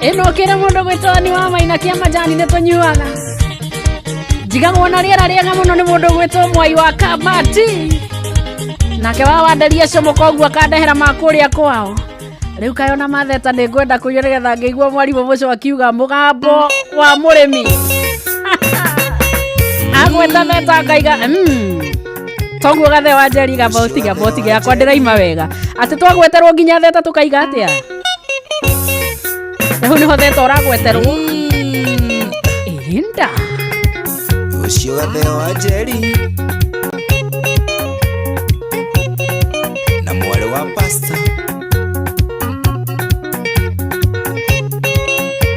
Ĩno kĩra mũndũ gwĩtwo ni wa maina kĩa majani nĩ tũnyuaga. Njigagwo na rĩera rĩega mũno nĩ mũndũ gwĩtwo mwai wa kabati. Nake wa wanderia cũmũ koguo akandehera ma kũrĩa kwao. Rĩu kaĩ ona matheta nĩ ngwenda kũnyua nĩgetha ngĩigua mwarimũ mũcio akiuga mũgambo wa mũrĩmi. Agweta theta akaiga toguo gathe wa njeri gamba ũtige amba ũtige yakwa ndĩraima wega atĩ twagweterwo nginya theta tũkaiga atĩa rĩu nĩho theta ũragweterwo ĩnda Ũcio gathe wa Njeri na mwarĩ wa pasta.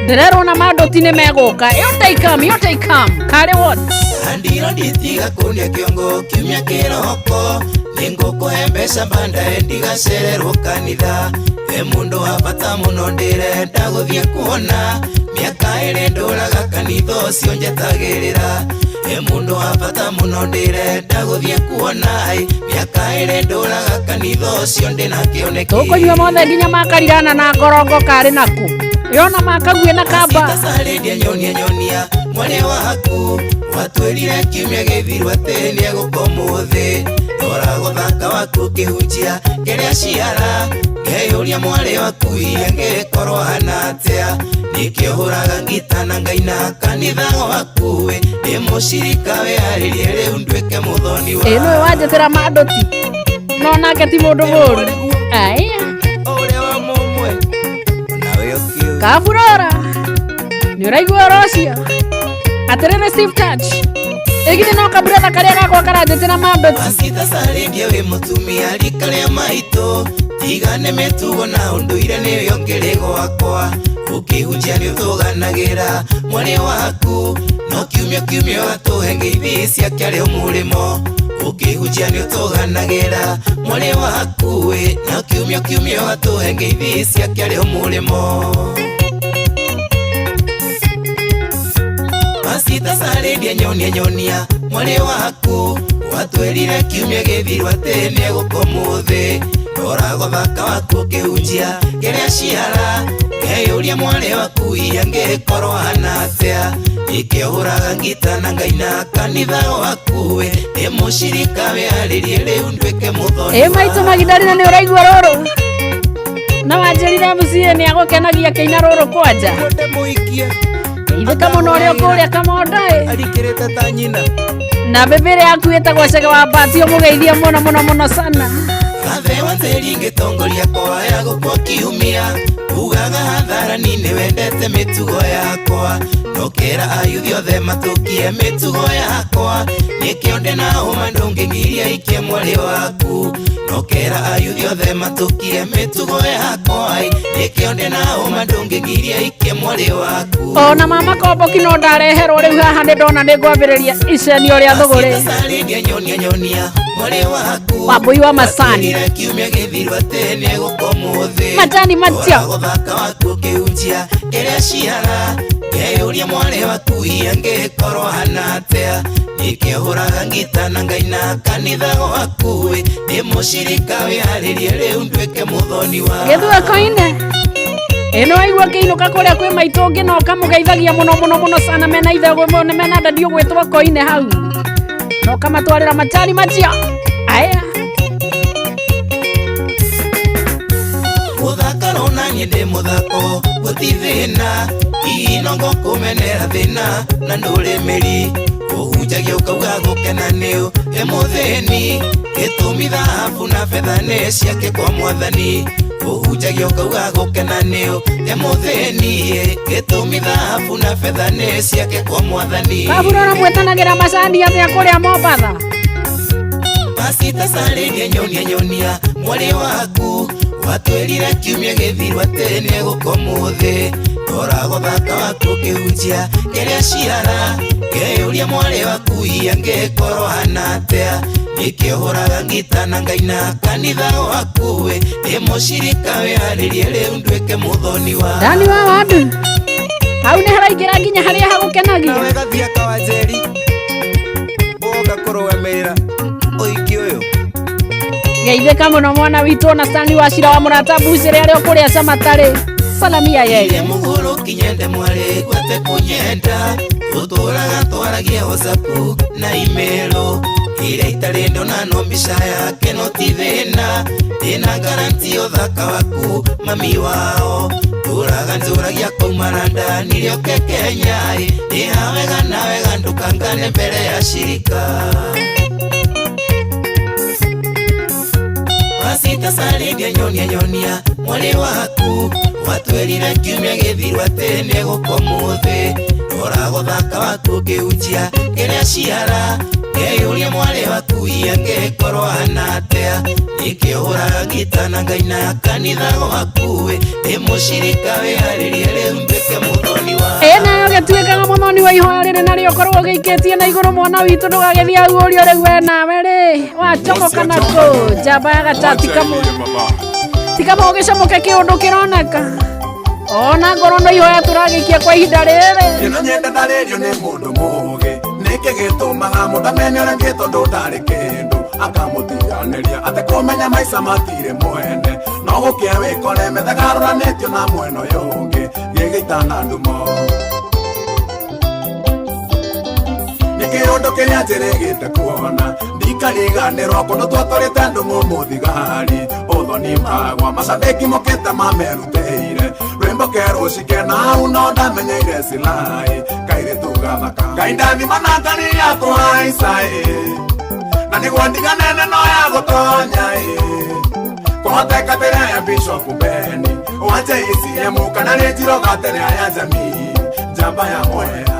Ndĩrerwo na mandũti nĩ megũka yote ikam yote ikam karĩ what. Andiro nditiga kũnia kĩongo kiumia kĩroko nĩngũkũhe mbeca bandae ndigacererwo kanitha e mũndũ wa bata mũno ndĩrenda gũthiĩ kuona mĩaka ĩrĩ ndũraga kanitha ũcio njetagĩrĩra e mũndũ wa bata mũno ndĩrenda gũthiĩ kuona ĩ mĩaka ĩrĩ ndũraga kanitha ũcio ndĩna kĩoneki. Tũkũnyua mothe nginya makarirana na ngorongo karĩ naku yona makaguĩ na kamba. Sarĩndia nyonia nyonia mwarĩ waku watwĩrire kiumia gĩthiru atĩ nĩegũka ũmũthĩ rora gũthaka waku ũkĩhunjia kĩrĩa ciara ngeyũria mwarĩ waku angĩkorwo hana atĩa nĩkĩo hũraga ngita na ngaina kanitha waku ndĩ mũcirika wĩharĩrie rĩu nduĩke mũthoni wa Ĩ nĩwe wanjĩtĩra mandũti no nake ti mũndũ mũũru aya. Ũrĩa wa mũmwe nawe ũkĩũĩ. Kaburora nĩ ũraigua ũhoro ũcio atĩrĩrĩ Steve Touch ĩgithĩ no kaburetha karĩa gakwa karanjĩtĩra mandũti. Pasita sarĩndia wĩ mũtumia rika rĩa maitũ tigane mĩtugo na ũndũire nĩyo kĩrĩ gwakwa ũkĩhunjia nĩ ũtũganagĩra mwarĩ waku no kiumia kiumia ũgatũhe ngeithi ciake arĩ mũrĩmo ũkĩhunjia nĩ ũtũganagĩra mwarĩ waku ĩ no kiumia kiumia ũgatũhe ngeithi ciake arĩ mũrĩmo. Pasita sarĩndia nyonia nyonia mwarĩ waku watwĩrire kiumia gĩthiru atĩ nĩegũka ũmũthĩ rora gũthaka waku ũkĩhunjia kĩrĩa ciara ngeyũria mwarĩ waku angĩkorwo hana atĩa nĩkĩo hũraga ngita na ngaina kanitha waku ndĩ mũcirika wĩharĩrie rĩu nduĩke mũthoni. Ĩ maitũ Magidalina nĩ ũraigua rũrũ na wanjĩrire MCA nĩ agũkenagia kĩina rũrũ kwanja. Ndĩ mũikie. Geithĩka mũno ũrĩa ũkũrĩa kamonda ĩ. Arikĩrĩte ta nyina. Na bĩbĩ ĩrĩa yaku ĩtagwo Cege wa Mbati ũmũgeithie mũno mũno mũno sana. Gathe wa Njeri ngĩtongoria kwaya gũkũ kiumia ugaga hatharani nĩ wendete mĩtugo yakwa ndũkĩra ayuthi othe matũkie mĩtugo yakwa nĩkĩo ndĩ na hũma ndũngĩgiria ikie mwarĩ waku ndũkĩra ayuthi othe matũkie mĩtugo yakwa nĩkĩo ndĩ na hũma ndũngĩgiria ikie mwarĩ waku. Ona mama komboki no ndareherwo rĩu haha nĩ ndona nĩ ngwambĩrĩria icenio rĩa thũgũrĩ. Sarĩndia nyonia nyonia mwarĩ waku Wambũi wa macani. Watwĩrire kiumia gĩthiru atĩ nĩegũka ũmũthĩ Macani macio. Gũthaka waku ũkĩhunjia kĩrĩa ciara ngeyũria mwarĩ waku angĩkorwo hana atĩa nĩkĩo hũraga ngita na ngaina kanitha gwaku ndĩ mũcirika wĩharĩrie rĩu nduĩke mũthoni wa Gĩthua koine. Ĩno waigua kĩinũka kũrĩa kwĩ maitũ ũngĩ na ũkamũgeithagia mũno mũno mũno sana mena ithe mena dadi ũgwĩtwo koine hau na ũkamatwarĩra macani macio aya. Gũthaka rona niĩ ndĩ mũthako gũti thĩna inongo kũmenera thĩna na ndũrĩ mĩri ũhunjagia ũkauga gũkena nĩũ ĩ mũthĩni gĩtũmi thahabu na betha nĩ ciake kwa mwathani ũhunjagia ũkauga gũkena nĩũ ĩ mũthĩni gĩtũmi thahabu na betha nĩ ciake kwa mwathani. Kaburora mwetanagĩra macani atĩa kũrĩa Mombatha. Pasita sarĩndia nyonia nyonia mwarĩ waku watwĩrire kiumia gĩthiru atĩ nĩegũka ũmũthĩ rora gũthaka waku ũkĩhunjia kĩrĩa ciara ngeyũria mwarĩ waku angĩkorwo hana atĩa nĩkĩo hũraga ngita na ngaina kanitha waku ndĩ mũcirika wĩharĩrie rĩu nduĩke mũthoni wa Dani wa wandu hau nĩ haraingĩra nginya harĩa hagũkenagia. Nawe gathiaka wa Njeri ũgoka kũrũgamĩrĩra ũhiki ũyũ. Geithĩka mũno mwana witũ na Stanley wa Cira wa mũrata Mbucĩrĩ arĩa ũkũrĩa camatarĩ. Salamia Ile yeye. Mũgũrũki nyende mwarĩ gwate kũnyenda tũtũraga twaragia WhatsApp na email ĩrĩa itarĩ ndona no mbica yake no ti thĩna ndĩna garanti ũthaka waku mami wao tũraga nzũragia kauma London nĩrĩoke Kenya ĩ ndĩha wega na wega ndũkangane mbere ya shirika. Pasita Salidia nyonia nyonia mwarĩ waku watwĩrire kiumia gĩthiru atĩ nĩegũka ũmũthĩ rora gũthaka waku ũkĩhunjia kĩrĩa ciara ngeyũria mwarĩ waku angĩkorwo ahana atĩa nĩkĩo hũraga ngita na ngaina kanitha gwaku ĩ ndĩ mũcirika wĩharĩrie rĩu nduĩke mũthoni wa. Ĩ nayo gĩtuĩkaga mũthoni wa ihoya rĩrĩ narĩo ũkorwo ũgĩikĩtie na igũrũ mwana witũ ndũgagĩthiĩ hau ũrio rĩu we nawe rĩ wacomoka nakũ njamba ya gatati kamwe tikama ũgĩcomoke kĩũndũ kĩroneka ona ngorwo no ihoya tũragĩikia kwa ihinda rĩrĩ. Ĩno nyenda ndarĩrio nĩ mũndũ mũũgĩ nĩkĩ gĩtũmaga mũndũ amenye ũrĩa ũngĩ tondũ ndarĩ kĩndũ akamũtiganĩria atĩ kũmenya maica matirĩ mwene no gũkĩa wĩkore methegarũranĩtio na mwena ũyũ ũngĩ gĩgĩitana ndumo nĩ kĩũndũ kĩrĩa njĩrĩgĩte kuona ndikariganĩrwo kũndũ twatwarĩte ndũng'ũ mũthigari ũthoni magwa macabĩki mokĩte mamerutĩire rwĩmbo kerũcike na hau no ndamenyeire silai kairĩtu gathaka ngai ndathima na ngari ya kũhaica ĩ na nĩguo ndiganene no ya gũtonya ĩ kũhoteka tĩrĩa ya Bishop Beni wa JCM kana nĩ njiroga tĩrĩa ya jamii njamba ya mwea.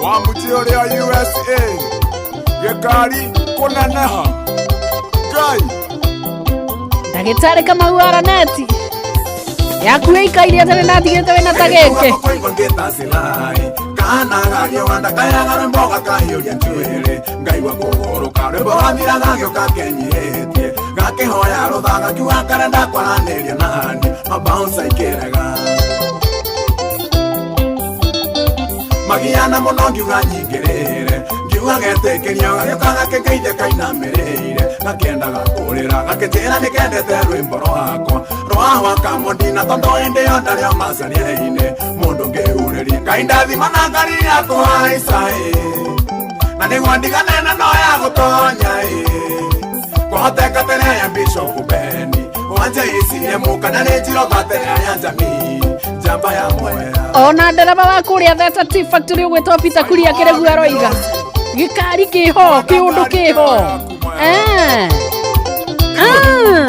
Wamuti ũrĩa USA gĩkari kũneneha Ngai. Ndagĩtarĩ Kamau araneti yaku ĩikaire atĩ nĩndatigĩte wĩna ta gĩkĩ. Kũigua ngĩta silai kana gagĩwanda kayaga rwĩmbo gakahiũria njuĩrĩ ngaigua kũgũrũka rwĩmbo rwathira gagĩũka kenyihĩtie gakĩhoya rũtha gakiuga karenda kwaranĩria nani mabaunsa ikĩrega magiana mũno ngiuga nyingĩrĩre ngiuga getĩkĩrio gagĩũka gakĩngeithia kainamĩrĩire gakĩendaga kũrĩra gakĩnjĩra nĩkendete rwĩmbo rwakwa rwa kamũndina tondũ hĩndĩ ĩyo ndarĩ o macaria-inĩ mũndũ ngĩurĩria ngai ndathima na ngari ya kũhaica ĩ na nĩguo ndiganene no ya gũtonya ĩ kũhoteka tĩrĩa ya Bishop Beni wa JCM kana nĩ njiroga tĩrĩa ya jamii njamba ya mwea. Ona ndereba wa kũrĩa Theta Tea Factory ũgwĩtwo Peter Kuria kĩrĩgu aroiga gĩkari kĩho kĩũndũ kĩho. Eh. Ah.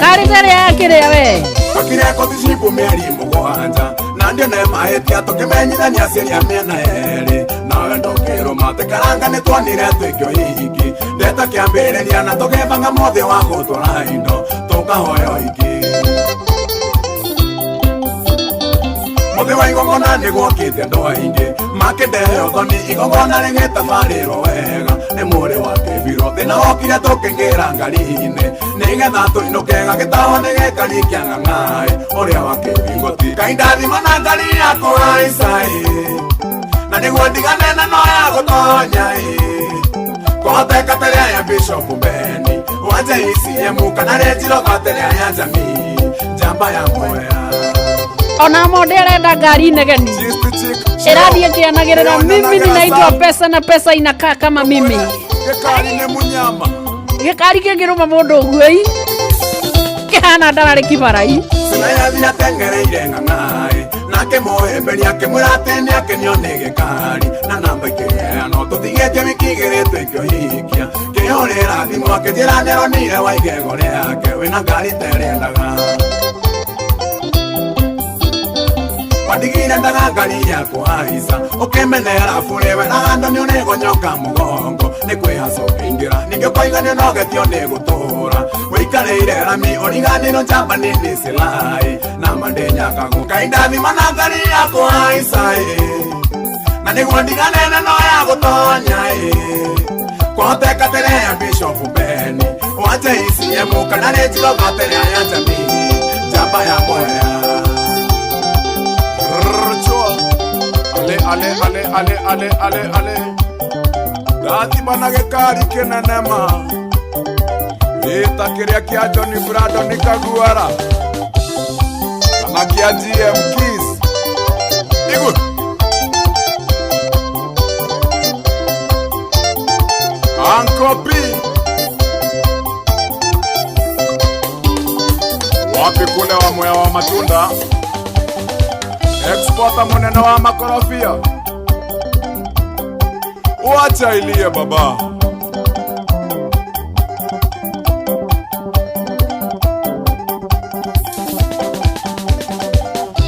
Kari tĩrĩa ya kĩrĩa we. Twakire kothi cibu mĩeri mũgwanja na ndio ne mahĩtia tũkĩmenyithania ciria mĩena yerĩ nawe ndũkĩrũma atĩ karanga nĩtuonire twĩkĩo hiki ndeta kĩambĩrĩria na tũgĩbanga mũthĩ wa gũtwara indo tũkahoya ũhiki mũthĩ wa igongona nĩgwokĩte andũ aingĩ makĩndehe ũthoni igongona rĩgĩtabarĩrwo wega nĩ mũrĩ wa kĩbiro thĩna wokire tũkĩingĩra ngari-inĩ nĩgetha tũinũke gagĩtahwo nĩ gĩkari kĩa ng'ang'aĩ ũrĩa wa kĩbingoti ngai ndathima na ngari ya kũhaica ĩ na nĩguo ndiganene no ya gũtonya ĩ kũhoteka tĩrĩa ya Bishop Beni wa JCM kana nĩ njiroga tĩrĩa ya jamii njamba ya mwea. Ona monde arenda ngari negeni ĩrathiĩ ĩkĩanagĩrĩra mimi ninaitwa pesa na pesa inakaa kama mimi. Gĩkari nĩ mũnyama. Gĩkari kĩngĩrũma mũndũ ũguo ĩ kĩhana ndararĩ kibarai. Sinayathi atengereire ng'ang'aĩ nake mũhĩmbĩria akĩmwĩra atĩ nĩakenio nĩ gĩkari na namba ikĩheanwo tũtigĩtie wiki igĩrĩ twĩkĩohikia kĩhũrĩra thimũ akĩnjĩra nĩaronire wa igego rĩake wĩna ngari terĩendaga wadigire ndaga ngari ya kũhaica ũkĩmenera bũrĩ weraga andũ nĩũrĩgonyoka mũgongo nĩ kwĩhaca ũkĩingĩra ningĩ ũkoiga nĩũnogetio nĩ gũtũra wĩikarĩire rami ũriganĩrwo njamba nini silai na mandĩnyakagu ngai ndathima na ngari ya kũhaica ĩ na nĩguo ndiganene no ya gũtonya ĩ kũhoteka tĩrĩa ya Bishop Beni wa JCM kana nĩ njiroga tĩrĩa ya jamii njamba ya mwea. Ale ale ale ale ale ale ale ndathima na gĩkari kĩnene ma. Ĩta kĩrĩa kĩa Johnny Brandon Kaguara kana kĩa GM Keys. Igwe Uncle P. Wapi kule wa mwea wa matunda, exporter munene wa makorofia, wacha ilie baba.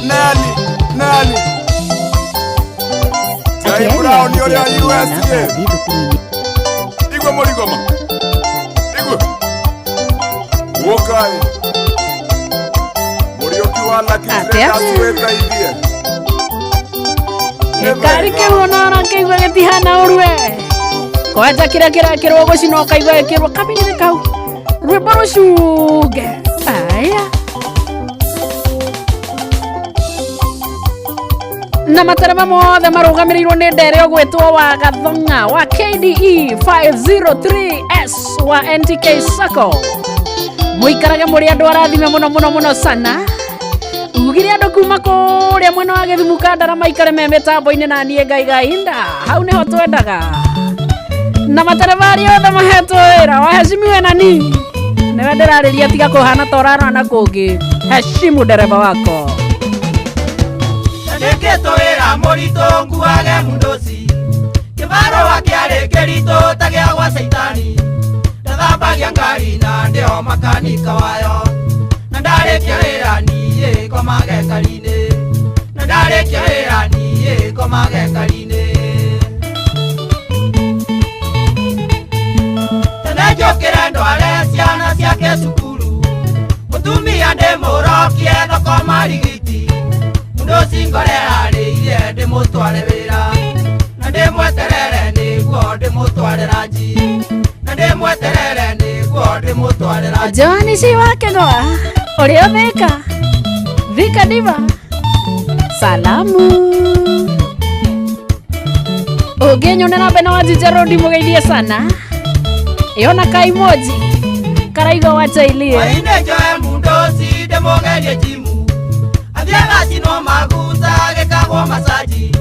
Nani nani Jai Brown yore USA. Igwe Morigoma. Igwe Wokai Muriuki wa Lucky Traders wetaithie. Gĩkari kĩu ona kĩigua gĩtihana ũru we. Kwanja kĩrĩa kĩrekĩrwo gũcina ũkaigua gĩkĩrwo kabinĩ kau. Rwĩmbo rũcunge. Aya. Na matereba mothe marũgamĩrĩirwo nĩ ndere ũgwĩtwo wa Gathong'a wa KDE 503S wa NTK Sacco. Mũikarage mũrĩ andũ arathime mũno mũno mũno sana. Ugire andũ kuma kũrĩa mwena wa Gĩthumu Kandara maikare me mĩtambo-inĩ na niĩ ngaiga inda. Hau nĩho twendaga. Na matereba arĩa othe mahetwo wĩra waheshimiwe nani. Nĩwe ndĩrarĩria tiga kũhana ta ũrarora na kũngĩ. Heshimu ndereba wako. Ndĩkĩtwo wĩra mũritũ nguage mundoci kĩbarũa kĩarĩ kĩritũ ta gĩa gwa caitani ndathambagia ngari na ndĩo makanika wayo na ndarĩkia wĩra niĩ komage ngari-inĩ na ndarĩkia wĩra niĩ komage ngari-inĩ tene njũkĩre ndware ciana ciake cukuru mũtumia ndĩmũrokie thoko marigiti mundoci ngore arĩirie ndĩmũtware wĩra na ndĩmweterere nĩguo ndĩmũtware ranji na ndĩmweterere nĩguo ndĩmũtware ranji. Joani ci wa Kĩgwa ũrĩa Thika Thika Diva salamu. Ũngĩnyonera Bena wa Juja Road mũgeithie sana. Yona kaimoji karaigwa wachailie. Waine njoe mundoci ndĩmũgerie jimu athiĩ maguta gĩkagwo masaji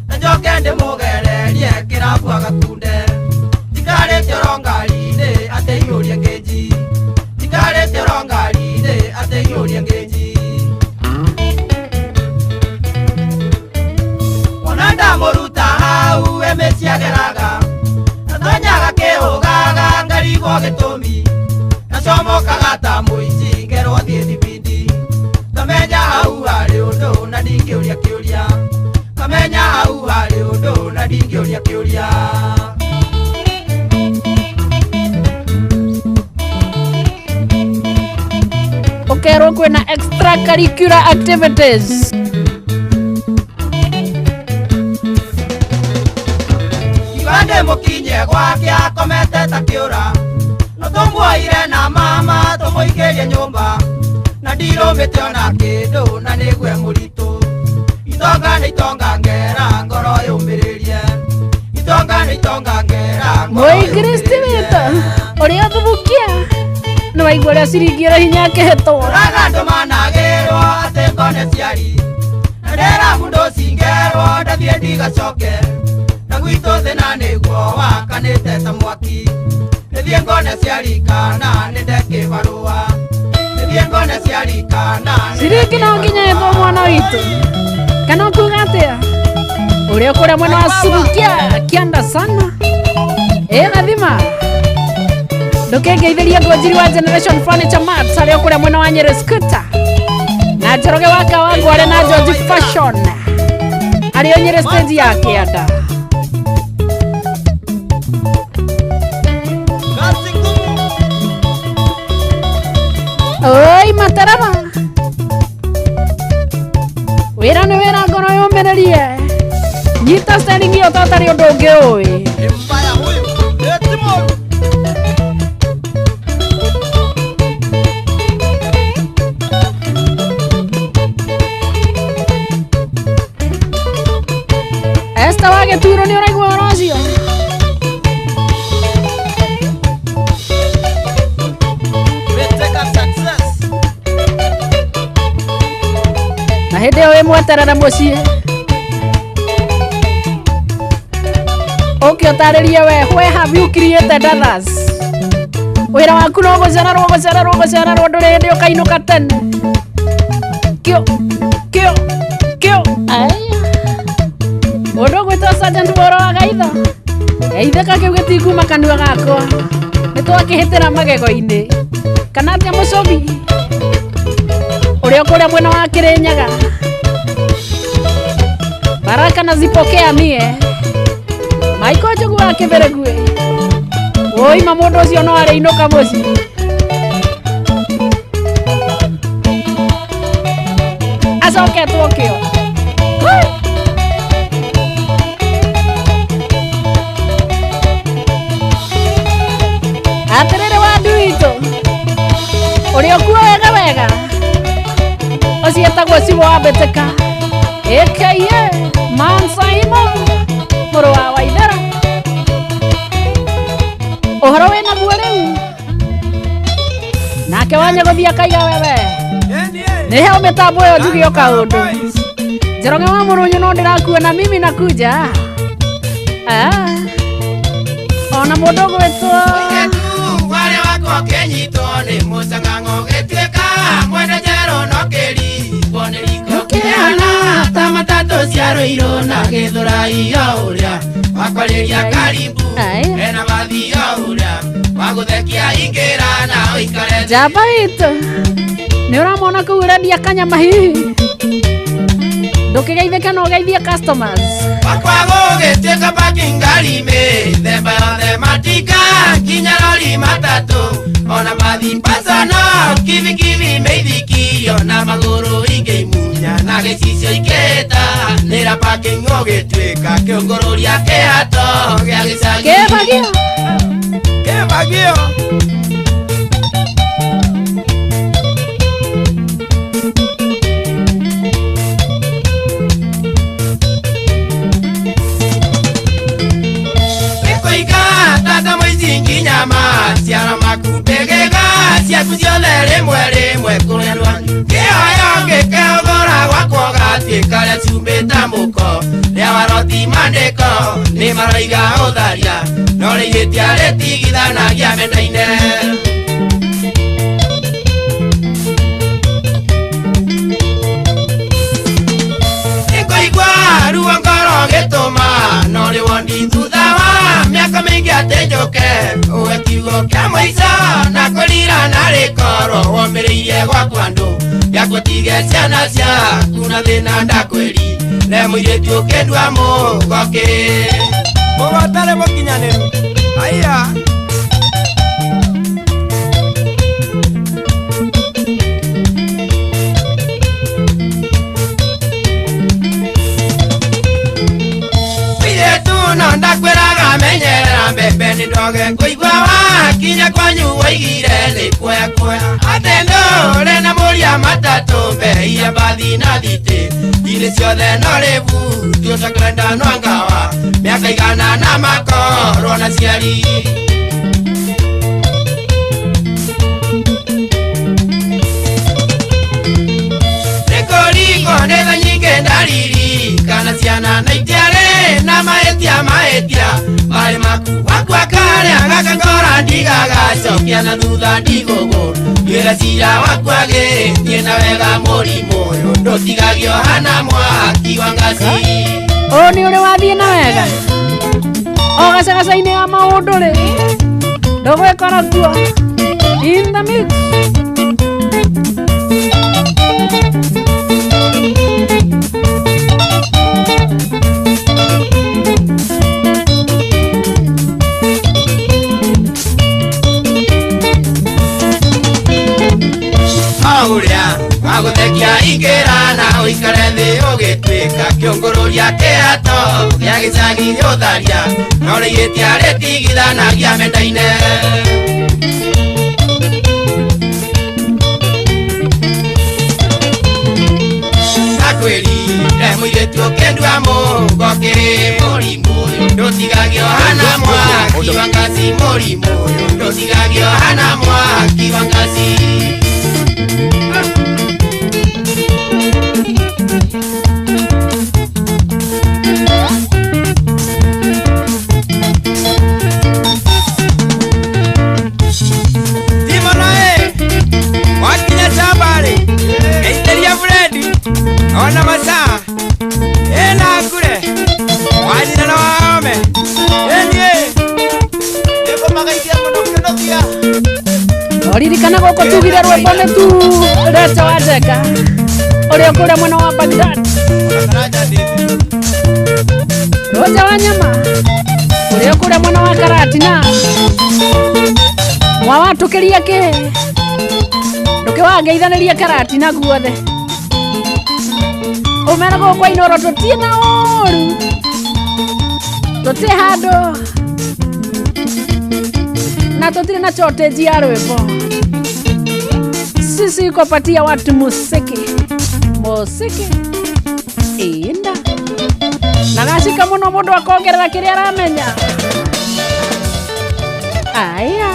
na njoke ndĩmũgererie kĩrabu agakunde njikarĩte oro ngari-inĩ ateiyũrie ngĩnji njikarĩte oro ngari-inĩ ateiyũrie ngĩnji wona ndamũruta hau emĩciageraga natonyaga kĩhũgaga ngarigwo gĩtũmi nacomokaga ta mũici ngerwo thiĩ thibindi ngamenya hau harĩ ũndũ na ndingĩũria kĩũria ngamenya hau harĩ ũndũ na ndingĩũria kĩũria. Ũkerwo kwĩna extracurricular activities. Ibande mũkinye gwake akomete ta kĩũra no tũmuoire na mama tũmũikĩrie nyũmba na ndirũmĩte ona kĩndũ na nĩgue mũritũ itonga nĩ itonga ngera ngoro yũmĩrĩrie itonga nĩ itonga ngera ngoro Mũingiristi witũ ũrĩa ũthubukia nĩ waigua ũrĩa ciringi ĩrĩ hinya akĩhĩtwo. Ũraga andũ managĩrwo atĩ ngone ciari na ndera mũndũ cingerwo ndathiĩ ndigacoke na gwitũ thĩna nĩguo wakanĩte ta mwaki nĩthiĩ ngone ciari kana nĩ ndekĩbarũa nĩthiĩ ngone ciari kana ciringi no nginya ĩthwo mwana witũ kana ũkuga atĩa ũrĩa ũkũrĩa mwena wa Subukia kĩanda sana ĩ gathima ndũkĩngeithĩria ngwanjiri wa Generation Furniture Mart arĩa ũkũrĩa mwena wa Nyeri Scooter na Njoroge wa Kawangware na George Fashion arĩa Nyeri stage ya kĩanda. Oi mataraba wĩra nĩ wĩra ngoro yũmĩrĩrie nyita steering ĩyo ta ũtarĩ ũndũ ũngĩ ũĩ. Esther wa Gĩturo nĩ ũraigua ũhoro ũcio? Hĩndĩ ĩyo wĩ mweterere mũciĩ ũke ũtarĩrie we where have you created others. Wĩra waku no gũcererwo gũcererwo gũcererwo ndũrĩ hĩndĩ ũkainũka tene. Kĩo kĩo kĩo aya mũndũ ũgwĩtwo Sergeant Boro wa Gaitho geithĩka kĩu gĩtikuma kanua gakwa nĩ twakĩhĩtĩra magego-inĩ kana atĩa mũcobi ũrĩa ũkũrĩa mwena wa Kĩrĩnyaga. Baraka nazipokea mie Michael Njogu wa Kĩberegue woima mũndũ ũcio no arĩinũka mũciĩ. Acoketwo kĩo. Atĩrĩrĩ wa ndu witũ ũrĩa ũkuo wega wega ũcio etagwo Cibũ wa Mbĩtĩka aka Mansaimo mũrũ wa Waithera. Ũhoro wĩna guo rĩu nake wanyagũthiĩ akaiga wewe nĩ heo mĩtambo ĩyo njuge o kaũndũ. Njoroge wa Mũrũnyũ no ndĩrakuona mimi nakuja. Ona mũndũ ũgwĩtwo warĩa wakwa ũkĩnyitwo nĩ mũcang'ang'o gĩtuĩka mwene njerũ no kĩrigwo nĩ riko kĩhana ta matatũ cia Rũirũ na Gĩthũrai o ũrĩa wakwarĩria karibu ena bathi o ũrĩa wagũthekia ingĩra na ũikare thĩ. Njamba itũ nĩ ũramona kũu ũrendia kanyama hihi ndũkĩgeithĩke no ũgeithie customers. Wakwa gũgĩtuĩka parking ngari mĩthemba yothe matinga nginya rori matatũ ona mathi pasano kibikibi mĩithikiri ona magũrũ ingĩimunya na gĩcicio ikĩhĩta nĩra parking ũgĩtuĩka kĩũngũrũria kĩhato gĩa gĩcagi. Kĩbagio Kĩbagio. Tata mũici nginya maciaro maku mbĩgĩga ciaku ciothe rĩmwe rĩmwe kũrerwa kĩoyo ngĩkĩhũthũra gwakwa ũgatuĩka rĩa cumbĩ ta mũko rĩa waroti mandĩko nĩ maroiga ũtharia no rĩihĩtia rĩtigithanagia mendaine. Nĩngũigua ruo ngoro gĩtũma no rĩ wondi thutha wa mĩaka mĩingĩ atĩ njũke ũwe kiugo kĩa mũico na kũrira na rĩkorwo womĩrĩirie gwakwa andũ gĩakũtige ciana ciaku na thĩna ndakwĩri re mũirĩtu ũkĩndua mũgokĩ. Mũgũtarĩ mũkinyanĩru. Aya. No ndakwĩraga menyerera mbembe nĩ ndoge kũigua wakinya kwanyu woigire nĩ kuoya kuoya atĩ ndũre na mũria matatũ mbei mbathi na thitĩ inĩ ciothe no rĩbu tiũcakwenda nwangawa mĩaka igana na makorwo na ciari. Nĩkũringwo nĩ tha nyingĩ ndariri kana ciana na itiarĩ na mahĩtia mahĩtia marĩ maku wakwa karĩa gaka ngora ndigagacokia na thutha ndigũgũ nduĩra cira wakwa gĩthiĩ na wega mũrimũ ũyũ ndũtigagio hana mwaki wa ngaci. Ũyũ nĩ ũrĩ wathiĩ na wega o gacagaca-inĩ ya maũndũ rĩ ndũgwĩkora kuo in the mix. Ũrĩa wagũthekia ingĩra na ũikare thĩ ũgĩtuĩka kĩũngũrũria kĩhato gĩa gĩcagi ũtharia no rĩihĩtia rĩtigithanagia mendaine. Ndakwĩrire mũirĩtu ũkĩndua mũgokĩ mũrimũ ũyũ ndũtigagio hana mwaki wa ngaci mũrimũ ũyũ ndũtigagio hana mwaki wa ngaci. Oririkana gũkũ tugire rwĩmbo nĩ tu Recho wa Njenga ũrĩa ũkũrĩa mwena wa Baghdad. Roja wa nyama ũrĩa ũkũrĩa mwena wa Karatina mwawatũkĩria kĩ ndũkĩwangeithanĩria Karatina guothe ũmera gũkũ kwa Inooro tũtiĩ na ũru tũtirĩ handũ na tũtirĩ na shortage ya rwĩmbo. Sisi kupatia watu musiki musiki inda na gacika mũno mũndũ akongerera kĩrĩa aramenya. Aya.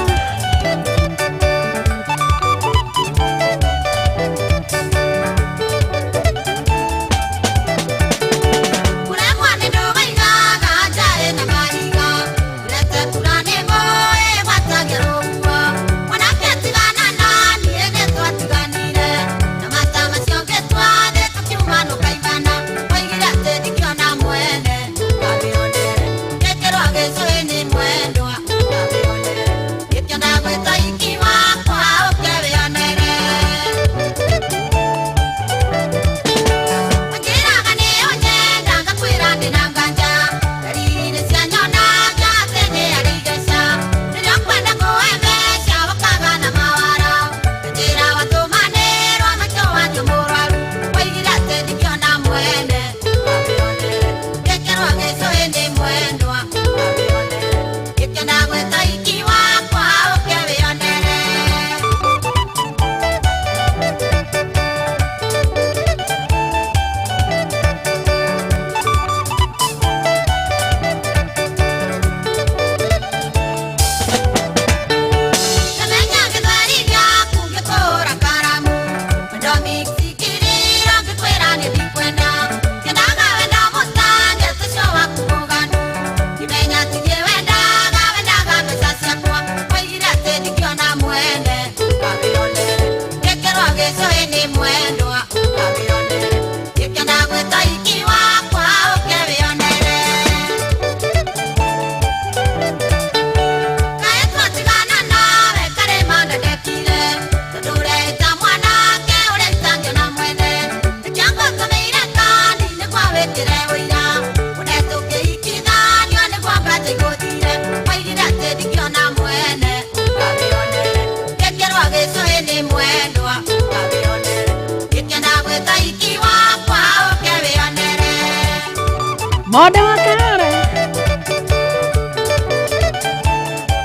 Monde wa kahara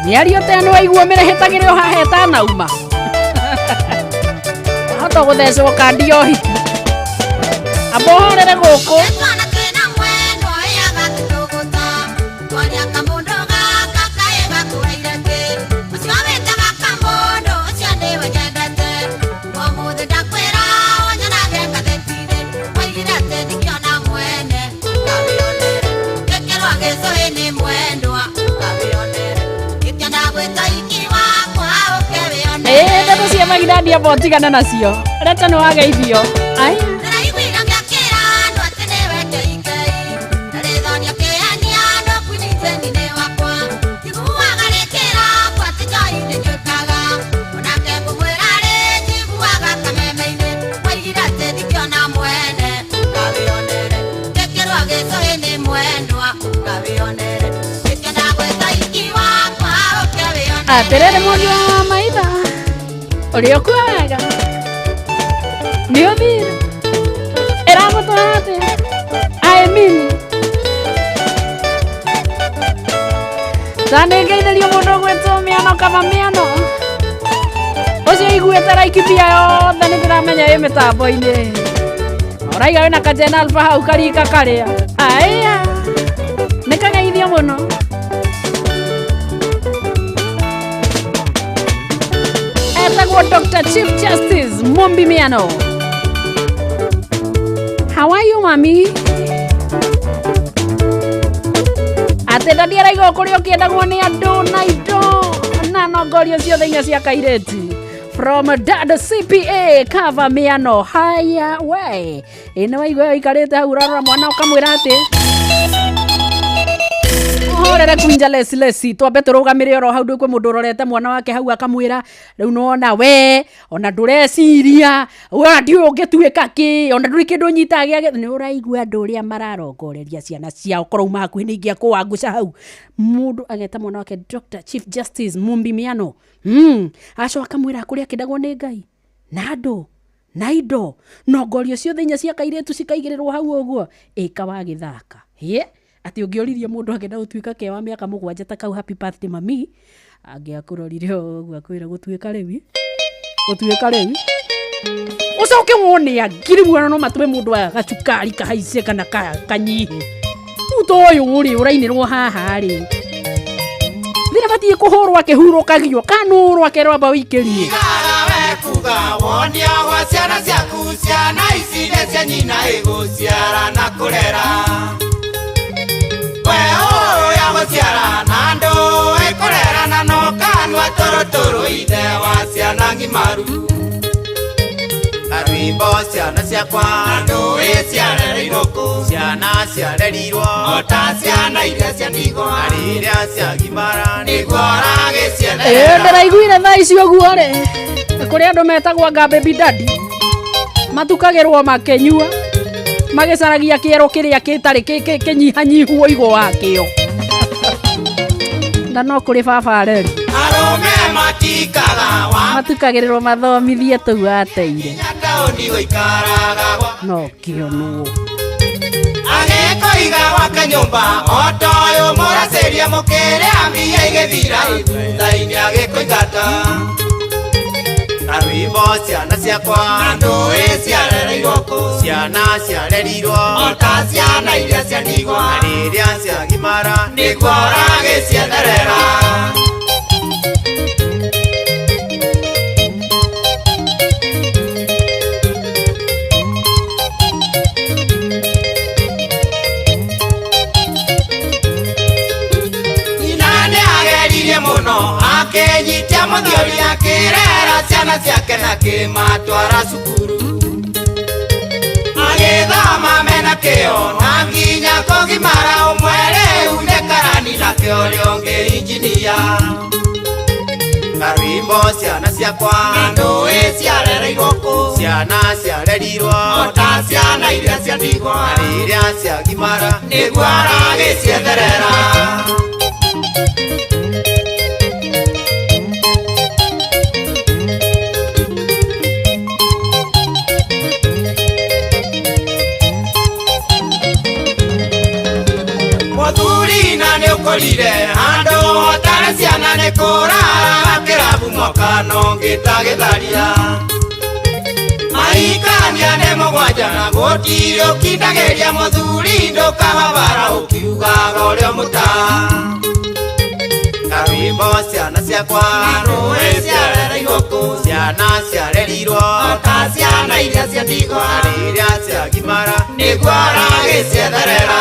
mĩario ta ĩno waigua mĩrehĩtagĩre o haha ĩtanauma wahota gũthecwo kandi ya ũhiki amba ũhorere gũkũ. Ndeto cia Baghdad amba ũtigane nacio Recho nĩ wageithio. Aya. Atĩrĩrĩ mwangi wa maitha ũrĩa ũkua wega nĩ ũthire ĩragũtwara atĩa aemini ta nĩngeithĩrio mũndũ ũgwĩtwo Mĩano kaba Mĩano ũcio iguĩte Laikipia yothe nĩ ndĩramenya ĩ mĩtambo-inĩ ũraiga wĩna kajena alfa hau karika karĩa. Aya nĩ kageithio mũno. Etagwo Dr. Chief Justice Mumbi Miano. How are you, mami? Atĩ ndadi araiga kũrĩa ũkĩendagwo nĩ andũ na indo na nongorio ciothe inya cia kairĩtu. From Dad CPA Cover Miano. Haya we. Ĩ nĩ waigua ũikarĩte hau ũrarora mwana ũkamwĩra atĩ Horere kwinja lesi lesi twambe tũrũgamĩre oro hau ndũkwe mũndũ ũrorete mwana wake hau akamwĩra rĩu nona we ona ndũreciria ona ndiũĩ ũngĩtuĩka kĩ ona ndũrĩ kĩndũ ũnyitaga gĩa nĩ ũraigua andũ ũrĩa mararongoreria ciana ciao korwo uma hakuhĩ nĩ ingĩakũwangũca hau mũndũ ageta mwana wake Dr. Chief Justice Mumbi Miano acoka akamwĩra kũrĩa akĩndagwo nĩ Ngai na andũ na indo no ngorio ciothe inya cia kairĩtu cikaigĩrĩrwo hau ũguo ĩka wa gĩthaka ye atĩ ũngĩoririe mũndũ akĩenda gũtuĩka ke wa mĩaka 7 ta kau happy birthday mami angĩakũrorire ũguo akwĩra gũtuĩka rĩu ũcoke wone angĩ rĩu ona no matũme mũndũ aya gacukari kahaice kana kanyihe rĩu ta ũyũ rĩ ũrainĩrwo haha rĩ thĩna batiĩ kũhũrwo akĩhurũkagio kanũrwo akerwo amba ũikĩrie Kuga wonia wa ciana ciaku ciana ici nĩ cia nyina ĩgũciara na kũrera we ũyũ gũciara na ndũ ĩkũrera na no kanua tũrũtũrũ ithe wa ciana ng'imaru Karwimbo ciana ciakwa na ndũ ĩciarereirwo kũ ciana ciarerirwo o ta ciana iria cia ndigwa na rĩrĩa ciagimara nĩguo ũragĩcietherera ndĩraiguire thaa ici ũguo rĩ kũrĩ andũ metagwo anga baby daddy matukagĩrwo makĩnyua magĩcaragia kĩero kĩrĩa gĩtarĩ kĩnyihanyihu ũigũ wakĩo na no kũrĩ baba areri arũme matikaga wa matukagĩrĩrwo mathomithie tũu ateire nginya taũni gũikaraga gwa no kĩonwo agĩkoiga gwake nyũmba o ta ũyũ mũracĩria mũkĩrĩa mbia igĩthira thutha-inĩ agĩkũingata Karwimbo ciana ciakwa na ndũĩ ciarereirwo kũ ciana ciarerirwo o ta ciana iria cia ndigwa na rĩrĩa ciagimara nĩguo ũragĩcietherera nyina nĩ ageririe mũno akĩnyitia mũthiori akĩrera ciana ciake na kĩmatwara cukuru agĩthoma mena kĩo na nginya kũgimara ũmwe rĩu nĩ karani nake ũrĩa ũngĩ injinia Karwimbo ciana ciakwa na ndũĩ ciarereirwo kũ ciana ciarerirwo o ta ciana iria cia ndigwa na rĩrĩa ciagimara nĩguo aragĩcietherera Mũthuri na nĩũkũrire handũ hotare ciana nĩ kũrara kĩrabu mwaka no ngĩtagĩtharia maikania nĩ mũgwanja na gũtirĩ ũkindagĩria mũthuri ndũkababara ũkiugaga ũrĩa mũtaa Karwimbo ciana ciakwa na ndũĩ ciarereirwo kũ ciana ciarerirwo o ta ciana iria cia ndigwa na rĩrĩa ciagimara nĩguo aragĩcietherera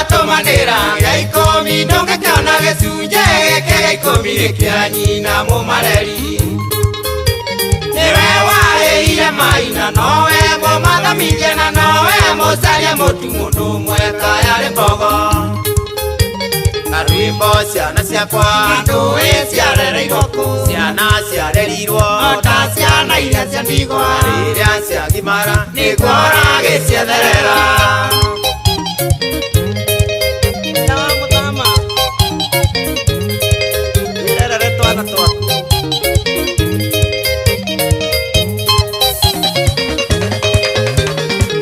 Tũmanĩra gĩa ikũmi ndũngĩkĩona gĩcunjĩ gĩkĩ gĩa ikũmi nĩ kĩa nyina mũmareri nĩwe warĩhire maina nowe mũmathomithie na nowe mũcaria mũtu mũndũ ũmwe kayarĩ mbogo Karwimbo ciana ciakwa na ndũĩ ciarereirwo kũ ciana ciarerirwo o ta ciana iria cia ndigwa na rĩrĩa ciagimara nĩguo ũragĩcietherera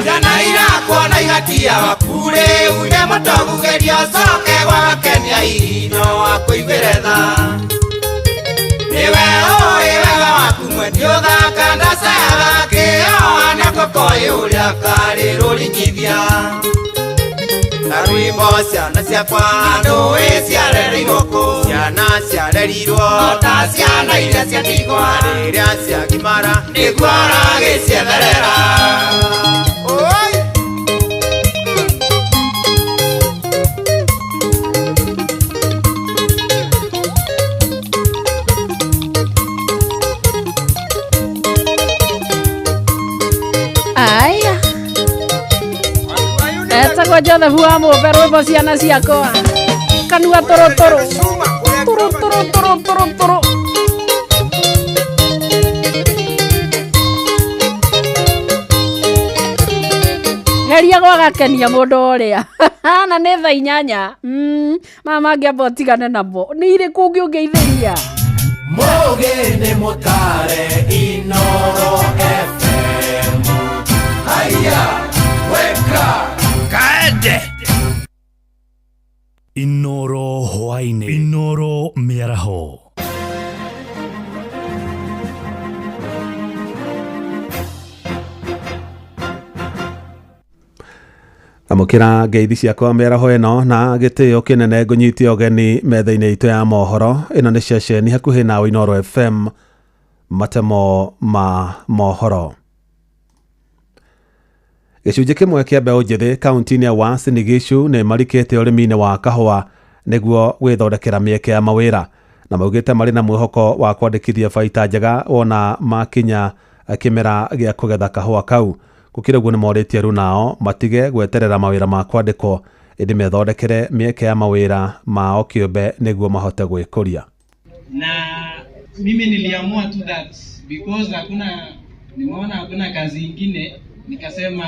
Ciana irakuona igatia wakure une mũtogugeria ũcoke gwagakenia irino akũiguĩre tha nĩwe ũĩ wega waku mwendi ũthaka ndacayaga kĩoa nĩakũkoĩ ũrĩa karĩ rũringithia Karwimbo ciana ciakwa na ndũĩ ciarereirwo kũ ciana ciarerirwo o ta ciana iria cia ndigwa na rĩrĩa ciagimara nĩguo ũragĩcietherera Oi! Gwĩtagwo Joseph wa Mũmbe, rwĩmbo ciana ciakwa. Kanua tũrũ tũrũ. Tũrũ tũrũ tũrũ tũrũ tũrũ. Geria gwagakenia mũndũ ũrĩa. Na nĩ thaa 8. Maya mangĩamba ũtigane namo. Nĩ irĩkũ ũngĩ ũngeithĩria? Mũgĩ nĩ mũtare Inoro FM. Haya, weka Kaende. Inoro hwainĩ, Inoro mĩaraho. Amũkĩra ngeithi ciakwa mĩaraho ĩno na gĩtĩo kĩnene ngũnyitie ũgeni metha-inĩ itũ ya mohoro. Ĩno nĩ ceceni hakuhĩ nawe Inoro FM, matemo ma mohoro. Gĩcunjĩ kĩmwe kĩa mbeũ njĩthĩ kaunti-inĩ ya Uasin Gishu nĩ marikĩte ũrĩmi-inĩ wa kahũa nĩguo gwĩthondekera mĩeke ya mawĩra, na maugĩte marĩ na mwĩhoko wa kwandĩkithia baita njega wona makinya kĩmera gĩa kũgetha kahũa kau. Gũkĩrĩ ũguo nĩ morĩtie rĩu nao matige gweterera mawĩra ma kwandĩkwo, ĩndĩ methondekere mĩeke ya mawĩra mao kĩũmbe nĩguo mahote gwĩkũria. Na mimi niliamua tu that because hakuna, nimeona hakuna kazi ingine, nikasema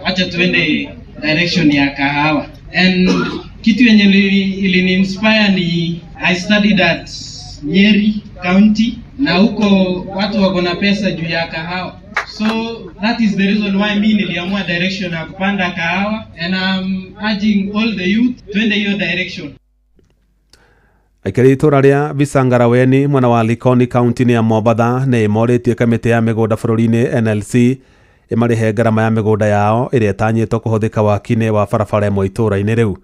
acha tuende direction ya kahawa. And kitu yenye ilini inspire ni I studied at Nyeri County, na huko watu wako na pesa juu ya kahawa. So that is the reason why mi niliamua direction ya kupanda kahawa, and I'm urging all the youth tuende hiyo direction. Aikari itũra rĩa Visangaraweni mwena wa Likoni kaunti-inĩ ya Mombatha nĩ morĩtie kamĩtĩ ya mĩgũnda bũrũri-inĩ NLC ĩmarĩhe ngarama ya mĩgũnda yao ĩrĩa ĩtanyĩtwo kũhũthĩka waki-inĩ wa barabara ĩmwe itũũra-inĩ rĩu.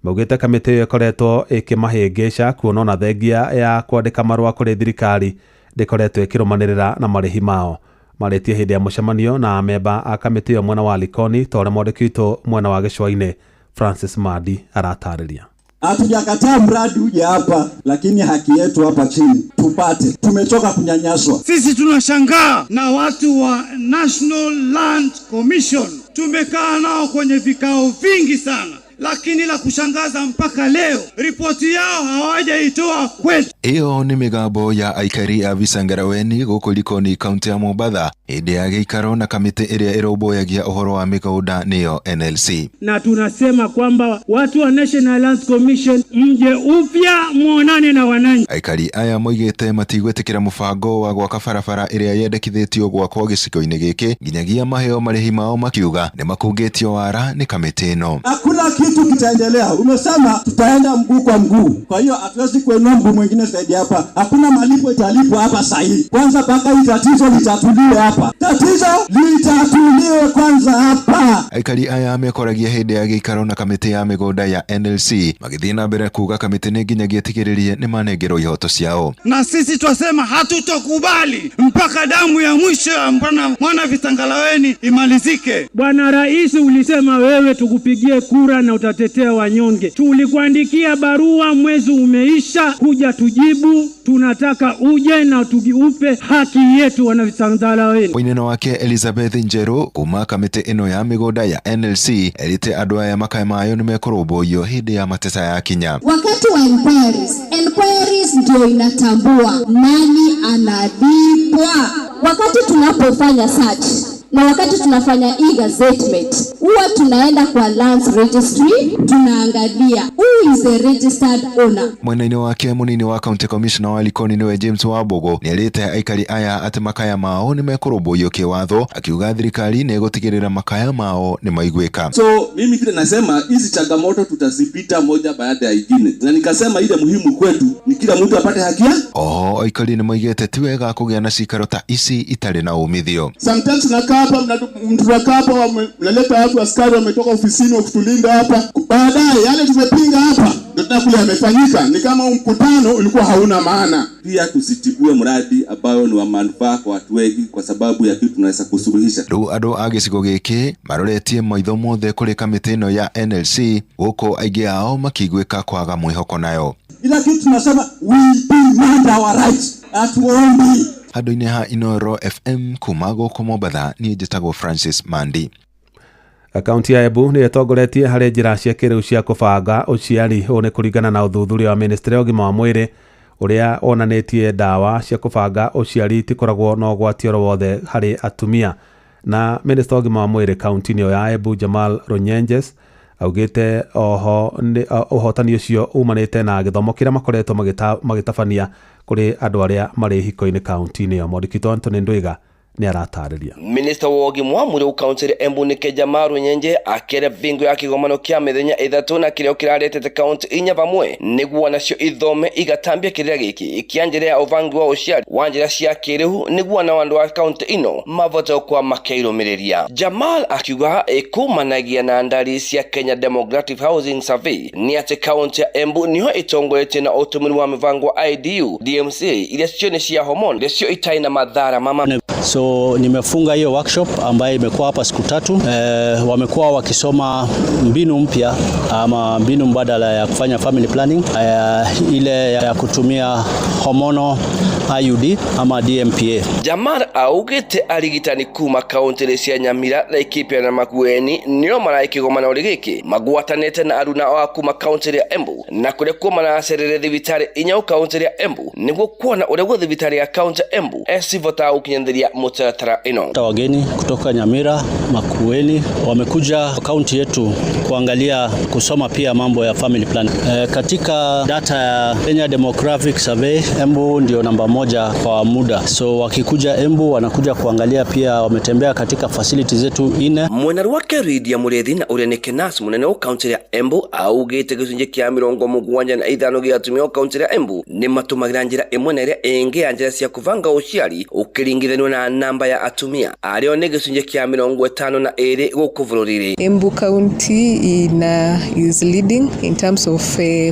Maugĩte kamĩtĩ ĩyo ĩkoretwo ĩkĩmahĩngĩca kuona ona thengia ya kwandĩka marũa kũrĩ thirikari ndĩkoretwo ĩkĩrũmanĩrĩra na marĩhi mao. Marĩtie hĩndĩ ya mũcemanio na amemba a kamĩtĩ ĩyo mwena wa Likoni ta ũrĩa mwandĩki witũ mwena wa Gĩcũa-inĩ Francis Mandi aratarĩria. Hatujakataa mradi uje hapa, lakini haki yetu hapa chini tupate. Tumechoka kunyanyaswa. Sisi tunashangaa na watu wa National Land Commission. Tumekaa nao kwenye vikao vingi sana, lakini la kushangaza mpaka leo ripoti yao hawajaitoa kwetu. Iyo nĩ mĩgambo ya aikari a Visangaraweni gũkũ Likoni kaunti ya Mombatha hĩndĩ ya gĩikaro na kamĩtĩ ĩrĩa ĩrũmbũyagia ũhoro wa mĩgũnda nĩyo NLC. Na tunasema kwamba watu wa National Land Commission mje upya muonane na wananchi. Aikari aya moigĩte matigwĩtĩkĩra mũbango wa gwaka barabara ĩrĩa yendekithĩtio gwakwo gĩcigo-inĩ gĩkĩ nginyagia maheo marĩhi mao, makiuga nĩ makungĩtio wara nĩ kamĩtĩ ĩno. Hakuna kitu kitaendelea. Umesema tutaenda mguu kwa mguu, kwa hiyo hatuwezi kuinua mguu mwingine zaidi hapa. Hakuna malipo italipwa hapa sahihi. Kwanza mpaka hii tatizo litatuliwe hapa. Tatizo litatuliwe kwanza hapa. Aikari aya mekoragia hĩndĩ ya gĩikaro na kamĩtĩ ya mĩgũnda ya NLC magĩthiĩ na mbere kuga kamĩtĩ nĩ nginyagia ĩtigĩrĩrie nĩ manengerwo ihoto ciao. Na sisi twasema hatutokubali mpaka damu ya mwisho ya mwana Visangalaweni imalizike. Bwana Rais, ulisema wewe tukupigie kura na utatetea wanyonge. Tulikuandikia barua, mwezi umeisha, kuja tujibu. Tunataka uje na tugiupe haki yetu wana Visangalaweni. Mũineno wake Elizabeth Njeru kuma kamĩtĩ ĩno ya mĩgũnda ya NLC erĩte andũ aya makae mayo nĩ mekũrũmbũiyo hĩndĩ ya mateta ya kinya. Wakati wa inquiries ndio inatambua nani analipwa. Wakati tunapofanya search na wakati tunafanya e-gazettement, huwa tunaenda kwa Lands Registry, tunaangalia who is the registered owner. Mwena-inĩ wake mũnini wa County Commissioner wa Likoni nĩwe James Wambugu nĩerĩte aikari aya atĩ makaya mao nĩmekũrũmbũiyo kĩwatho, akiuga thirikari nĩĩgũtigĩrĩra makaya mao nĩmaiguĩka. So mimi kile nasema hizi changamoto tutazipita moja baada ya ingine, na nikasema ile muhimu kwetu ni kila mtu apate haki yake. Oho aikari nĩmoigĩte ti wega kũgĩa na cikaro ta ici itarĩ na umithio. Sometimes nakaa hapa, mnakaa hapa, mnaleta watu askari wametoka ofisini wa kutulinda hapa. Baadaye yale tumepinga hapa ndio tena kule yamefanyika. Ni kama mkutano ulikuwa hauna maana. Pia tusitibue mradi ambao ni wa manufaa kwa watu wengi kwa sababu ya kitu tunaweza kusuluhisha. Rĩu andũ a gĩcigo gĩkĩ maroretie maitho mothe kũrĩ kamĩtĩ ĩno ya NLC gũkũ aingĩ ao makĩiguĩka kwaga mwĩhoko nayo. Ila kitu tunasema we demand our rights. Hatuombi. Handũ-inĩ ha Inoro FM kuma gũkũ Mombatha, niĩ njĩtagwo Francis Mandi. Kaunti ya Embu nĩ ĩtongoretie harĩ njĩra cia kĩrĩu cia kũbanga ũciari. Ũũ nĩ kũringana na ũthuthuria wa ministry ya ũgima wa mwĩrĩ ũrĩa wonanĩtie ndawa cia kũbanga ũciari itikoragwo na ũgwati oro wothe harĩ atumia. Na minista wa ũgima wa mwĩrĩ kaunti-inĩ ĩyo ya Embu Jamal Runyenjes augĩte oho ũhotani ũcio umanĩte na gĩthomo kĩrĩa makoretwo magĩtabania kũrĩ andũ arĩa marĩ hiko-inĩ kaunti-inĩ ĩyo. Mwandĩki witũ Anthony Ndwiga nĩ aratarĩria. Minista wa ũgima wa mwĩrĩ kaunti ya Embu nĩ Jamal Runyenje akĩaria bingo ya kĩgomano kĩa mĩthenya 3 na kĩrĩa kĩraretete kaunti 4 vamwe nĩguo nacio ithome igatambia kĩrĩra gĩkĩ kĩa njĩra ya ũbangi wa ũciari wa njĩra cia kĩrĩu nĩguo na andũ a kaunti ĩno mavote gũkorwo makĩrũmĩrĩria. Jamal akiuga ĩkumanagia na ndari cia Kenya Demographic Housing Survey nĩ atĩ kaunti ya Embu nĩho ĩtongoretie na ũtũmĩri wa mĩbango wa IDU DMC iria cio nĩ cia homoni iria cio itarĩ na madhara mama. So nimefunga hiyo workshop ambayo imekuwa hapa siku 3. Wamekuwa wakisoma mbinu mpya ama mbinu mbadala ya kufanya family planning, ile ya kutumia hormonal IUD ama DMPA. Jamal augite arigitani kuma kaunti cia Nyamira, Laikipia na Makueni nio maraikigomana giki magwatanite na aruna wa kuma kaunti ya Embu na kuria kuo maracerere thibitari 4 kaunti ya Embu niguo kuona uria guo thibitari ya kaunti ya Embu esivota gukinyanĩria mutaratara ino. Wageni kutoka Nyamira, Makueni wamekuja kaunti yetu kuangalia kusoma pia mambo ya family planning. Katika data ya Kenya Demographic Survey, Embu ndio namba 1 kwa muda. So wakikuja Embu wanakuja kuangalia pia, wametembea katika facility zetu 4. Mwena wake Lydia Murethi na uria ni Kenas munene wa kaunti ya Embu augite gĩcunjĩ kĩa 75 gĩa atumia kaunti ya Embu nĩ matũmagĩra njĩra ĩmwe na ĩrĩa ĩngĩ ya njĩra cia kũbanga ũciari ũkĩringithanio na namba ya atumia arĩa nĩ gĩcunjĩ kĩa 52 gũkũ bũrũri-inĩ. Embu County is leading in terms of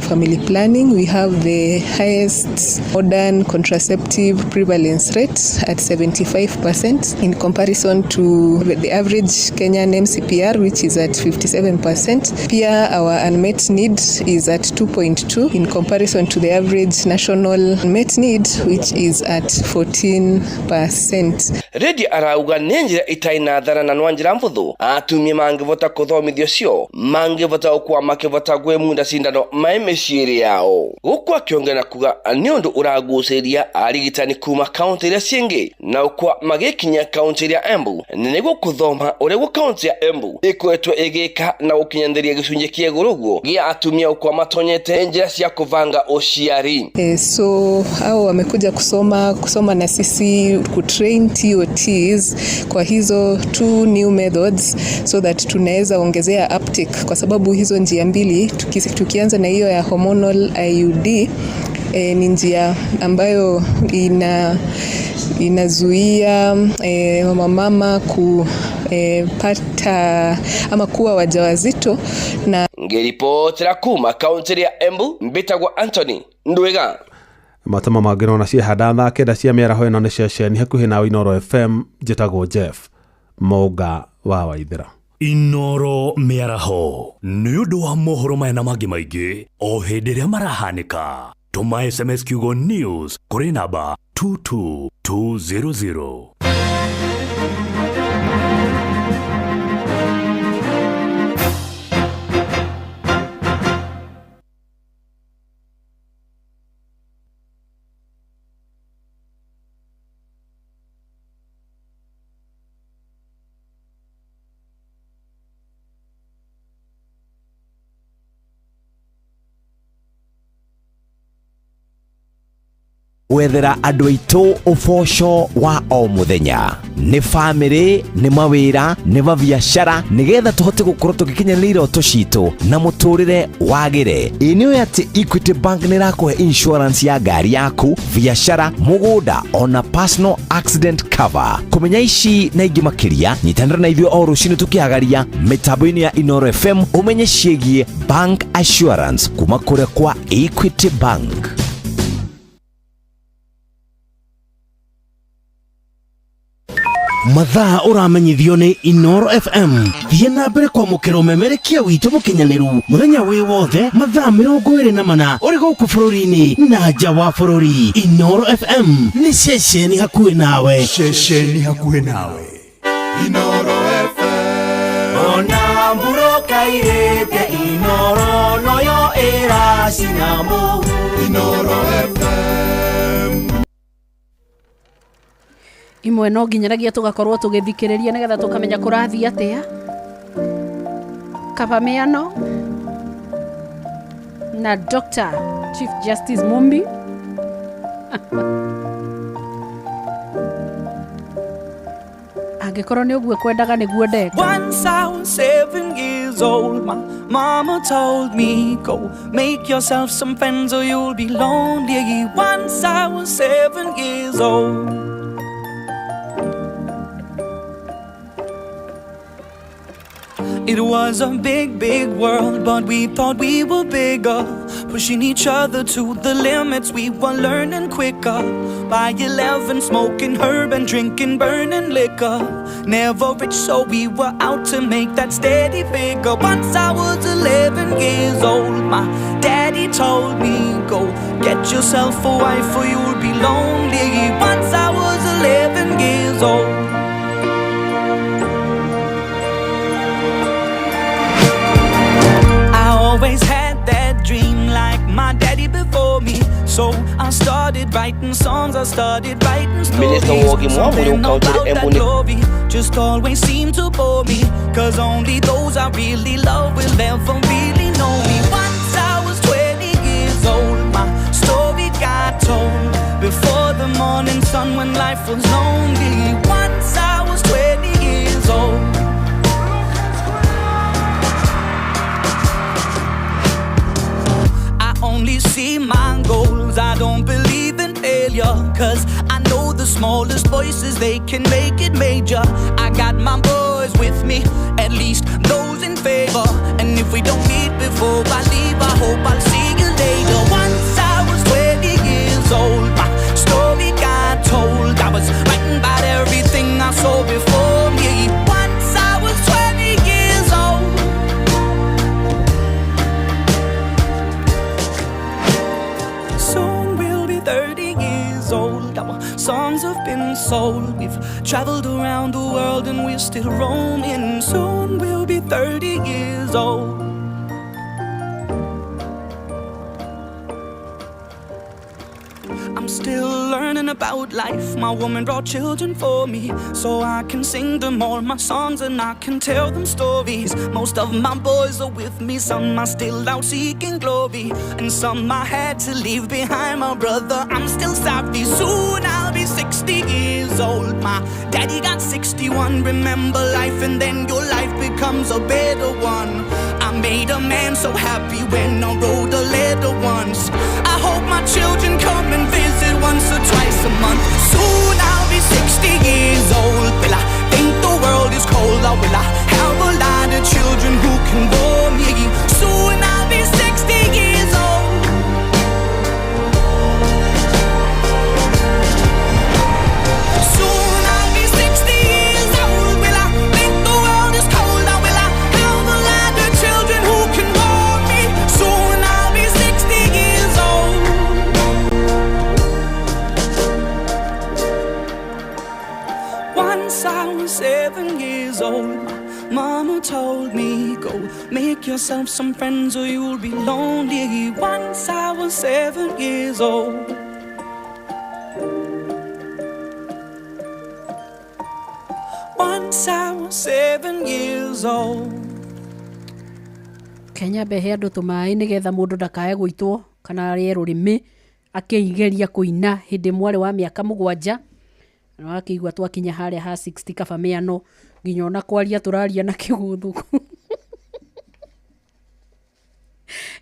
family planning. We have the highest modern contraceptive prevalence rate at 75% in comparison to the average Kenyan MCPR, which is at 57%. Pia our unmet need is at 2.2 in comparison to the average national unmet need, which is at 14%. Redi arauga nĩ njĩra itarĩ na thara na nwa njĩra mvuthu atumia mangĩvota kũthomithio cio mangĩvota gũkorwo makĩvota gwĩmunda cindano mai mĩciĩ yao gũkũ akĩongera kuga nĩ ũndũ ũragucĩrĩria arigitani kuma kaunti iria ciĩngĩ na gũkorwo magĩkinya kaunti ya Embu nĩguo kũthoma ũrĩa guo kaunti ya Embu ĩkoretwo ĩgĩka na gũkinyanĩria gĩcunjĩ kĩa igũrũ ũguo gĩa atumia gũkorwo matonyete njĩra cia kũbanga ũciari. So hao wamekuja kusoma na sisi kutrain TOTs kwa hizo 2 new methods so that tunaweza ongezea uptake, kwa sababu hizo njia mbili tukianza na hiyo ya hormonal IUD ni njia ambayo inazuia mama kupata ama kuwa wajawazito. Na ngiripotera kuma kaunti ya Embu mbitagwo Anthony Ndwiga. Matama mangĩ na ciehanda thaa 9 cia mĩaraho ĩno nĩ ceceni hakuhĩ nawe Inoro FM. Njĩtagwo Jeff Mũnga wa Waithĩra. Inoro mĩaraho nĩ ũndũ wa mohoro maya na mangĩ maingĩ o hĩndĩ ĩrĩa marahanĩka. Tũma SMS kiugo news kũrĩ namba 22200. Gwethera andũ aitũ ũboco wa o mũthenya nĩ famĩlĩ nĩ mawĩra nĩ mabiacara nĩgetha tũhote gũkorwo tũgĩkinyanĩria iroto citũ na mũtũrĩre wagĩre. Ĩ nĩũĩ atĩ Equity Bank nĩ ĩrakũhe insurance ya ngari yaku, biacara, mũgũnda ona personal accident cover. Kũmenya ici na ingĩ makĩria nyitanĩra na ithuĩ o rũcinĩ tũkĩhagaria mĩtambo-inĩ ya Inoro FM ũmenye ciĩgiĩ bank assurance kuma kũrĩa kwa Equity Bank. Mathaa ũramenyithio nĩ Inoro FM. Thiĩ na mbere kwamũkĩra ũmemerekia witũ mũkinyanĩru mũthenya wĩ wothe mathaa 24 ũrĩ gũkũ bũrũri-inĩ na nja wa bũrũri. Inoro FM nĩ ceceni hakuhĩ nawe. Ceceni hakuhĩ nawe. Inoro FM. Ona Ĩikairĩte Inoro noyo ĩracina mũhu. Inoro FM. Imwe no nginyanagia tugakorwo tugithikiriria nigetha tukamenya kurathii atia. Kaba Miano na Dr. Chief Justice Mumbi. Angĩkorwo nĩ ũguo kwendaga nĩguo ndeka. Once I was 7 years old, my mama told me, "Go make yourself some friends or you'll be lonely." Once I was 7 years old. It was a big, big world, but we thought we were bigger. Pushing each other to the limits, we were learning quicker. By 11, smoking herb and drinking burning liquor. Never rich, so we were out to make that steady figure. Once I was 11 years old, my daddy told me, "Go get yourself a wife or you'll be lonely." Once I was 11 years old. I always had that dream like my daddy before me. So I started writing songs, I started writing stories. Minista wa ũgima wa mwĩrĩ Something kaunti about ya that Embu nĩ glory just always seemed to bore me. 'Cause only those I really love will ever really know me. Once I was 20 years old, my story got told. Before the morning sun when life was lonely. Once I was 20 years old. I only see my goals. I don't believe in failure. 'Cause I know the smallest voices, they can make it major. I got my boys with me, at least those in favor. And if we don't meet before I leave, I hope I'll see you later. Once I was 20 years old, my story got told. I was writing about everything I saw before me. Once I was 20 years old. Soon we'll be 30 years old. Our songs have been sold. We've traveled around the world and we're still roaming. Soon we'll be 30 years old. I'm still learning about life. My woman brought children for me, so I can sing them all my songs and I can tell them stories. Most of my boys are with me, some are still out seeking glory, and some I had to leave behind. My brother, I'm still sorry. Soon I'll be 60 years old. My daddy got 61. Remember life, and then your life becomes a better one. I made a man so happy when I wrote a letter once. I hope my children come and visit once or twice a month. Soon I'll be 60 years old. Will I think the world is cold, or will I have a lot of children who can bore me? Soon I'll be 60 years old. Soon I'll be 60 years old. Will I think the world is cold, or will I have a lot of children who can warm me? Soon I'll be 60 years old. Once I was 7 years old, my mama told me, "Go make yourself some friends or you'll be lonely." Once I was 7 years old. Once I was 7 years old. Kenya mbehe andũ tũmaĩ nĩgetha mũndũ ndakae gũitwo kana arĩe rũrĩmĩ akĩigeria kũina hĩndĩ mwarĩ wa mĩaka 7. Na wakĩigua twakinya harĩa ha 60 kaba mĩano nginya ona kwaria tũraria na kĩgũthũku.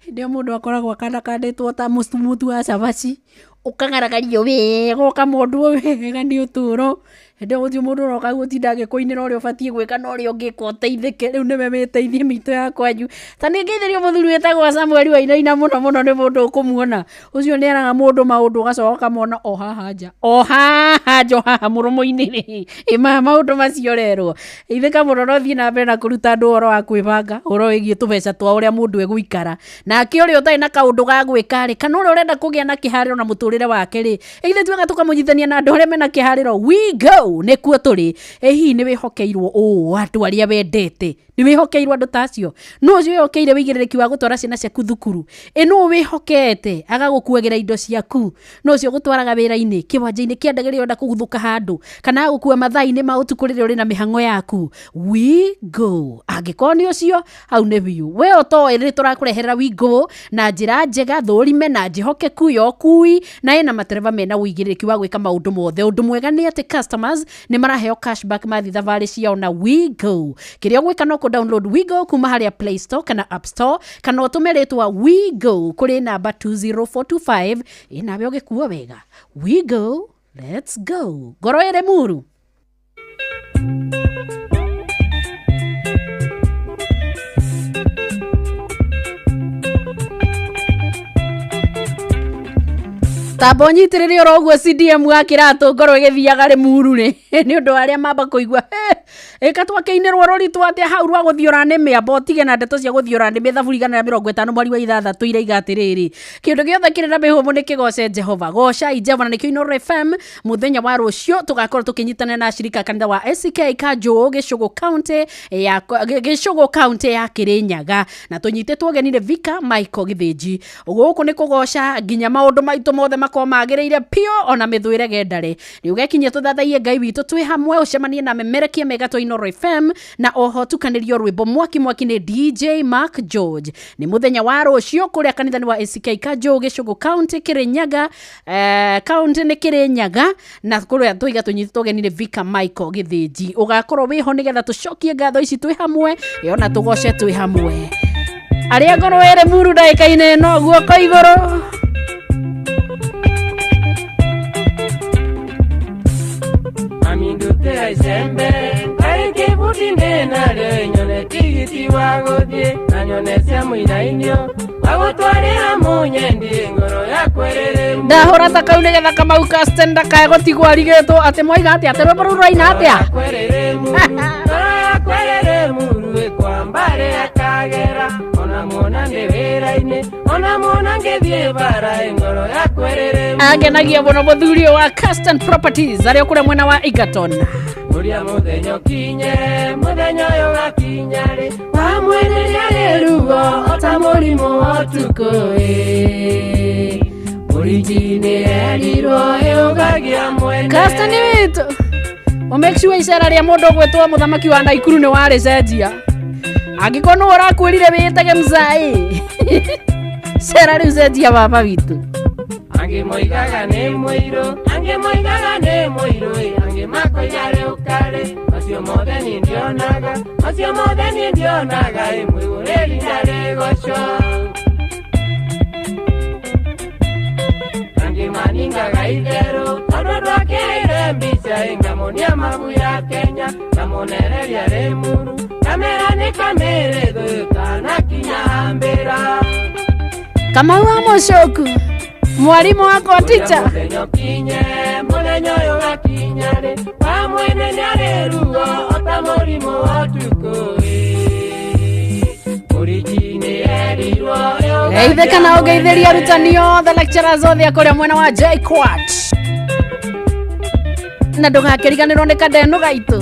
Hĩndĩ ĩyo mũndũ akoragwo akandakandĩtwo ta mũtu wa cabaci, ũkagaragario wega, ũkamondwo wega nĩ ũtũro. Hĩndĩ ĩyo gũtirĩ mũndũ ũroka gũtinda agĩkũinĩra ũrĩa ũbatiĩ gwĩka na ũrĩa ũngĩka ũteithĩke. Rĩu nĩwe wĩteithie mĩitũ ya kwanyu. Ta nĩ ngeithĩrio mũthuri wĩtagwo Samuel Wainaina mũno mũno, nĩ mũndũ ũkũmuona ũcio nĩ eraga mũndũ maũndũ ũgacoka ũkamona o haha nja, o haha nja, o haha mũromo-inĩ rĩ ĩ maya maũndũ macio ũrerwo. Ithĩka mũno no thiĩ na mbere na kũruta andũ ũhoro wa kwĩbanga, ũhoro wĩgiĩ tũbeca twa ũrĩa mũndũ egũikara. Nake ũrĩa ũtarĩ na kaũndũ ga gwĩka rĩ, kana ũrĩa ũrenda kũgĩa na kĩharĩro na mũtũrĩre wake rĩ, ithuĩ tuaga tũkamũnyitithania na andũ arĩa mena kĩharĩro. We go. Go nĩkuo tũrĩ. Ĩ hihi nĩ wĩhokeirwo ũũ andũ arĩa wendete? Nĩ wĩhokeirwo andũ ta acio? Nũ ũcio wĩhokeire wĩigĩrĩrĩki wa gũtwara ciana ciaku thukuru? Ĩ nũ wĩhokete agagũkuagĩra indo ciaku? Nũ ũcio ũgũtwaraga wĩra-inĩ, kĩwanja-inĩ kĩa ndege rĩrĩa ũrenda kũguthũka handũ, kana agũkua mathaa-inĩ ma ũtukũ rĩrĩa ũrĩ na mĩhang'o yaku? We Go. Angĩkorwo nĩ ũcio, hau nĩ biũ. We ũtoĩ nĩ tũrakũreherera We Go na njĩra njega, thũrime na njĩhokeku ya ũkui, na ĩna matereba mena ũigĩrĩrĩki wa gwĩka maũndũ mothe. Ũndũ mwega nĩ atĩ customers nĩ maraheo cashback mathiĩ thabarĩ ciao na We Go. Kĩrĩa ũgwĩka no kũ download We Go kuma harĩa Play Store kana App Store, kana ũtũme rĩtwa We Go kũrĩ namba 20425. Ĩ nawe ũgĩkuo wega. We Go, let's go. Ngoro ĩrĩ muru. Tamba ũnyitĩrĩre oro ũguo CDM wa kĩratũ ngoro ĩgĩthiaga rĩ muru rĩ nĩ ũndũ wa arĩa mamba kũigua ĩka twakĩinĩrwo rũritũ atĩa hau rwa gũthiũra nĩmĩ amba ũtige na ndeto cia gũthiũra nĩmĩ thaburi 150 mweri wa ithathatũ iraiga atĩrĩrĩ, kĩndũ gĩothe kĩrĩ na mĩhũmũ nĩ kĩgoce Jehova, gocai Jehova. Na nĩkĩo Inooro FM mũthenya wa rũciũ tũgakorwo tũkĩnyitanĩra na ashirika a kanitha wa ACK Kanjũũ Gĩcũgũ county ya Gĩcũgũ county ya Kĩrĩnyaga, na tũnyitĩtwo ũgeni nĩ Vicar Michael Gĩthĩnji. Gũkũ nĩ kũgoca nginya maũndũ maitũ mothe makorwo magĩrĩire piũ, ona mĩthwĩre gendare. Nĩ ũgekinyia tũthathaiye Ngai witũ twĩ hamwe, ũcemanie na memerekia mega twa Inooro FM, na oho tukanĩrio rwĩmbo mwaki mwaki nĩ DJ Mark George. Nĩ mũthenya wa rũciũ kũrĩa kanitha-inĩ wa ACK Kanjũũ Gĩcũgũ county Kĩrĩnyaga, county nĩ Kĩrĩnyaga, na kũrĩa tũiga tũnyitĩtwo ũgeni nĩ Vicar Michael Gĩthĩnji. Ũgakorwo wĩho nĩgetha tũcokie ngatho ici twĩ hamwe, ona tũgoce twĩ hamwe. Arĩa ngoro ĩrĩ muru ndagĩka-inĩ ĩno guoko igũrũ. Mami ndutĩra icembe ngarĩ kĩbuti ndĩ narĩo, nyone tigiti wa gũthiĩ na nyone cia mũinainio wa gũtwarĩra mũnyendi ngoro yakwa ĩrĩ muru. Ndahũra ta kau nĩgetha Kamau Casten ndakae gũtigwo arigĩtwo atĩ mwaiga atĩa, atĩ rwĩmbo rũu rũraina atĩa? Ngoro yakwa ĩrĩ muru ĩkwamba rĩa Kagera, ona muona ndĩ wĩra-inĩ, ona muona ngĩthiĩ bara, ngoro yakwa ĩrĩ muru. Angenagia mũno mũthuri ũyũ wa Casten Properties arĩa kũrĩa mwena wa Egerton. Ũrĩa mũthenya ũkinye, mũthenya ũyũ ũgakinya rĩ, wa mwene nĩarĩ ruo o ta mũrimũ wa ũtukũ ĩ. Mũriti nĩ erirwo ĩũgagia mwene. Casten witũ, o make sure icera rĩa mũndũ ũgwĩtwo mũthamaki wa Naikuru nĩ warĩcenjia. Angĩkorwo nĩwe ũrakwĩrire wĩĩtage mzai, cera rĩu cenjia baba witũ. Angĩ moigaga nĩ mũirũ, angĩ moigaga nĩ mũirũ, angĩ makoiga rĩu karĩ, macio mothe niĩ ndionaga, macio mothe niĩ ndionaga, ĩ mwĩgũrĩri ndarĩ goco. Angĩ maningaga itherũ, tondũ ndwakĩheire mbica, ĩ ngamonia mabu ya Kenya, ngamonereria rĩ muru, kamera nĩ kamĩrĩ thũ, tanakinya hambĩra. Kamau wa Mũcũku, mwarimu wakwa teacher. Mũthenya ũkinye, mũthenya ũyũ ũgakinya rĩ, wa mwene nĩarĩ ruo o ta mũrimũ wa ũtukũ ĩ. Mũriti nĩ erirwo ĩũgagia Geithĩka na ũgeithĩrie mwene. arutani othe, lecturers othe a kũrĩa mwena wa JKUAT. Na ndũgakĩriganĩrwo nĩ kandenũ gaitũ,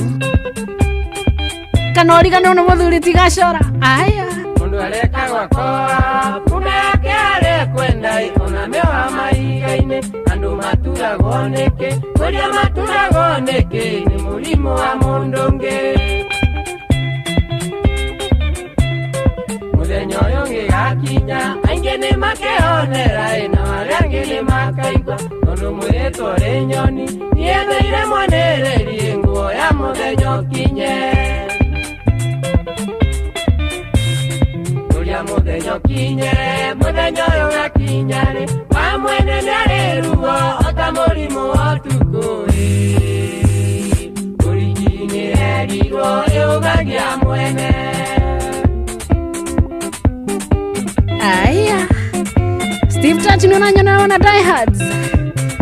kana ũriganĩrwo nĩ mũthuri ti Gacora. Aya. Mũndũ areka gwakoa, kumbe yake arekwenda, ona mĩoha mahiga-inĩ, andũ maturagwo nĩkĩ, kũrĩa maturagwo nĩkĩ, nĩ mũrimũ wa mũndũ ũngĩ. Mũthenya ũyũ ũngĩgakinya, aingĩ nĩ makeonera, ĩ, na arĩa angĩ nĩ makaigua, tondũ mwĩrĩtwo ũrĩ nyoni, niĩ thũire mwanĩrĩrie nguo ya mũthenya ũkinye. Ũrĩa mũthenya ũkinye, mũthenya ũyũ ũgakinya rĩ, wa mwene nĩarĩ ruo o ta mũrimũ wa ũtukũ ĩ. Mũriti nĩ erirwo ĩũgagia mwene. Aya. Steve Touch nĩ ũranyona na Diehards.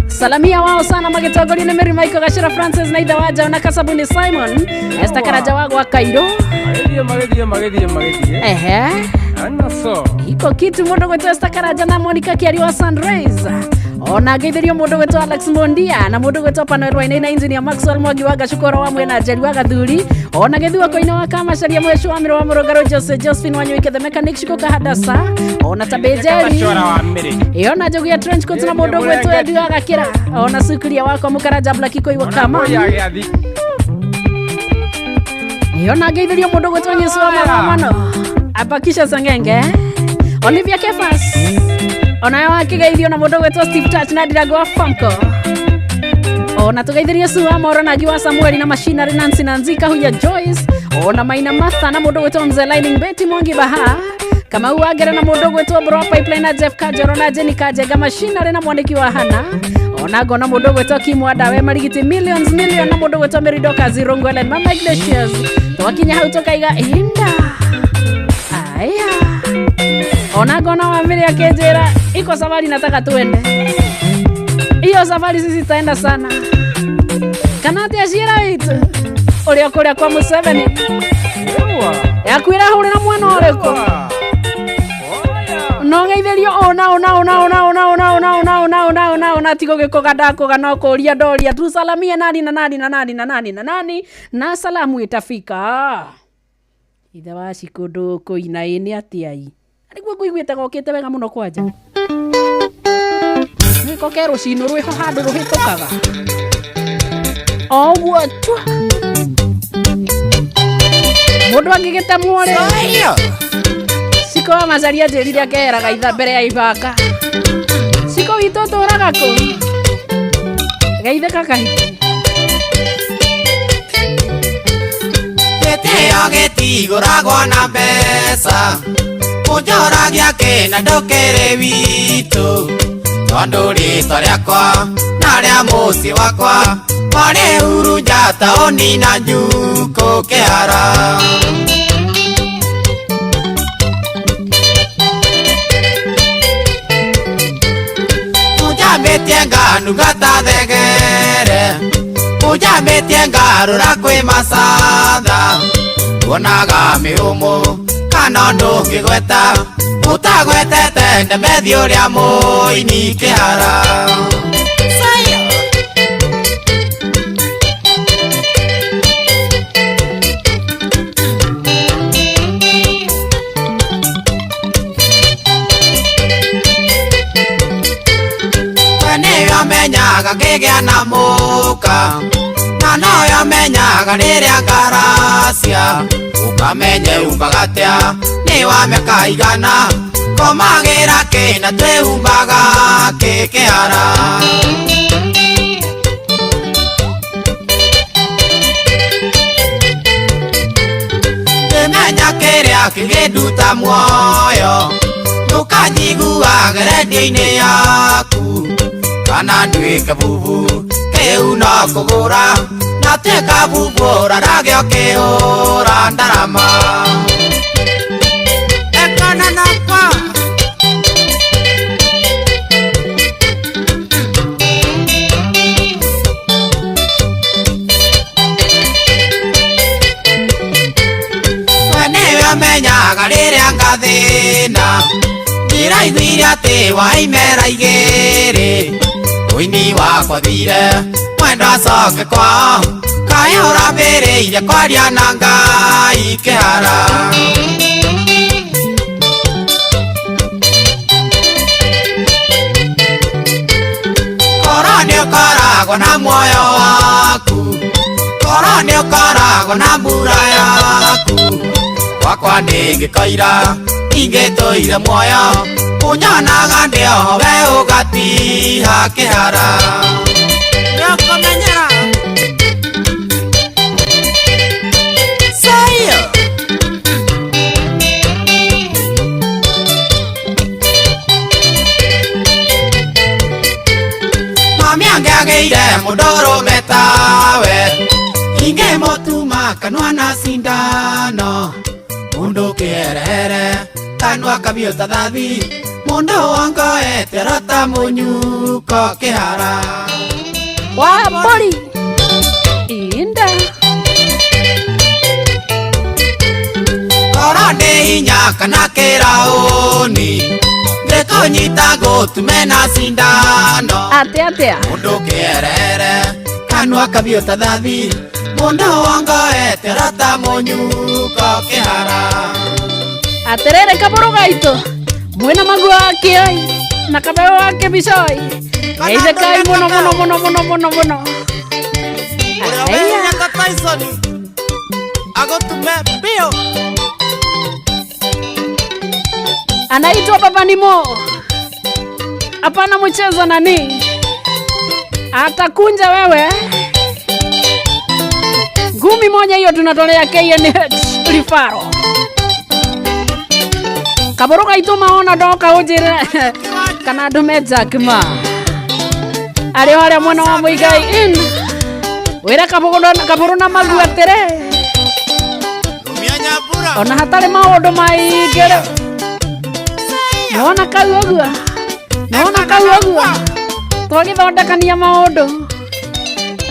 Salamia wao sana magĩtongorio nĩ Mary Michael Gacĩra Francis na ithe wa Njaũ na Kasabuni Simon. Esther Karanja wa gwa Kairũ. Magĩthiĩ magĩthiĩ magĩthiĩ magĩthiĩ. Ehe. Ana so. Iko kitu mũndũ gwĩtwo Esther Karanja na Monica Kĩari wa Sunrise. Ona ngeithirio mundu gwitwo Alex Mondia na mundu gwitwo Panoel Wainaina na engineer Maxwell Mwangi wa Gacukoro wa mwena Njeri wa Gathuri. Ona githuo koina wa Kamacaria mweshu wa Miro wa Murungaro Jose Josephine Wanyoike the mechanic Shiko Kahadasa. Ona Tabejeri. Iona njogu ya trench coat na mundu gwitwo Edu wa Gakira. Ona Sukuria wakwa Mukaraja Black Koi wa Kama. Iona ngeithirio mundu gwitwo Nyesu wa Maromano. Abakisha Sangenge. Olivia Kefas. Ona wakigeithio na mundu gwitwo Steve Touch na Ndirago wa Famco. Ona tugeithirio Sue Moro na Giwa Samuel na Machinery Nancy Nanzika Huya Joyce. Ona Maina Martha na mundu gwitwo Mzee Lining Betty Mwangi Baha. Kamau Wagera na mundu gwitwo Bro Pipeline na Jeff Kajoro na Jenny Kajega Machinery na mwaniki wa Hana. Ona ngona mundu gwitwo Kimwa Dawe Marigiti Millions Million na mundu gwitwo Meridoka Zirongo Ellen Mama Ignatius. Twakinya hau tukaiga inda. Aya. Ona ngona wa mbere akenjera iko safari nataka tuende. Hiyo safari sisi tutaenda sana. Kana atia ciira witu uria kuria kwa Museveni. Yakwira hurira mwana uriku. No ngeithirio ona ona ona ona ona ona ona ona ona ona ona ona tigo gikoga ndakuga no kuria ndoria tusalamie nani na nani na nani na nani na nani na salamu itafika. Ithe wa cikundu kuina ĩ nĩ atia i. Niguo nguiguĩte gokĩte wega mũno kwanja. Nĩko ke rũcinũ rwĩho handũ rũhĩtũkaga. O ũguo tu. Mũndũ angĩgĩtemwo rĩ. Ciko wa Macaria njĩrire akeheraga itha mbere ya ibanga. Ciko witũ ũtũraga kũ? Geithĩka kahiki. Gĩtĩo gĩtigũragwo na mbeca. Kunjoragia kĩna ndũkĩrĩ witũ. Tondũ rĩtwa rĩakwa na rĩa mũciĩ wakwa marĩ Hurunja taũni na Njukũ Kĩhara. Kunjambĩtie nganunga ta thegere. Kunjambĩtie ngarũra kwĩ macatha. Tuonaga mĩhũmũ kana ndũngĩgweta ũtagwetete Ndemethi ũrĩa mũini Kĩhara. We nĩwe ũmenyaga ngĩgĩa na mũka na nowe ũmenyaga rĩrĩa ngaracia. Ũkamenye umbaga atĩa nĩ wa mĩaka igana komagĩra kĩna twĩhumbaga kĩ Kĩhara. Kĩmenya kĩrĩa kĩngĩnduta muoyo ndũkanjiguage rendio-inĩ yaku kana nduĩke bubu kĩu no kũgũra na tuĩka bubu ũrarage ũkĩhũra ndarama. Ekana nakwa. We nĩwe ũmenyaga rĩrĩa ngathĩna ndĩraiguire atĩ waimera igĩrĩ ũini wakwa thire mwendwa acoke kwao kaĩ ũrambĩrĩirie kwaria na Ngai Kĩhara. Korwo nĩũkoragwo na muoyo waku korwo nĩũkoragwo na mbura yaku gwakwa ndĩngĩkoira ingĩtũire muoyo ũnyonaga ndĩ oho we ũgatiha Kĩhara. Nĩũkũmenyera. Sayo. Mami angĩagĩire mũndũrũme tawe ingĩmũtuma kanua na cindano mũndũ kĩherehere kanua kabiũ ta thathi mũndũ wongoete rota mũnyuko Kĩhara. Wa mbũri. Inda. Korwo ndĩ hinya kana kĩraũni Agũnyita gũtume na cindano Atĩa atĩa Mũndũ kĩerere Kanua kabiũ ta thathi Mũndũ wongoete rata mũnyuko kĩhara Atĩrĩrĩ kabũrũ gaitũ mwĩna maguo wa kĩoi na kabeo wa kĩbicoi geithĩkai mũno mũno mũno mũno mũno mũno. Aya. Tyson agũtume biũ. Anaitwa Baba Nimo, hapana mchezo nani, atakunja wewe. Ngumi moja hiyo tunatolea KNH Rifaro kabũrũ gaitũ maona ndoka ũnjĩre kana ndũme Jack Ma arĩ o harĩa mwena wa Muigai Inn wĩre kabũrũ na magu atĩrĩ ona hatarĩ maũndũ maingĩ rĩ nĩwona kau ũguo nĩwona kau ũguo twagĩthondekania maũndũ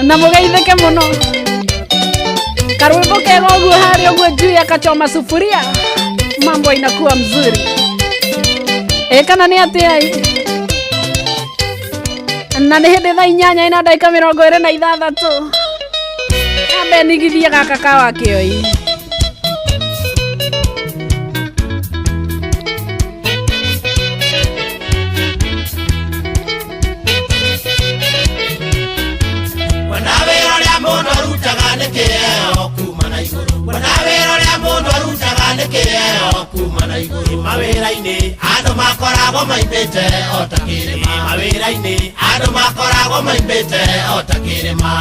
na mũgeithĩke mũno karwĩmbo kega ũguo harĩa ũguo juu ya kachoma sufuria mambo inakuwa mzuri. Ĩ kana nĩ atĩa ĩ? Na nĩ hĩndĩ thaa 8 ina ndagĩka 26 nyambe nigithie gaka kawa kĩoi. Wena wĩra ũrĩa mũndũ arutaga nĩ kĩheo kuma na igũrũ. Wena wĩra ũrĩa mũndũ arutaga nĩ kĩheo kuma na igũrũ. Mawĩra-inĩ andũ makoragwo maimbĩte o ta kĩrĩma. Mawĩra-inĩ andũ makoragwo maimbĩte o ta kĩrĩma.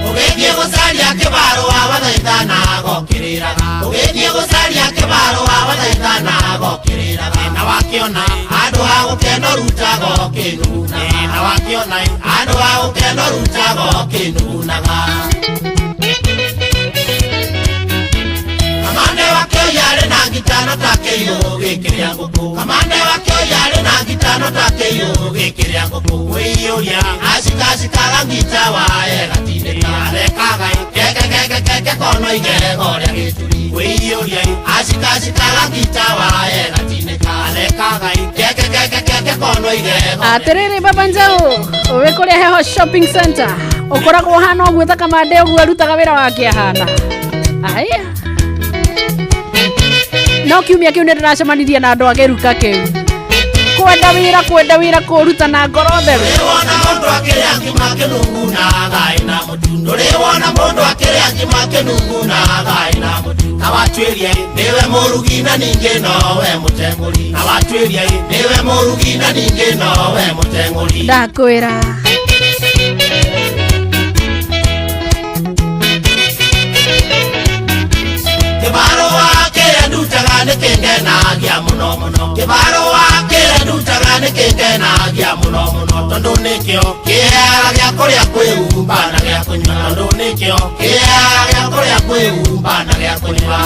Ũgĩthiĩ gũcaria kĩbarũa wathaithana gokĩrĩraga. Ũgĩthiĩ gũcaria kĩbarũa wathaithana gokĩrĩraga. Na wakĩona handũ ha gũkena ũrutaga ũkĩnugunaga. Na wakĩona handũ ha gũkena ũrutaga ũkĩnugunaga. Kamande wa kĩoya arĩ na ngitano ta kĩiyũ gĩkĩrĩa ngũkũ. Kamande wa kĩoya arĩ na ngitano ta kĩiyũ gĩkĩrĩa ngũkũ. Kwĩiyũria acikacikaga ngita waye gatindĩka. Arekaga keke keke keke kono igego rĩa gĩturi. Kwĩiyũria acikacikaga ngita waye gatindĩka. Arekaga keke keke keke kono igego. Atĩrĩrĩ baba Njaũ wĩ kũrĩa Heho Shopping Center ũkoragwo ũhana ũguo ta kamande ũguo arutaga wĩra wake ahana. Aya. No kiumia kĩu nĩ ndĩracemanirie na andũ a gĩruka kĩu kwenda wĩra kũruta na ngoro theru. Wona mũndũ akĩrĩa ngima kĩnugunaga ĩna mũtu. Ndũrĩ wona mũndũ akĩrĩa ngima kĩnugunaga ĩna mũtu. Na watuĩria nĩwe mũrugi na ningĩ nowe mũteng'ũri. Na watuĩria nĩwe mũrugi na ningĩ nowe mũteng'ũri. Ndakwĩra kĩbarũa kĩrĩa ndutaga nĩ kĩngenagia mũno mũno. Kĩbarũa kĩrĩa ndutaga nĩ kĩngenagia mũno mũno. Tondũ nĩkĩo kĩheaga gĩa kũrĩa kwĩhumba na gĩa kũnyua. Tondũ nĩkĩo kĩheaga gĩa kũrĩa kwĩhumba na gĩa kũnyua.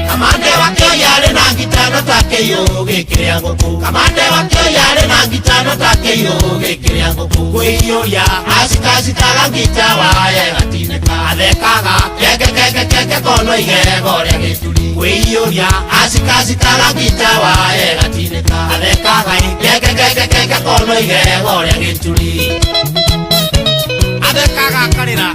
Kamande wa kĩoya arĩ na ngitano ta kĩiyũ gĩkĩrĩa ngũkũ. Kamande wa kĩoya arĩ na ngitano ta kĩiyũ gĩkĩrĩa ngũkũ. Kwĩiyũria acikacikaga ngita waye gatinĩka. Athekaga keke keke keke kono igego rĩa gĩturi. Kwĩiyũria acikacikaga ngita waye gatinĩka. Athekaga keke keke keke kono igego rĩa gĩturi. Athekaga akarĩra.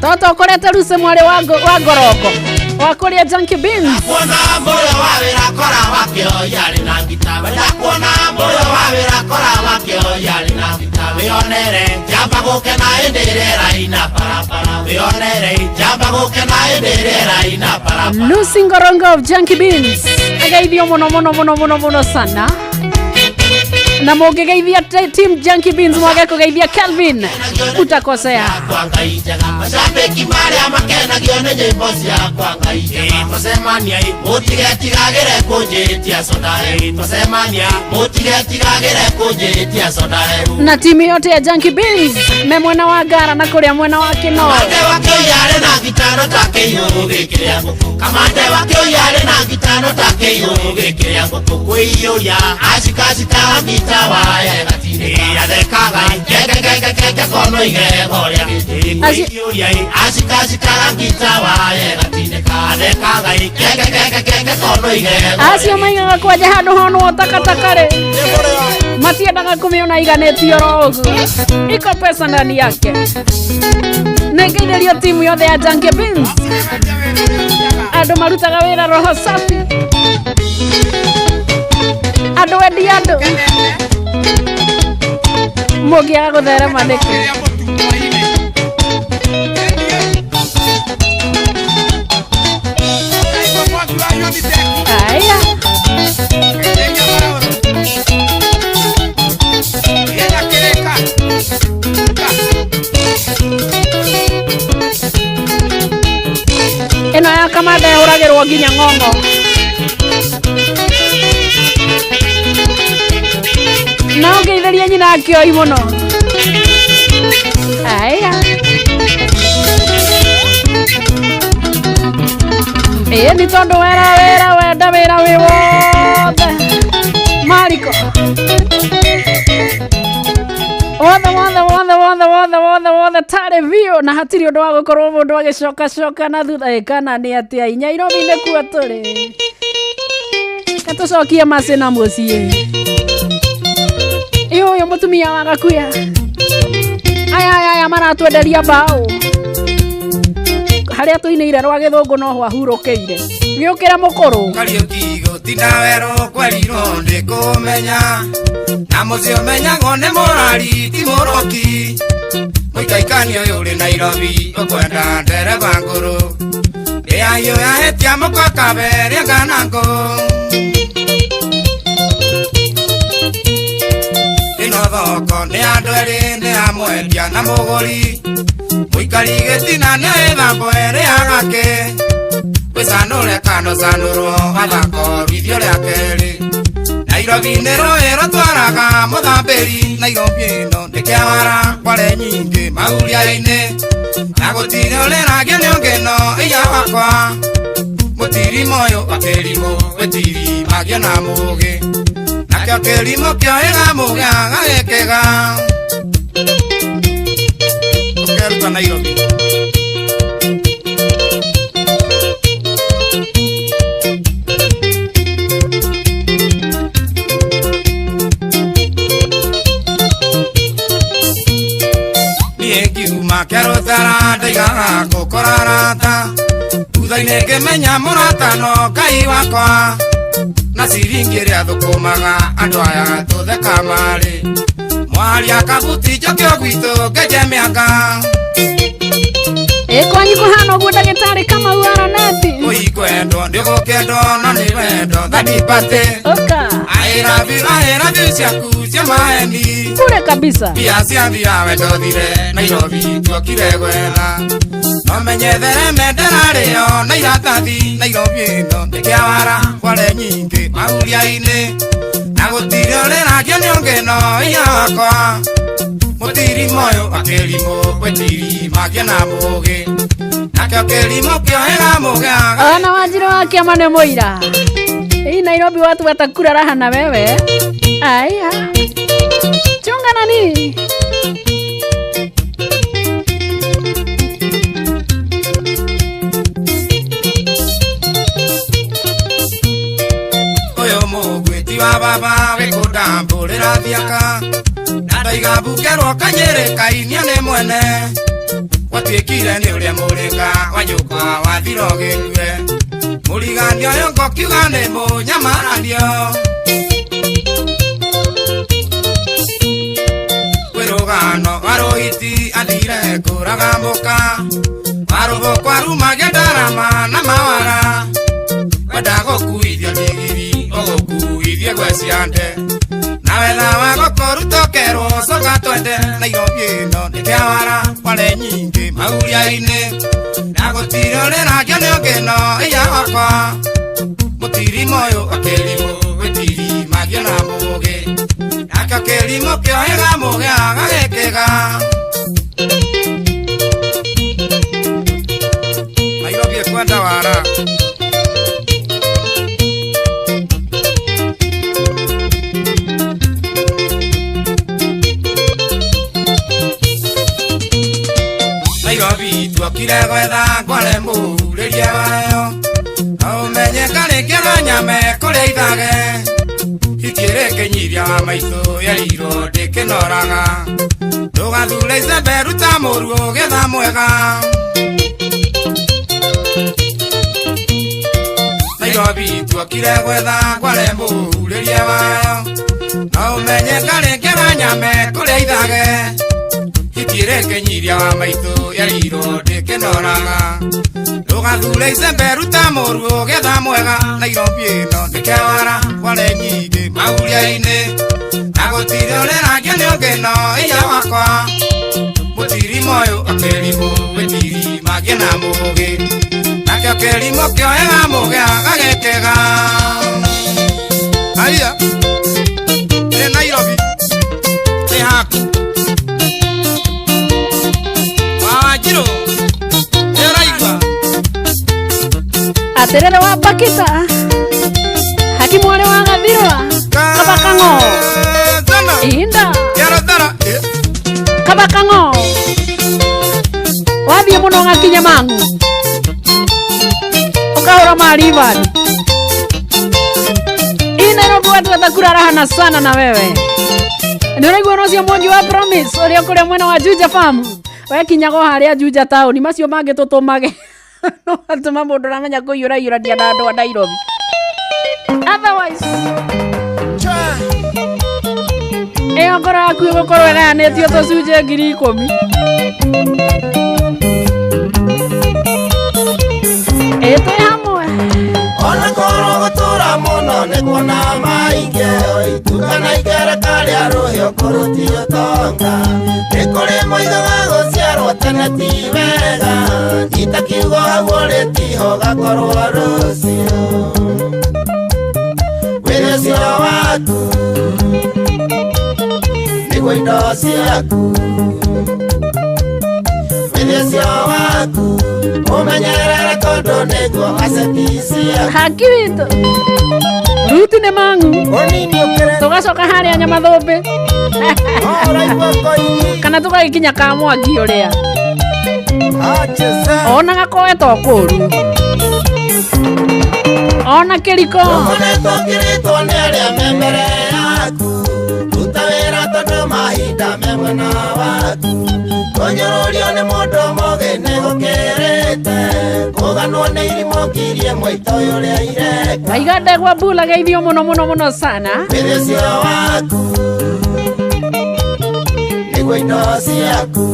Toto ũkorete Lucy mwarĩ wa ngoroko wa kũrĩa Junkie Beans. Kuona mũrĩo wa wĩra kora wa kĩoya arĩ na ngita. Wenda kuona mũrĩo wa wĩra kora wa kĩoya arĩ na ngita. Wĩonere njamba gũkena hĩndĩ ĩrĩa ĩraina barabara. Wĩonere njamba gũkena hĩndĩ ĩrĩa ĩraina barabara. Lucy Ngorongo of Junkie Beans ageithio mũno mũno mũno mũno mũno sana. Na mũngĩgeithia team Junkie Beans mwage kũgeithia Kelvin utakosea. Mashabiki marĩa makenagio nĩ nyĩmbo ciakwa Ngai njega tũcemania mũtigetigagĩre kũnjĩtia soda tũcemania mũtigetigagĩre kũnjĩtia soda Na timu yote ya Junkie Beans me mwena wa Ngara na kũrĩa mwena wa Kinoo. Kamande wa kĩũyarĩ na gitano ta kĩiyũ gĩkĩrĩa ngũkũ Kamande wa kĩũyarĩ na gitano ta kĩiyũ gĩkĩrĩa ngũkũ kwĩiyũria acikacikaga ngita waya ĩgatinĩka athekaga kekekekeke kono igego rĩa gĩtĩ kwĩiyũria acikacikaga ngita waya ĩgatinĩka athekaga kekekekeke kono igego Acio maigaga kwanja handũ honwo takataka rĩ matiendaga kũmĩona iganĩtio oro ũguo, iko pesa ndani yake. Nĩngeithĩrio timu yothe ya Junkie Beans, andũ marutaga wĩra roho safi, andũ endi andũ, mũngĩaga gũtherema nĩkĩ? Aya. Ĩno ya Kamanda ĩhũragĩrwo nginya ng'ong'o. Na ũngeithĩrie nyina akĩoi mũno. Aya. Ĩĩ nĩ tondũ wera wĩra wenda wĩra wĩ wothe. Mariko. Wothe wothe wothe wothe wothe wothe wothe tarĩ biũ na hatirĩ ũndũ wa gũkorwo mũndũ agĩcokacoka na thutha ĩ kana nĩ atĩa inya Nairobi nĩkuo tũrĩ. Katũcokie macĩ na mũciĩ. Ĩ ũyũ mũtumia wa Gakuya. Aya aya aya maratwenderia mbaũ. Harĩa tũinĩire rwa gĩthũngũ no hwahurũkĩire. Gĩũkĩre mũkũrũ. Kariũki gũtinda werũ kwerirwo ndĩkũmenya na mũciĩ ũmenyagwo nĩ mũrari ti mũroki mũikaikani ũyũ ũrĩ Nairobi ũkwenda ndereba ngũrũ ndĩahiũ yahĩtia mũkwa kaberia kana ngũ ĩno thoko nĩ andũ erĩ nĩ ya mwendia na mũgũri mũikari gĩtina nĩ ĩthambo ĩrĩ ya gake gwĩcanũre kana ũcanũrwo gathako rũithio rĩa kerĩ Nairobi nĩ rũĩ rũtwaraga mũthambĩri Nairobi ĩno nĩ kĩawara kware nyingĩ mahuria-inĩ na gũtirĩ ũrĩragio nĩ ũngĩ no iya wakwa mũtirima ũyũ wa kĩrimũ wĩtirimagio na mũgĩ nakĩo kĩrimũ kĩoĩga mũgĩ agagĩkĩga ũkeruta Nairobi. Ngiuma kĩarũtara ndaigaga gũkora arata thutha-inĩ ngĩmenya mũrata no Ngai wakwa na ciringi ĩrĩa thũkũmaga andũ aya tũtheka marĩ mwaria kabuti njokio gwitũ ngenje mĩaka. Ĩ kwanyu kũhana ũguo ndagĩtarĩ Kamau Araneti. Ũikwendwo ndĩgũkĩendwo no nĩ wendo thandipatĩ. Ũka. I love you ciaku cia maheni. Bure kabisa. Mbia ciathira wendo thire Nairobi tuokire gwetha no menyethere mendera rĩo na iratathi Nairobi ĩno nĩ kĩawara kware nyingĩ mahuria-inĩ na gũtirĩ ũrĩragio nĩ ũngĩ no iya wakwa mũtirima ũyũ wa kĩrimũ gwĩtirimagio na mũgĩ nakĩo kĩrimũ kĩoĩga mũgĩ aga. Ona Wanjirũ wa kĩama nĩ mũira. Hii Nairobi watu watakula raha na wewe. Aya. Chunga nani? Ũyũ mũgwĩti wa baba wĩkũndambũrĩra thiaka na ndaiga mbukerwo kanyĩrĩ kainia nĩ mwene gwatuĩkire nĩ ũrĩa mũrĩka wa nyũkwa wathira ũgĩkue mũriganio ũyũ ngokiuga nĩ mũnyamaranio kwĩ rũgano rwa rũhiti athire kũraga mũka warũbũkwa rumagia ndarama na mawara kwenda gũkuithio ndigiri ũgũkuithie gwe ciande nawe Wetha wa gũkũruta ũkerwo coka twende Nairobi ĩno nĩ kĩawara kware nyingĩ mauria-inĩ na gũtirĩ ũrĩragio nĩ ũngĩ no iya wakwa mũtirima ũyũ akĩrimũ wĩtiri magio na mũgĩ nakĩo kĩrimũ kĩohĩga mũgĩ agagĩkĩga Nairobi ĩkwenda wara. Nairobi tuokire gwetha ngware mũhurĩrie wayo ũmenye karĩkĩra nyame kũrĩa ithage itiĩrĩ kĩnyiria wa maitũ yerirwo ndĩkĩnoraga ndũgathure icembe ruta mũru ũgĩtha mwega. Nairobi tuokire gwetha ngware mũhurĩrie wayo no ũmenye karĩkĩra nyame kũrĩa ithage itiĩrĩ kĩnyiria wa maitũ yerirwo ndĩkĩnoraga ndũgathure icembe ruta mũru ũgĩtha mwega. Nairobi ĩno nĩ kĩawara kware nyingĩ mauria-inĩ na gũtirĩ ũrĩragio nĩ ũngĩ no iya wakwa mũtirima ũyũ akĩrimũ wĩtiri magio na mũgĩ nakĩo kĩrimũ kĩohĩga mũgĩ agagĩkĩga. Aya nĩ Nairobi nĩ haku Wanjirũ nĩ ũraigua Aterere wa Bakita hakimu wale wa Gathirwa Kabakango Inda Kabakango wathiĩ mũno ũgakinya Mang'u ũkahũra maribani. Hii Nairobi watu watakurarahana sana na wewe. Nĩ ũraigua ũcio mwangi wa Promise ũrĩa kũrĩa mwena wa Juja Farm wekinyaga o harĩa Juja town macio mangĩ tũtũmage no atũma mũndũ ũramenya kũiyũraiyũrania na andũ a Nairobi. Otherwise ĩyo ngoro yaku ĩgũkorwo ĩgayanĩtio tũcunjĩ 10,000. Ĩ twĩ hamwe ona korwo gũtũra mũno nĩ kuona maingĩ itukana ikereka rĩa rũhĩa kũrutio tonga nĩ kũrĩ moigaga gũciarwo tene ti wega nyita kiugo hau ũrĩ tiho gakorwo rũciũ wĩra ũcio waku nĩguo indo ciaku wĩra ũcio waku ũmenyerere tondũ nĩguo aseti ciaku. Haki witũ ruti nĩ Mang'u tũgacoka harĩa Nyamathũmbĩ kana tũgagĩkinya ka Mwangi ũrĩa ona gakoe to kũru ona kĩriko ũkoretwo ũkĩrĩtwo nĩ arĩa me mbere yaku ruta wĩra tondũ mahinda me mwena waku kũnyũrũrio nĩ mũndũ mũgĩ nĩ gũkĩrĩte kũganwo nĩ irimũ ngirie mwaita ũyũ ũrĩa ireka. Waiga ndegwa mbula geithio mũno mũno mũno sana. Wĩra ũcio waku nĩguo indo ciaku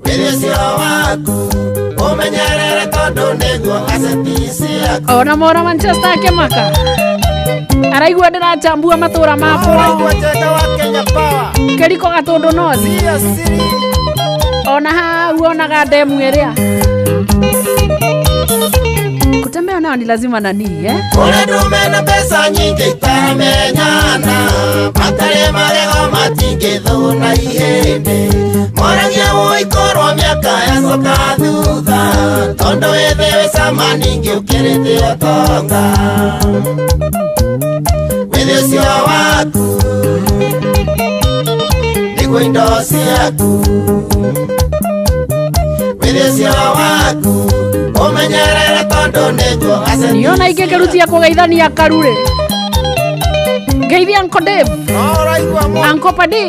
wĩra ũcio waku ũmenyerere tondũ nĩguo aseti ciaku. Ona mora Manchester akĩmaka araigua ndĩrachambua matũra makwa kĩriko Gatũndũ North ona hau onaga ndemu ĩrĩa kutembea nayo ni lazima nani eh? Kũrĩ ndume na mbeca nyingĩ itaramenyana matarĩ magego matingĩthũna ihĩndĩ moragia ũikorwo mĩaka yacoka thutha tondũ wĩthĩ wĩ cama ningĩ ũkĩrĩte ũtonga wĩthĩ ũcio waku nĩguo indo ciaku wĩthĩ ũcio waku ũmenyerere tondũ nĩguo aseti. Niona ingĩkĩrutia kũgeithania karure ngeithia Uncle Dave Uncle Padi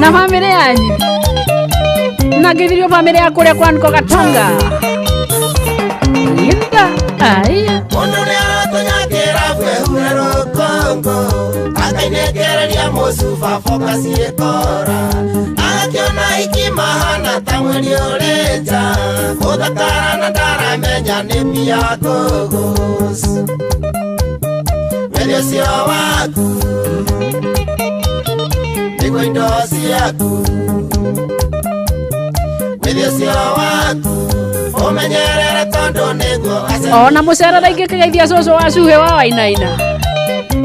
na famĩlĩ yanyu na ngeithirio famĩlĩ ya kũrĩa kwa Uncle Gatonga Inda aya Mũndũ nĩ aratũnyakĩra bwehure rũkũngũ akainĩkĩrĩria mũcuba boka ciĩkora agakĩona iki mahana ta mweri ũrĩ nja gũthakara na ndaramenya nĩ mbia kũgũci Wĩthĩ ũcio waku nĩguo indo ciaku. Wĩthĩ ũcio waku ũmenyerere tondũ nĩguo ona mũcerere ingĩkĩgeithia cũcũ wa cuhĩ wa Wainaina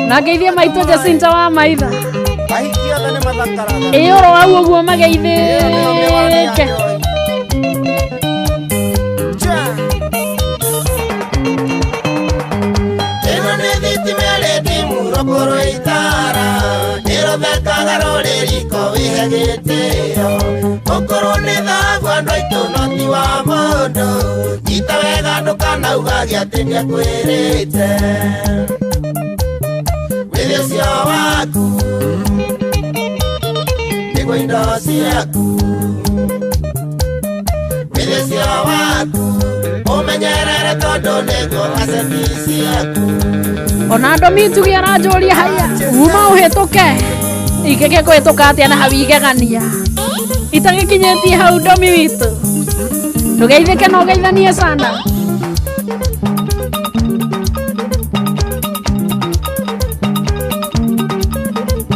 na ngeithie maitũ Jacinta wa maitha ĩ oro hau ũguo mageithĩke. Ĩno nĩ thitima ĩrĩ ndimu rũkũrũ itara ĩrũthekaga rũrĩ riko wĩhe gĩtĩo ũkũrũ nĩ thahabu andũ aitũ no ti wa mũndũ nyita wega ndũkanaugage atĩ ndiakwĩrĩte. Wĩthĩ ũcio waku nĩguo indo ciaku. Wĩthĩ ũcio waku ũmenyerere tondũ nĩguo aseti ciaku. Ona andũ mitugi aranjũria haya uma ũhĩtũke ingĩke kũhĩtũka atĩa na hau igegania itagĩkinyĩtie hau ndomi witũ ndũgeithĩke na ũgeithanie sana.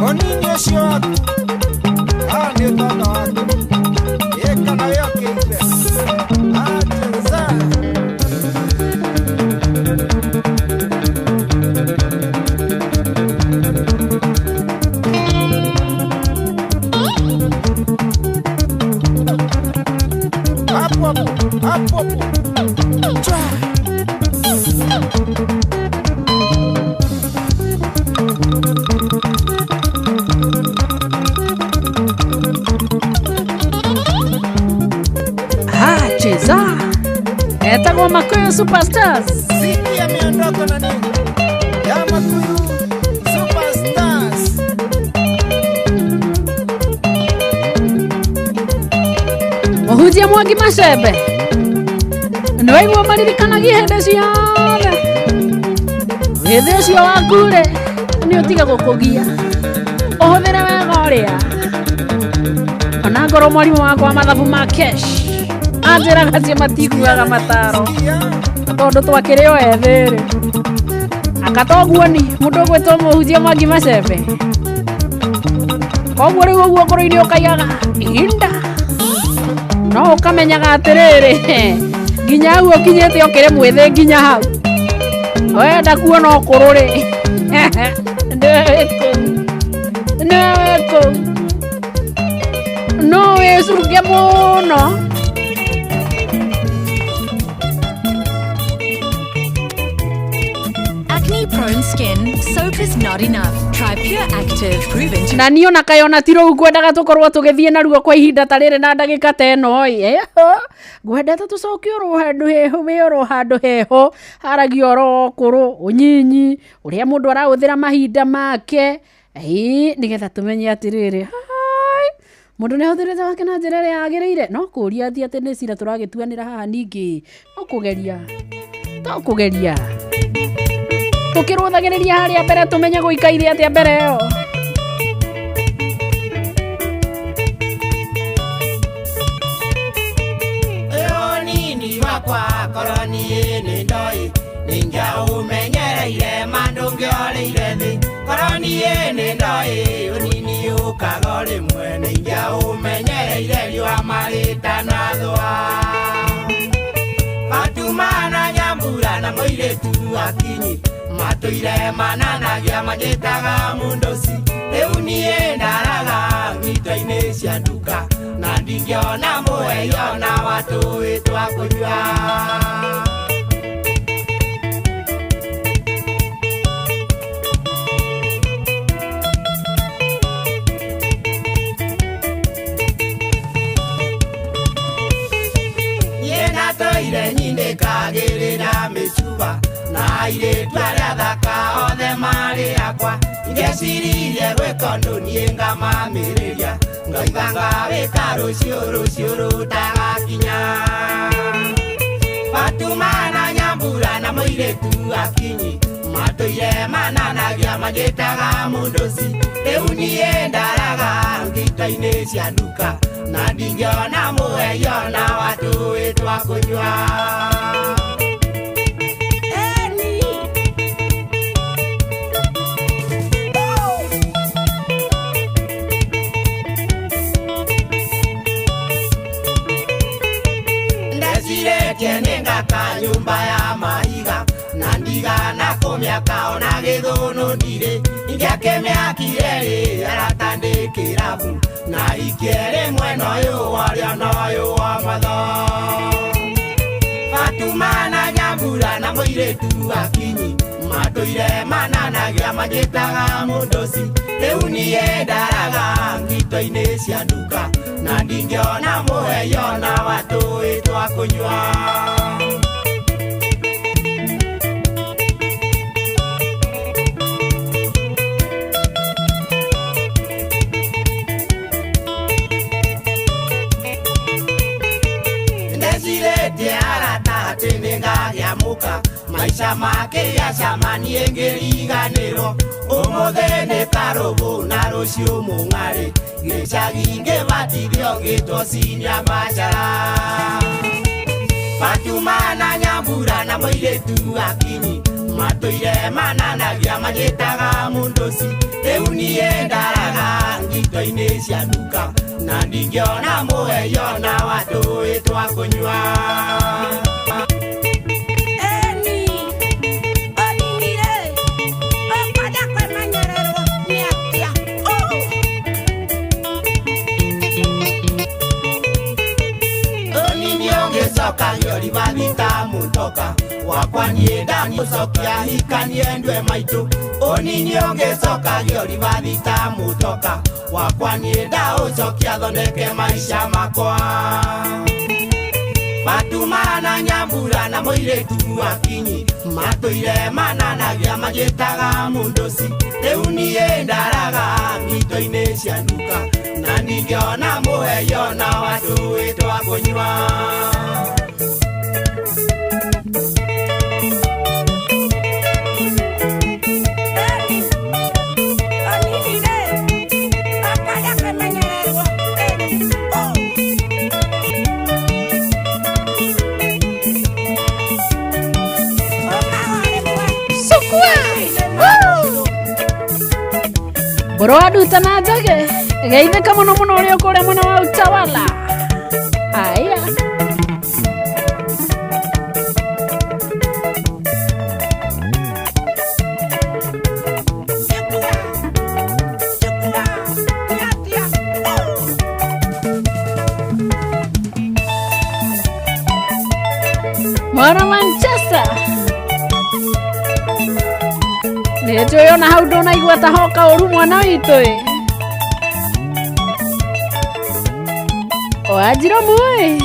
Onini ũcio waku haha nĩ ũtonga waku ĩka nawe ũkĩigue acheza. Hapo hapo hapo hapo. Chwa. Ah, cheza etagwo Makuyu Superstars. Sikia miondoko na nini ya Makuyu Superstars. Mũhunjia Mwangi Macembe nĩwaigua maririkanagia hĩndĩ ciothe wĩthĩ ũcio waku rĩ nĩ ũtige gũkũgia ũhũthĩre wega ũrĩa ona ngorwo mwarimũ wakwa wa mathabu ma kesh anjĩraga atĩ matiguaga mataro tondũ twakĩrĩ o ethĩ rĩ akatoguo ni mũndũ ũgwĩtwo mũhunjia Mwangi Macembe koguo rĩu ũguo ngoro-inĩ ũkaigaga ihinda no ũkamenyaga atĩrĩrĩ nginya hau ũkinyĩte ũkĩrĩ mwĩthĩ nginya hau wenda kuona ũkũrũ rĩ nĩwe wĩ kũu nĩwe wĩ kũu no wĩcunge mũno. Acne prone skin, soap is not enough. Try Pure Active, proven to na niĩ ona kaĩ ona ti rũu ngwendaga tũkorwo tũgĩthiĩ naruo kwa ihinda ta rĩrĩ na ndagĩka ta ĩno ĩ ngwendete tũcoke oro handũ heho wĩ oro handũ heho haragia oro ũkũrũ ũnyinyi ũrĩa mũndũ arahũthĩra mahinda make ĩ nĩgetha tũmenye atĩrĩrĩ hai mũndũ nĩ ahũthĩrĩte wake na njĩra ĩrĩa yagĩrĩire no kũũria ti atĩ nĩ cira tũragĩtuanĩra haha ningĩ no kũgeria to kũgeria tũkĩrũthagĩrĩria harĩa mbere tũmenye gũikaire atĩa mbere ĩyo. Nini wakwa korwo niĩ nĩ ndoĩ nĩngĩaũmenyereire ma ndũngĩorĩire thĩ korwo niĩ nĩ ndoĩ ũnini ũkaga o rĩmwe nĩngĩaũmenyereire riũa marĩtanathũa Fatuma na Nyambura na mũirĩtu Akinyi matũire mananagia manjĩtaga mũndũci rĩu niĩ ndaraga ngito-inĩ cia nduka na ndingĩona mũheyo na watũĩ twa kũnyua. Niĩ ndatũire nyinĩkagĩrĩra mĩcuba na airĩtu arĩa athaka othe marĩ akwa ingĩciririe gwĩka ũndũ niĩ ngamamĩrĩria ngoiga ngawĩka rũciũ rũciũ rũtagakinya. Fatuma na Nyambura na mũirĩtu Akinyi matũire mananagia manjĩtaga mũndũci rĩu niĩ ndaraga ngito-inĩ cia nduka na ndingĩona mũheyo na watũĩ twa kũnyua. Ndecirĩtie nĩngaka nyũmba ya mahiga na ndigana kũmĩaka ona gĩthũnũ ndirĩ ingĩakĩmĩakire rĩ arata ndĩ kĩrabu na ikĩerĩ mwena ũyũ warĩa na ũyũ wa matho Fatuma na Nyambura na mũirĩtu Akinyi matũire mananagia manjĩtaga mũndũci rĩu niĩ ndaraga ngito-inĩ cia nduka na ndingĩona mũheyo na watũĩ twa kũnyua. Ndecirĩtie arata atĩ nĩngagĩa mũka maisha make yacamanie ngĩriganĩrwo ũmũthĩ nĩ karũbũ na rũciũ mũng'arĩ gĩcagi ngĩbatithio ngĩtwo cinia macara. Fatuma na Nyambura na mũirĩtu Akinyi matũire mananagia manjĩtaga mũndũci rĩu niĩ ndaraga ngito-inĩ cia nduka na ndingĩona mũheyo na watũĩ twa kũnyua. Ribathita mutoka wakwa niĩ ndaniũcokia hikanie ndwe maitũ ũnini ũngĩcokagio ribathita mutoka wakwa niĩ ndaũcokia thondeke maisha makwa. Fatuma na Nyambura na mũirĩtu Akinyi matũire mananagia manjĩtaga mũndũci rĩu niĩ ndaraga ngito-inĩ cia nduka na ndingĩona mũheyo na watũĩ twa kũnyua. Boro aduta na njage geithĩka mũno mũno ũrĩa ũkũrĩa mwena wa Utawala. Aya mwana Manchester nĩnjũĩ ona hau ndũnaigua ta hoka ũru mwana witũ ĩ oanjiro mũĩ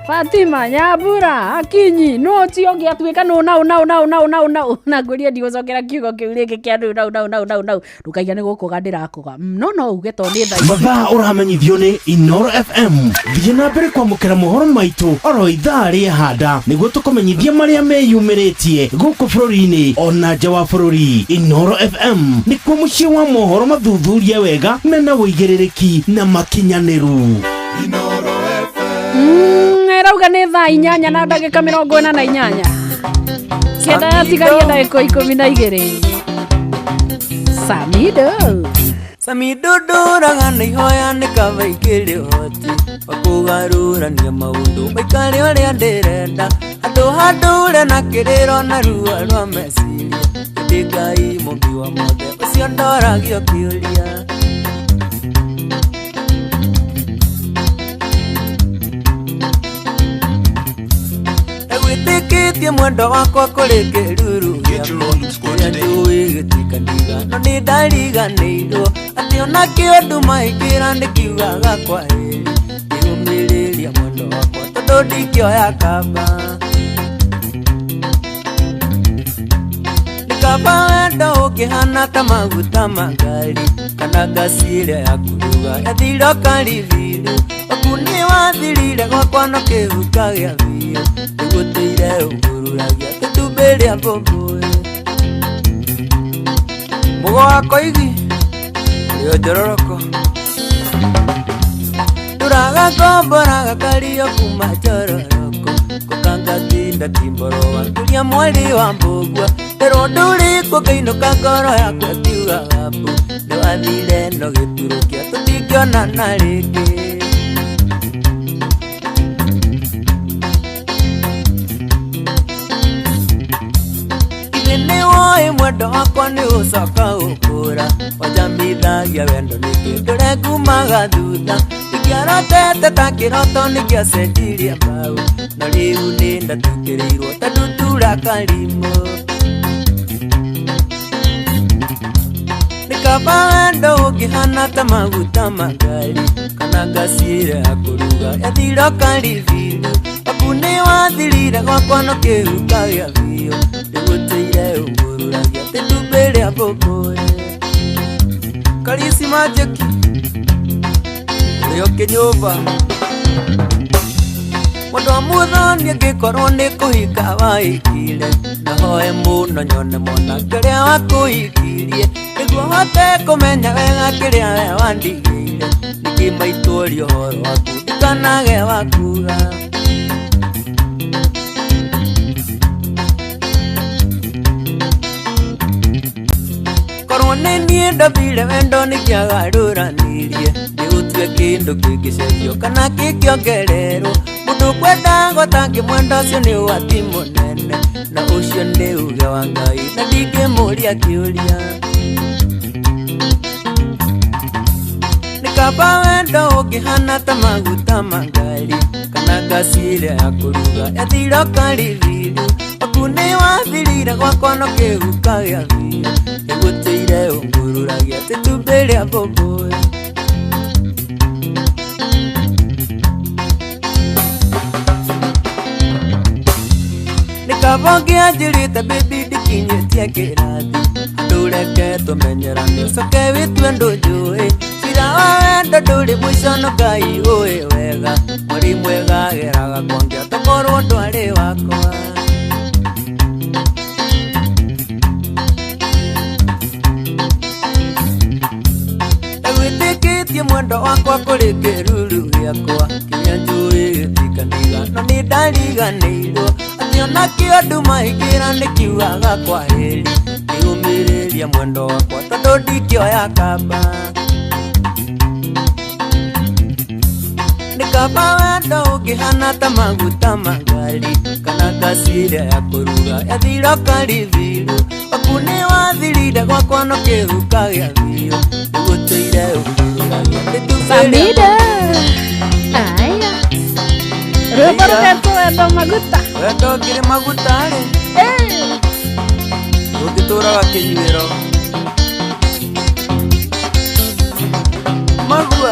Fatima Nyambura Akinyi no ũcio ũngĩ atuĩka nũ nau nau nau nau nau nau na ngũrie ndigũcokera kiugo kĩu rĩngĩ kĩa nũ nau nau nau nau nau ndũkaiga nĩ gũkũga ndĩrakũga no no uge tondũ nĩ thaa ici. Mathaa ũramenyithio nĩ Inoro FM. Thiĩ na mbere kwamũkĩra mohoro maitũ oro ithaa rĩahanda nĩguo tũkũmenyithie marĩa meyumĩrĩtie gũkũ bũrũri-inĩ ona nja wa bũrũri. Inoro FM nĩkuo mũciĩ wa mohoro mathuthurie wega mena ũigĩrĩrĩki na makinyanĩru. Ĩrauga nĩ thaa 8 na ndagĩka 48 kenda yatigaria ndagĩka 12. Samido Samido ndũraga na ihoya nĩ kaba ikĩrĩ ũhoti wa kũgarũrania maũndũ maikare ũrĩa ndĩrenda handũ handũre na kĩrĩro na ruo rwa meciria ĩndĩ Ngai mũmbi wa mothe ũcio ndoragio kĩũria. Wĩtĩkĩtie mwendo wakwa kũrĩ kĩruru gĩakwa kĩrĩa njũĩ gĩtikaniga no nĩ ndariganĩirwo atĩ ona kĩo nduma ĩngĩra nĩkiugaga kwa heri ngĩũmĩrĩria mwendo wakwa tondũ ndingĩoya kaba nĩ kaba wendo ũngĩhana ta maguta ma ngari kana ngasi ĩrĩa ya kũruga yathira ũkaribirũ waku nĩ wathirire gwakwa no kĩhuka gĩa biũ nĩgũtũire ũgururagia tũtumbĩ rĩa mbũmbũĩ mũgo wa koigi ũrĩ njororoko ndũraga ngomboraga kario kuma njororoko kũkangatinda timboro wakĩria mweri wa mbũgua nderwo ndũrĩkwo ngĩinũka ngoro yakwa ĩkiugaga mbu nĩwathire no gĩturũkia tũtingĩonana rĩngĩ. Ndoĩ mwendo wakwa nĩ ũcoka ũkũra Wanjamithagia wendo nĩkĩ ndũrengumaga thutha Ingĩarotete ta kĩroto nĩkĩacenjirie mau Na rĩu nĩ ndatukĩrĩirwo ta ndutura karimũ Nĩ kaba wendo ũngĩhana ta maguta ma ngari Kana ngasi ĩrĩa ya kũruga yathira ũkarithiru Waku nĩ wathirire gwakwa no kĩhuka gĩa biũ Ndĩgũtĩire ũngũrũragia atĩ itumbĩ rĩa mbũkũ Karisi Majeki ũrĩa ũkĩnyũmba Mũndũ wa mũthoni angĩkorwo nĩ kũhika wahikire Nahoe mũno nyone mwanake ũrĩa wakũhikirie Nĩguo hote kũmenya wega kĩrĩa we wandigĩire Nĩkĩ maitũria ũhoro waku ndikanage wakuga Korwo nĩ niĩ ndambire wendo nĩkĩagarũranirie Nĩgũtue kĩndũ kĩngĩcenjio kana kĩngĩongererwo Mũndũ kwendagwo atangĩmwenda ũcio nĩ ũgwati mũnene Na ũcio nĩ uge wa Ngai na ndingĩmũria kĩũria Nĩ kaba wendo ũngĩhana ta maguta ma ngari Kana ngasi ĩrĩa ya kũruga yathira ũkarithiru Waku nĩ wathirire gwakwa no kĩhuka gĩa biũ Ndĩgũtĩire ũngũrũragia atĩ itumbĩ rĩa mbũkũ Nĩ kaba ũngĩanjĩrĩte baby ndikinyĩtie kĩrathi Handũ ũreke tũmenyerane ũcoke wĩtue ndũnjũĩ Cira wa wendo ndũrĩ mũico no Ngai ũĩ wega Mweri mwega geraga kwongea tokorwo ndwarĩ wakwa Ndagwĩtĩkĩtie mwendo wakwa kũrĩ kĩruru gĩakwa Kĩrĩa njũĩ gĩtikandiga no nĩ ndariganĩirwo Atĩ ona kĩo nduma ĩngĩra nĩkiugaga kwaheri Nĩũmĩrĩria mwendo wakwa tondũ ndikĩoya kaba Nĩ kaba wendo ũngĩhana ta maguta ma ngari Kana ngasi ĩrĩa ya kũruga yathira ũkarithiru Waku nĩ wathirire gwakwa no kĩhuka gĩa biũ Ndĩgũtĩire ũngũrũragia atĩ itumbĩ rĩa Samida. Aya. Rwĩmbo rũretwo wendo maguta. Wendo ũngĩrĩ maguta rĩ Ndũngĩtũraga kĩnyuĩro Magua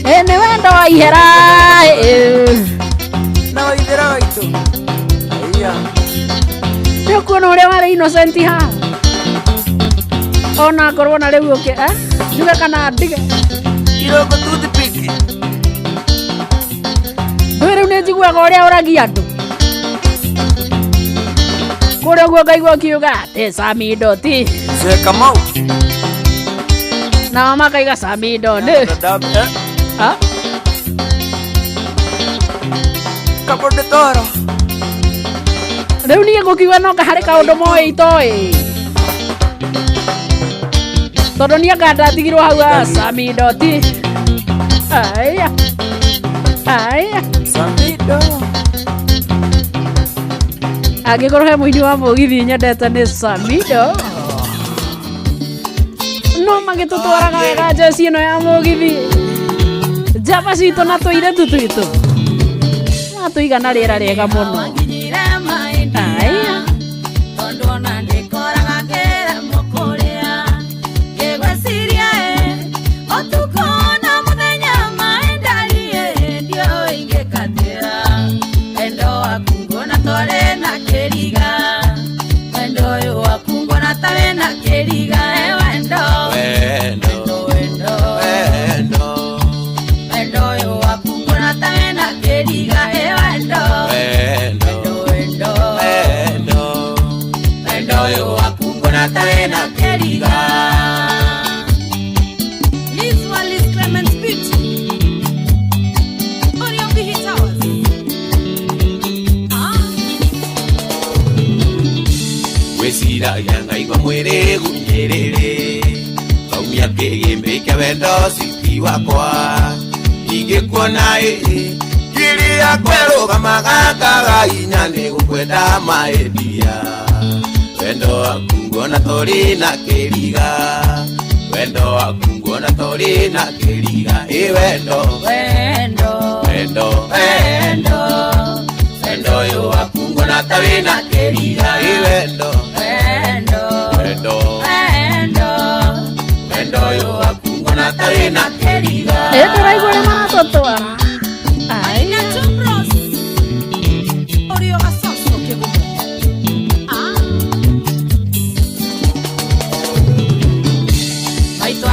Ĩ nĩ wendo wa ihera Na waithĩra waitũ Aiya Nĩ ũkuona ũrĩa warĩ innocent haha Ona akorwo na rĩu ũkĩ njuge kana ndige Iroko toothpick Ndũĩ rĩu nĩ njiguaga ũrĩa ũragia andũ Kũrĩa ũguo ngaigua ũkiuga atĩ Samido ti Mzee Kamau Nao makaiga Samido nĩ Ah? Cabo de Toro Rĩu niĩ ngũkiuga no harĩ kaũndũ moĩ itoĩ Tondũ niĩ anga ndatigirwo hau a Samido ti Aya Aya Samido Angĩkorwo he mũini wa mũgithi nyendete nĩ Samido No magĩtũtwaraga wega njeci ĩno ya mũgithi Njamba citũ na tũirĩtu twitũ Matũiga na rĩera rĩega mũno Aya Mwĩrĩ gunyĩrĩrĩ Kaumia kĩgĩmbĩ kĩa wendo citi wakwa Ingĩkuona ĩ Kĩrĩa kwerũgamaga kaga hinya nĩ gũkwenda maendia Wendo waku nguona tori na kĩriga. Wendo waku nguona tori na kĩriga. Ĩ wendo. Wendo. Wendo. Wendo. Wendo ũyũ waku nguona ta wĩna kĩriga. Ĩ wendo. Wendo. Wendo. Wendo. Wendo ũyũ waku nguona ta wĩna kĩriga. Ĩ ndĩraigua ũrĩa maratũtwara. Ai.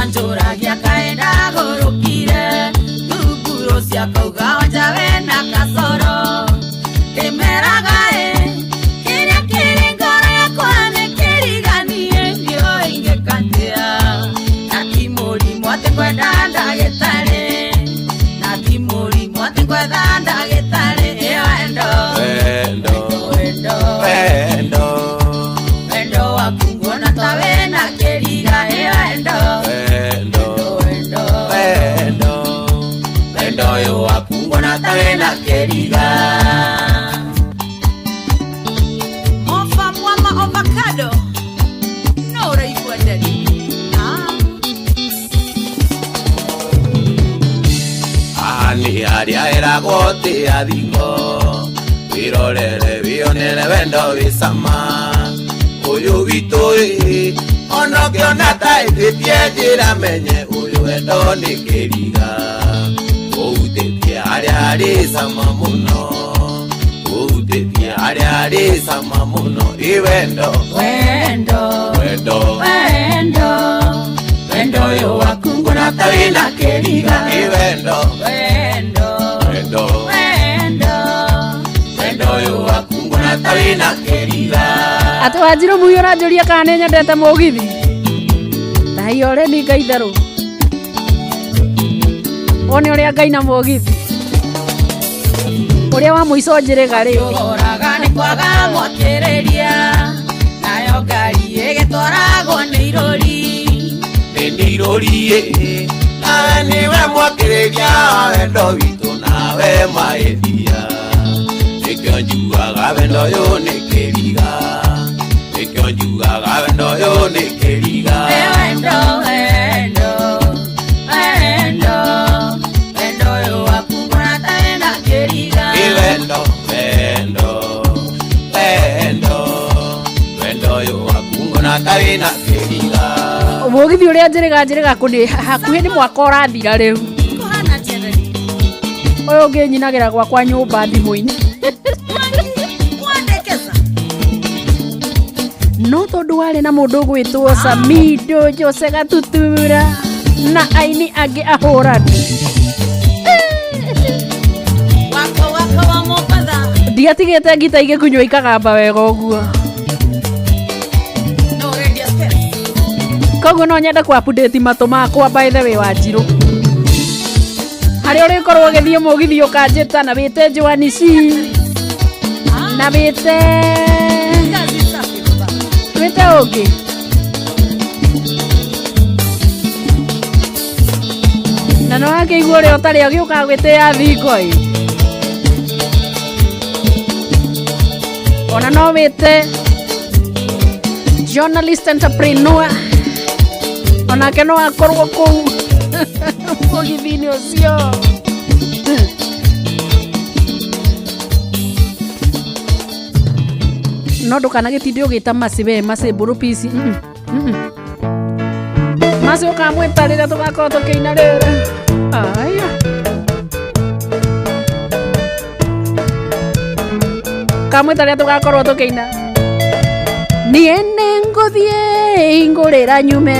Anjũragia kaĩ ndagũrũkire thunguru ciakauga wanja wena kasoro ndĩmeraga ĩ kĩrĩa kĩrĩ ngoro yakwa nĩ kĩriganie ndiũĩ ingĩka atĩa na ti mũrimũ atĩ kwenda ndagĩtarĩ na ti mũrimũ atĩ kwetha ndagĩtarĩ ĩ wendo Wendo. Wendo. Wendo. Wendo waku nguona ta wĩna kĩriga ĩ wendo. Wendo. Wendo. Wendo. Wendo ũyũ waku nguona ta wĩna kĩriga. Ofa mwama avocado no ũraigua nderi. Haha nĩ harĩa ĩragwo ti athingo wĩrorere wĩonere wendo wĩ cama ũyũ witũ ĩ ona ũngĩona ta ĩtĩtie njĩra menye ũyũ wendo nĩ kĩriga ũhutĩtie harĩa harĩ cama mũno ũhutĩtie harĩa harĩ cama mũno ĩ wendo. Wendo. Wendo. Wendo. Wendo ũyũ waku nguona ta wĩna kĩriga ĩ wendo. Wendo. Wendo. Wendo. Wendo ũyũ waku nguona ta wĩna kĩriga. Atĩ Wanjirũ Muiũ ũranjũria kana nĩ nyendete mũgithi thaiyo ũrĩ ni ngai itherũ wone ũrĩa ngaina mũgithi ũrĩa wa mũico njĩrĩga rĩ Ũraga nĩ kwaga mwakĩrĩria nayo ngari ĩgĩtwaragwo nĩ irũri nĩ irũri ĩ nawe nĩwe mwakĩrĩria wendo witũ nawe maĩthia nĩkĩo njugaga wendo ũyũ nĩ kĩriga nĩkĩo njugaga wendo ũyũ nĩ kĩriga. Ĩ wendo. Wendo. Wendo. Wendo ũyũ waku nguona ta wĩna kĩriga. Ĩ wendo. Wendo. Wendo. Wendo ũyũ waku nguona ta wĩna kĩriga. Mũgithi ũrĩa njĩrĩga njĩrĩga kũ nĩ hakuhĩ nĩ mwaka ũrathira rĩu Kũhana atĩa nderi? Ũyũ ũngĩ nyinagĩra gwakwa nyũmba thimũ-inĩ Wandekeza. No tondũ warĩ na mũndũ ũgwĩtwo Samido Jose Gatutura na aini angĩ ahũrani Wako wako wa Mombatha. Ndiatigĩte ngita igĩkunywo ikagamba wega ũguo. No ũrendia space. Koguo no nyende ku update matũ makwa by the way Wanjirũ harĩa ũrĩkorwo ũgĩthiĩ mũgithi ũkanjĩta na wĩte Joani C na wĩte Kazi safi baba. wĩte ũngĩ na no wakĩigua ũrĩa ũtarĩ agĩũka gwĩtĩa thingo ĩ ona no wĩte journalist entrepreneur onake no akorwo kũu mũgithi-inĩ ũcio. No ndũkanagĩtinde ũgĩta Mercy we Mercy mbũrũ pici. Mercy ũkamwĩta rĩrĩa tũgakorwo tũkĩina rĩrĩ. Aya. Kamwĩta rĩrĩa tũgakorwo tũkĩina niĩ nĩngũthiĩ ngũrĩra nyume.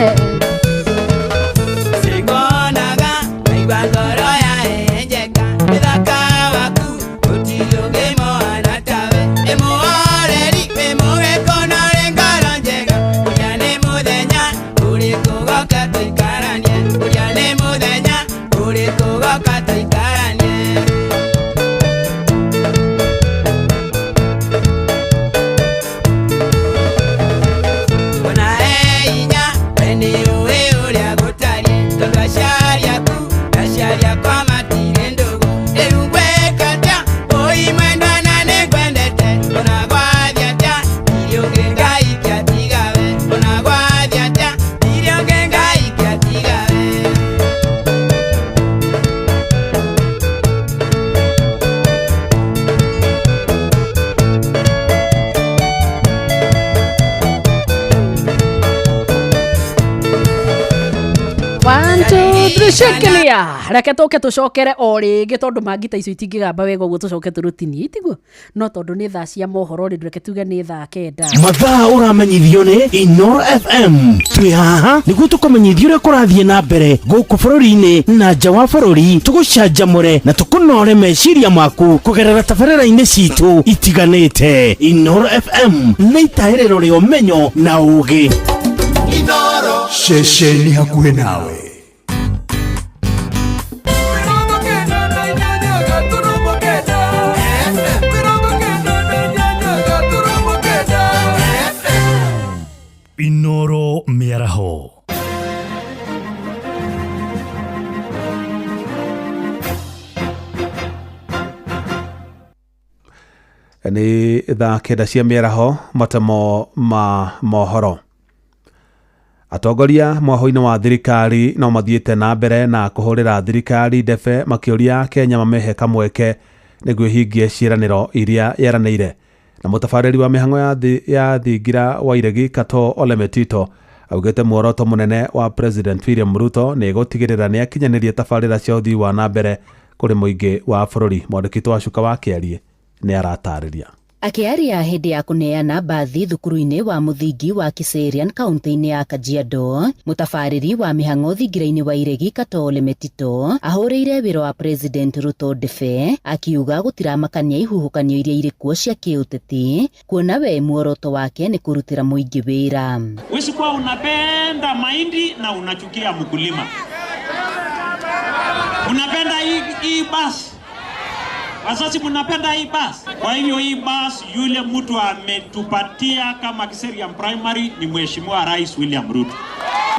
Singonaga ngaigua ngoro yahenjeka mĩthaka waku gũtirĩ ũngĩmũhana tawe ĩ mũhoreri wĩ mũgĩkũ na ũrĩ ngoro njega ũrĩa nĩ mũthenya ũrĩkũ goka tũikaranie ũrĩa nĩ mũthenya ũrĩkũ goka tũikaranie. Ona e hinya we nĩ 1 2 3 shikilia. Reke tũke tũcokere o rĩngĩ tondũ mangi ta icio itingĩgamba wega ũguo tũcoke tũrũtinie itiguo, no tondũ nĩ thaa cia mohoro rĩ, reke tuge nĩ thaa 9. Mathaa ũramenyithio nĩ Inoro FM. Twĩ haha nĩguo tũkũmenyithia ũrĩa kũrathiĩ na mbere gũkũ bũrũri-inĩ na nja wa bũrũri, tũgũcanjamũre na tũkũnore meciria maku kũgerera tabarĩra-inĩ citũ itiganĩte. Inoro FM nĩ itahĩrĩro rĩa ũmenyo na ũgĩ. Inoro ceceni hakuhĩ nawe. Inoro mĩaraho. Nĩ thaa 9 cia mĩaraho, matemo ma mohoro. Atongoria mwaho-inĩ wa thirikari no mathiĩte na mbere na kũhũrĩra thirikari ndebe makĩũria Kenya mamehe kamweke nĩguo ĩhingie ciĩranĩro iria yeranĩire. Na mũtabarĩri wa mĩhang'o ya thingira wa Iregi Katoo Ole Metito augĩte muoroto mũnene wa President William Ruto nĩ gũtigĩrĩra nĩ akinyanĩrie tabarĩra cia ũthii wa na mbere kũrĩ mũingĩ wa bũrũri. Mwandĩki wa Cuka wa Kĩarie nĩ aratarĩria. Akĩaria hĩndĩ ya kũneana mbathi thukuru-inĩ wa mũthingi wa Kiserian kaunti-inĩ ya Kajiado, mũtabarĩri wa mĩhang'o thingira-inĩ wa Iregi Katoo Ole Metito ahũrĩire wĩra wa President Ruto ndebe akiuga gũtiramakania ihuhũkanio iria irĩ kuo cia kĩũteti, kuona we muoroto wake nĩ kũrutĩra mũingĩ wĩra. Usikuwa unapenda mahindi na unachukia mkulima. Unapenda hii basi. Wazazi mnapenda hii basi. Kwa hivyo hii basi yule mtu ametupatia kama Kiserian Primary ni Mheshimiwa Rais William Ruto.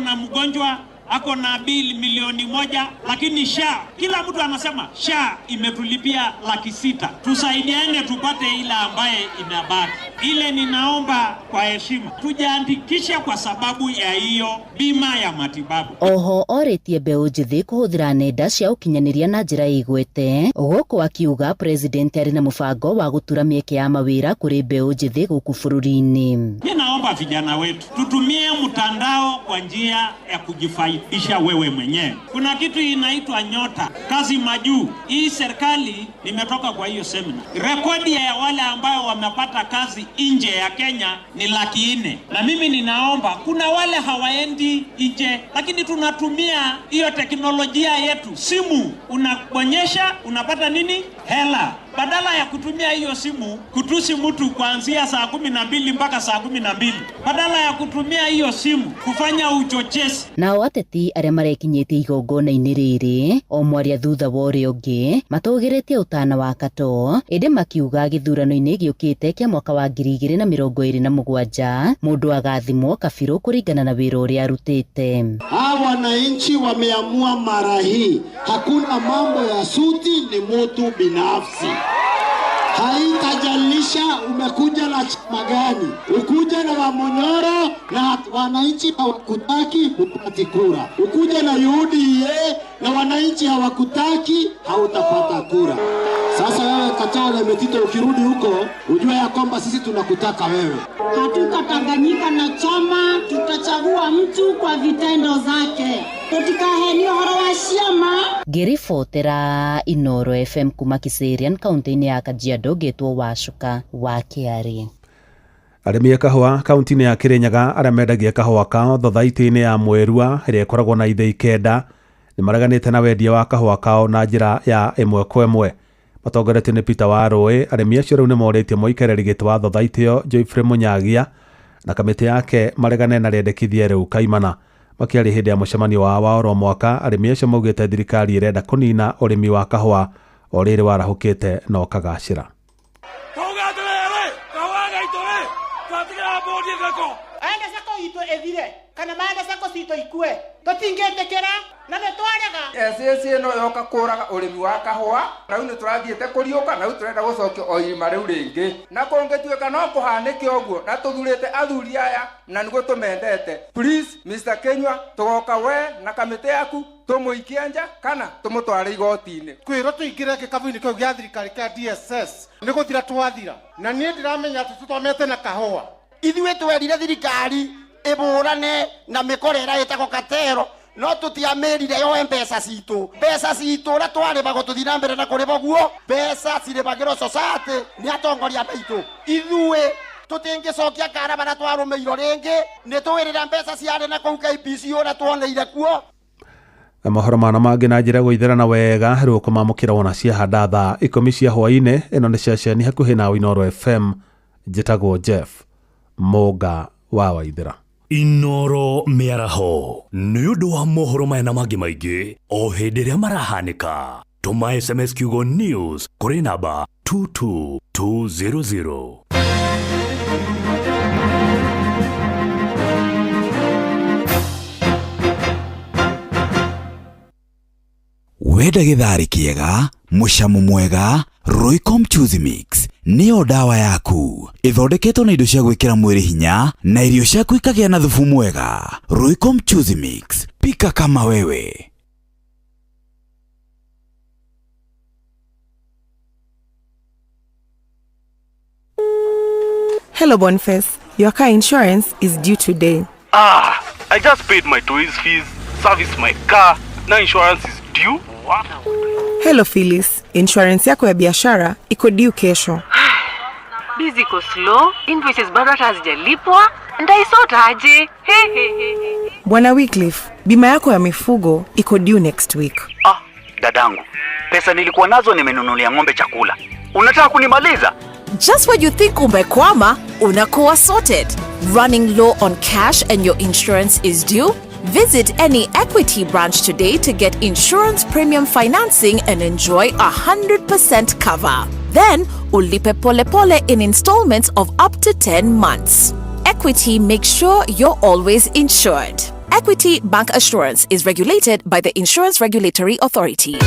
Na mgonjwa ako na bili 1,000,000, lakini SHA, kila mtu anasema SHA imetulipia 600,000. Tusaidiane tupate ile ambaye inabaki. Ile ninaomba kwa heshima tujiandikishe kwa sababu ya hiyo bima ya matibabu. Oho orĩtie mbeũ njĩthĩ kũhũthĩra nenda cia ũkinyanĩria na njĩra ĩgwete, gũkũ akiuga president arĩ na mũbango wa gũtura mĩeke ya mawĩra kũrĩ mbeũ njĩthĩ gũkũ bũrũri-inĩ. Mimi naomba vijana wetu tutumie mtandao kwa njia ya kujifaidisha wewe mwenyewe. Kuna kitu inaitwa nyota, kazi majuu. Hii serikali nimetoka kwa hiyo seminar. Rekodi ya wale ambao wamepata kazi nje ya Kenya ni 400,000. Na mimi ninaomba, kuna wale hawaendi nje, lakini tunatumia hiyo teknolojia yetu. Simu unabonyesha, unapata nini? Hela. Badala ya kutumia hiyo simu kutusi mtu kuanzia saa 12 mpaka saa 12. Badala ya kutumia hiyo simu kufanya uchochezi. Nao ateti arĩa marekinyĩtie igongona-inĩ rĩrĩ o mwaria thutha wa ũrĩa ũngĩ matũgĩrĩtie ũtana wa Katoo, ĩndĩ makiuga gĩthurano-inĩ gĩũkĩte kĩa mwaka wa 2027 mũndũ agathimwo kabirũ kũringana na wĩra ũrĩa arutĩte. Hawa wananchi wameamua mara hii, hakuna mambo ya suti, ni mtu binafsi. Haitajalisha umekuja na chama gani, ukuja na Wamonyoro na wananchi hawakutaki, hupati kura. Ukuja na UDA na wananchi hawakutaki, hautapata kura. Sasa wewe Katoo Ole Metito ukirudi huko ujue ya kwamba sisi tunakutaka wewe. Hatutatanganyika na chama, tutachagua mtu kwa vitendo zake. Tutikaheni ũhoro wa ciama. Ngĩribotera Inoro FM kuma Kiserian kaunti-inĩ ya Kajiado, ngĩtwo Wacuka wa Kĩarĩ. Arĩmi a kahũa kaunti-inĩ ya Kirinyaga arĩa mendagia kahũa kao thothaitĩ-inĩ ya Mwerua ĩrĩa ĩkoragwo na ithĩi 9 nĩ mareganĩte na wendia wa kahũa kao na njĩra ya ĩmwe kwa ĩmwe. Matongoretio nĩ Peter Warũĩ, arĩmi acio rĩu nĩ morĩtie mũikarĩri gĩtĩ wa thothaitĩ ĩyo Geoffrey Munyagia na kamĩtĩ yake maregane na rĩendekithia rĩu kaimana. Makĩaria hĩndĩ ya mũcemanio wao wa oro mwaka, arĩmi acio maugĩte thirikari ĩrenda kũnina ũrĩmi wa kahũa o rĩrĩ warahũkĩte na ũkagacĩra. Twauga atĩrĩrĩ, kahũa gaitũ rĩ, twatigĩra mbũndi ĩtheko. Aende sako itũ ĩthire kana maende sako citũ ikue, tũtingĩtĩkĩra na nĩ twarega. SAC ĩno yoka kũraga ũrĩmi wa kahũa, na rĩu nĩ tũrathiĩte kũriũka, na rĩu tũrenda gũcokio o irima rĩu rĩngĩ. Na kũngĩtuĩka no kũhanĩke ũguo, na tũthurĩte athuri aya na nĩguo tũmendete. Please Mr. Kenywa, tũgoka we na kamĩtĩ yaku tũmũikie nja kana tũmũtware igoti-inĩ. Kwĩrwo tũingĩre gĩkabu-inĩ kĩu gĩa thirikari kĩa DSS nĩ gũthira twathira, na niĩ ndiramenya atĩ tũthomete na kahũa. Ithuĩ twerire thirikari ĩbũrane na mĩkora ĩrĩa ĩtagwo katero, No tũtiamĩrire yoe mbeca citũ. Mbeca citũ ũrĩa twarĩmagwo tũthiĩ na mbere na kũrĩma guo, mbeca cirĩmagĩrwo society nĩ atongoria maitũ. Ithuĩ tũtingĩcokia karaba na twarũmĩirwo rĩngĩ, nĩ tũwĩrĩra mbeca ciarĩ na kũu KBC ũrĩa tuoneire kuo. Mohoro mana mangĩ na njĩra gũitherana wega rĩu ũkũmamũkĩra wona ciahanda thaa 10 cia hwaĩ-inĩ. Ĩno nĩ ceceni hakuhĩ na Inooro FM. Njĩtagwo Jeff Mũnga wa Waithĩra. Inooro mĩaraho nĩ ũndũ wa mohoro maya na mangĩ maingĩ o hĩndĩ ĩrĩa marahanĩka. Tũma SMS kiugo news kũrĩ namba 22200. Wenda gĩtharĩ kĩega, mũcamo mwega, Royco Mchuzi Mix nĩyo ndawa yaku. Ĩthondeketwo na indo cia gwĩkĩra mwĩrĩ hinya na irio ciaku ikagĩa na thubu mwega. Royco Mchuzi Mix, pika kama wewe. Hello Boniface, your car insurance is due today. I just paid my toys fees, serviced my car, now insurance is due. What? Hello Phyllis, insurance yako ya biashara iko due kesho. Busy iko slow, invoices bado hata hazijalipwa, ndaisota aje? He. Bwana Wycliffe, bima yako ya mifugo iko due next week. Dadangu, pesa nilikuwa nazo nimenunulia ng'ombe chakula. Unataka kunimaliza? Just when you think umekwama, unakuwa sorted. Running low on cash and your insurance is due? Visit any Equity branch today to get insurance premium financing and enjoy 100% cover. Then, ulipe pole pole in installments of up to 10 months. Equity makes sure you're always insured. Equity Bank Assurance is regulated by the Insurance Regulatory Authority.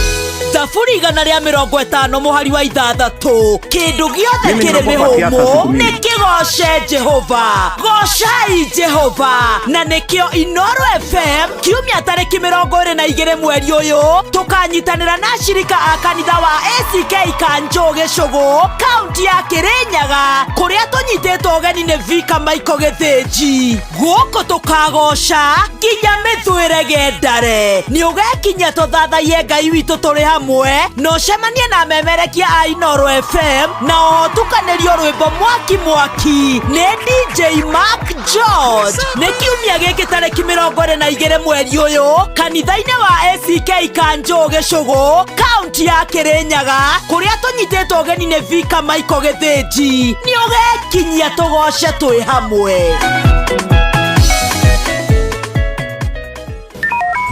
Thaburi 156 kĩndũ gĩothe kĩrĩ mĩhũmũ nĩ kĩgoce Jehova. Gocai Jehova. Na nĩkĩo Inooro FM kiumia tarĩki 22 mweri ũyũ tũkanyitanĩra na ashirika a kanitha wa ACK Kanjũ Gĩcũgũ kaunti ya Kĩrĩnyaga kũrĩa tũnyitĩtwo ũgeni nĩ Vika Michael Gĩthĩnji. Gũkũ tũkagoca nginya mĩthwĩre gendare. Nĩ ũgekinyia tũthathaiye Ngai witũ tũrĩ hamwe na ũcemanie na memerekia a Inooro FM na ũtukanĩrio rwĩmbo mwaki mwaki nĩ DJ Mark George. Nĩ kiumia gĩkĩ tarĩki 22 mweri ũyũ kanitha-inĩ wa ACK Kanjũ Gĩcũgũ kaunti ya Kĩrĩnyaga kũrĩa tũnyitĩtwo ũgeni nĩ Vika Michael Gĩthĩnji. Nĩ ũgekinyia tũgoce twĩ hamwe.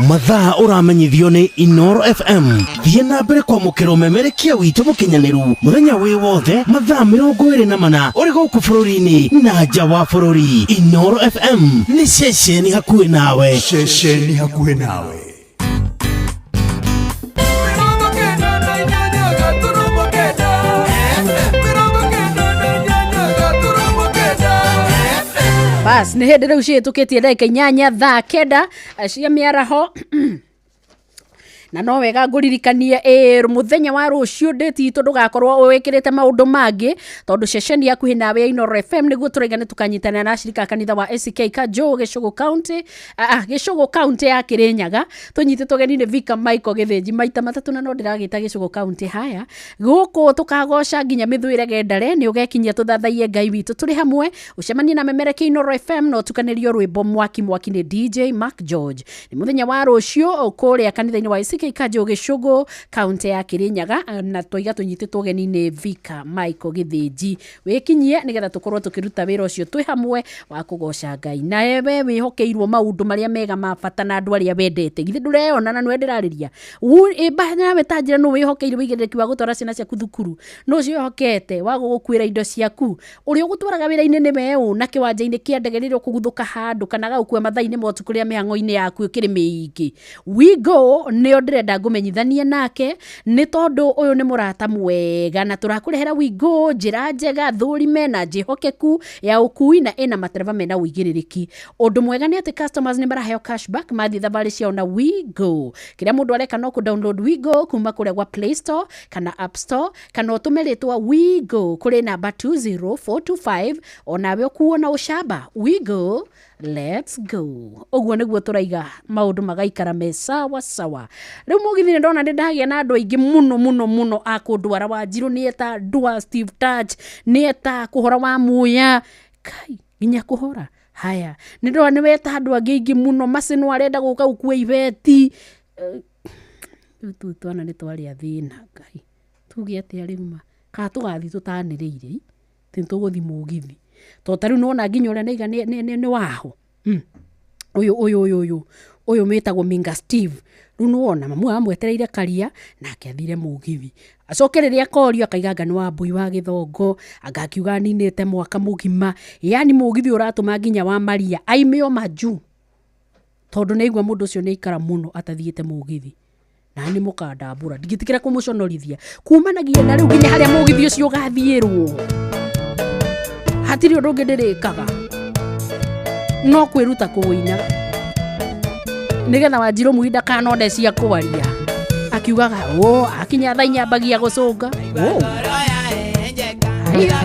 Mathaa ũramenyithio nĩ Inooro FM. Thiĩ na mbere kwamũkĩra ũmemerekia witũ mũkinyanĩru mũthenya wĩ wothe mathaa 24 ũrĩ gũkũ bũrũri-inĩ na nja wa bũrũri. Inooro FM nĩ ceceni hakuhĩ nawe. Ceceni hakuhĩ nawe. Bas, nĩ hĩndĩ rĩu cihĩtũkĩtie ndagĩka 8 thaa 9 cia mĩaraho. Na no wega ngũririkanie mũthenya wa rũciũ ndĩti itũ ndũgakorwo wĩkĩrĩte maũndũ mangĩ tondũ ceceni hakuhĩ nawe ya Inooro FM nĩguo tũraiga nĩ tũkanyitanĩra na ashirika a kanitha wa ACK Kanjũ Gĩcũgũ County, Gĩcũgũ County ya Kĩrĩnyaga. Tũnyitĩtwo ũgeni nĩ Vika Michael Gĩthĩnji maita matatũ na no ndĩragĩta Gĩcũgũ County. Haya, gũkũ tũkagoca nginya mĩthwĩre gendare. Nĩ ũgekinyia tũthathaiye Ngai witũ tũrĩ hamwe, ũcemanie na memerekia Inooro FM na ũtukanĩrio rwĩmbo mwaki mwaki nĩ DJ Mark George. Nĩ mũthenya wa rũciũ kũrĩa kanitha-inĩ wa ACK Kanjũ Gĩcũgũ kaunti ya Kĩrĩnyaga, na twaiga tũnyitĩtwo ũgeni nĩ Vika Michael Gĩthĩnji. Wĩkinyie nĩgetha tũkorwo tũkĩruta wĩra ũcio twĩ hamwe wa kũgoca Ngai. Na we wĩhokeirwo maũndũ marĩa mega ma bata na andũ arĩa wendete, githĩ ndũreyona na nĩwe ndĩrarĩria? Nawe ta njĩra nũ wĩhokeirwo wĩigĩrĩrĩki wa gũtwara ciana ciaku thukuru, nũ ũcio wĩhokete wa gũgũkuĩra indo ciaku, ũrĩa ũgũtwaraga wĩra-inĩ nĩwe ũ, na kĩwanja-inĩ kĩa ndege rĩrĩa ũkũguthũka handũ kana gagũkua mathaa-inĩ ma ũtukũ rĩrĩa mĩhang'o-inĩ yaku ĩkĩrĩ mĩingĩ. WeGo nĩo ndĩrenda ngũmenyithanie nake nĩ tondũ ũyũ nĩ mũrata mwega na tũrakũrehera WeGo njĩra njega thũrime na njĩhokeku ya ũkui na ĩna matereba mena ũigĩrĩrĩki. Ũndũ mwega nĩ atĩ customers nĩ maraheo cashback mathiĩ thabarĩ ciao na WeGo. Kĩrĩa mũndũ areka no kũ download WeGo kuma kũrĩa gwa Play Store kana App Store kana ũtũme rĩtwa WeGo kũrĩ namba 20425 onawe ũkuo na ũcamba. WeGo, Let's go. Ũguo nĩguo tũraiga maũndũ magaikara me sawa sawa. Rĩu mũgithi nĩ ndona nĩ ndagĩa na andũ aingĩ mũno mũno mũno a kũndwara. Wanjirũ nĩ eta ndwa, Steve Touch nĩ eta kũhora wa muya kai nginya kũhora. Haya, nĩ ndona nĩ weta andũ angĩ aingĩ mũno. Macino arenda gũka gũkua ibeti. Rĩu tũu twana nĩ twarĩa thĩna. Ngai, tuge atĩa rĩu ma kana tũgathiĩ tũtanĩrĩire atĩ nĩ tũgũthiĩ mũgithi, tondũ ta rĩu nĩwona nginya ũrĩa ndaiga nĩ waho. Ũyũ ũyũ ũyũ ũyũ ũyũ wĩtagwo Minga Steve, rĩu nĩwona mamu amwetereire karia nake athire mũgithi. Acoke rĩrĩa akorio akaiga anga nĩ Wambui wa Gĩthongo, anga akiuga aninĩte mwaka mũgima. Yani mũgithi ũratũma nginya wa Maria aime o majuu, tondũ nĩaigua mũndũ ũcio nĩaikara mũno atathiĩte mũgithi. Na nĩ mũkandambũra, ndingĩtĩkĩra kũmũconorithia kumanagia na rĩu nginya harĩa mũgithi ũcio ũgathiĩrwo. Hatirĩ ũndũ ũngĩ ndĩrĩkaga no kwĩruta kũwĩina, nĩgetha Wanjirũ Mũhi ndakanone cia kwaria akiugaga o akinya thaa inya ambagia gũcũnga. Ũ. Haya.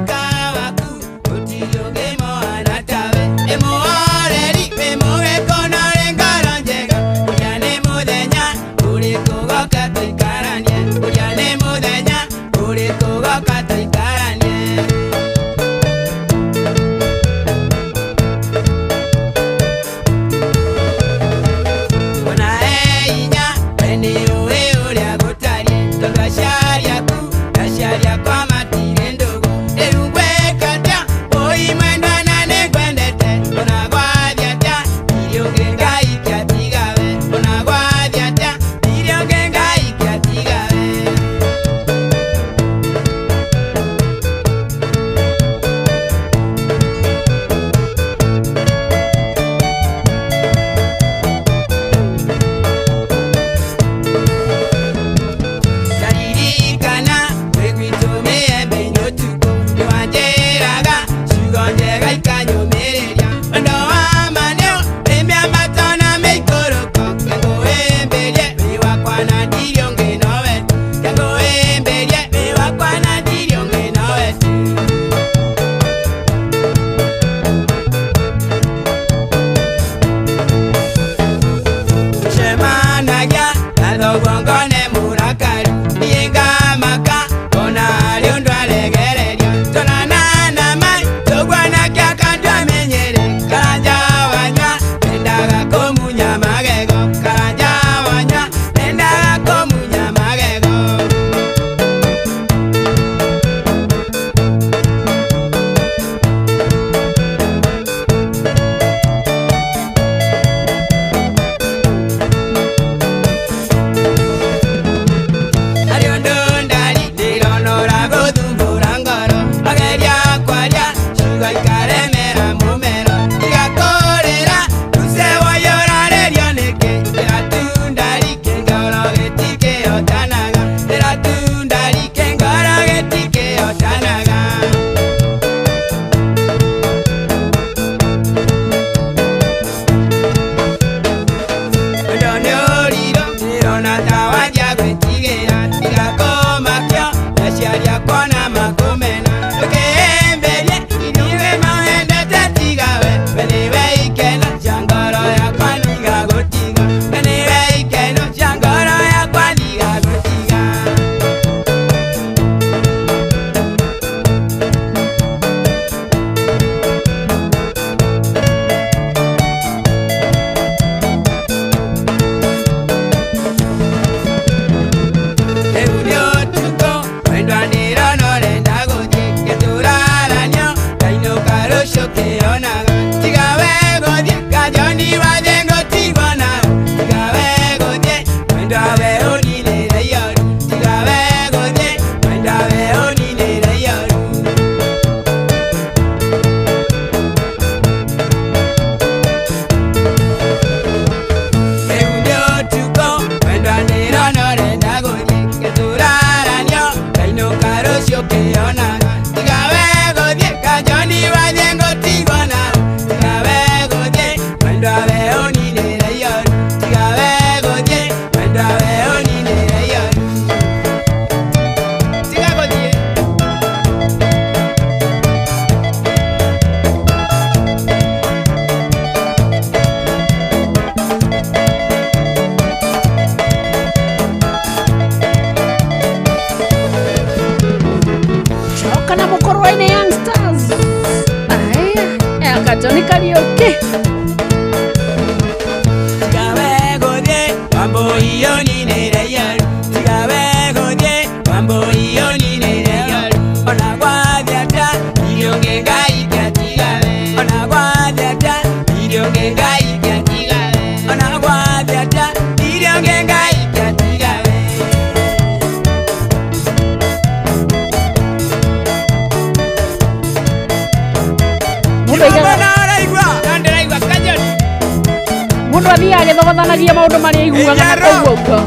Agĩthogothanagia maũndũ marĩa aiguaga na kũu ũguo.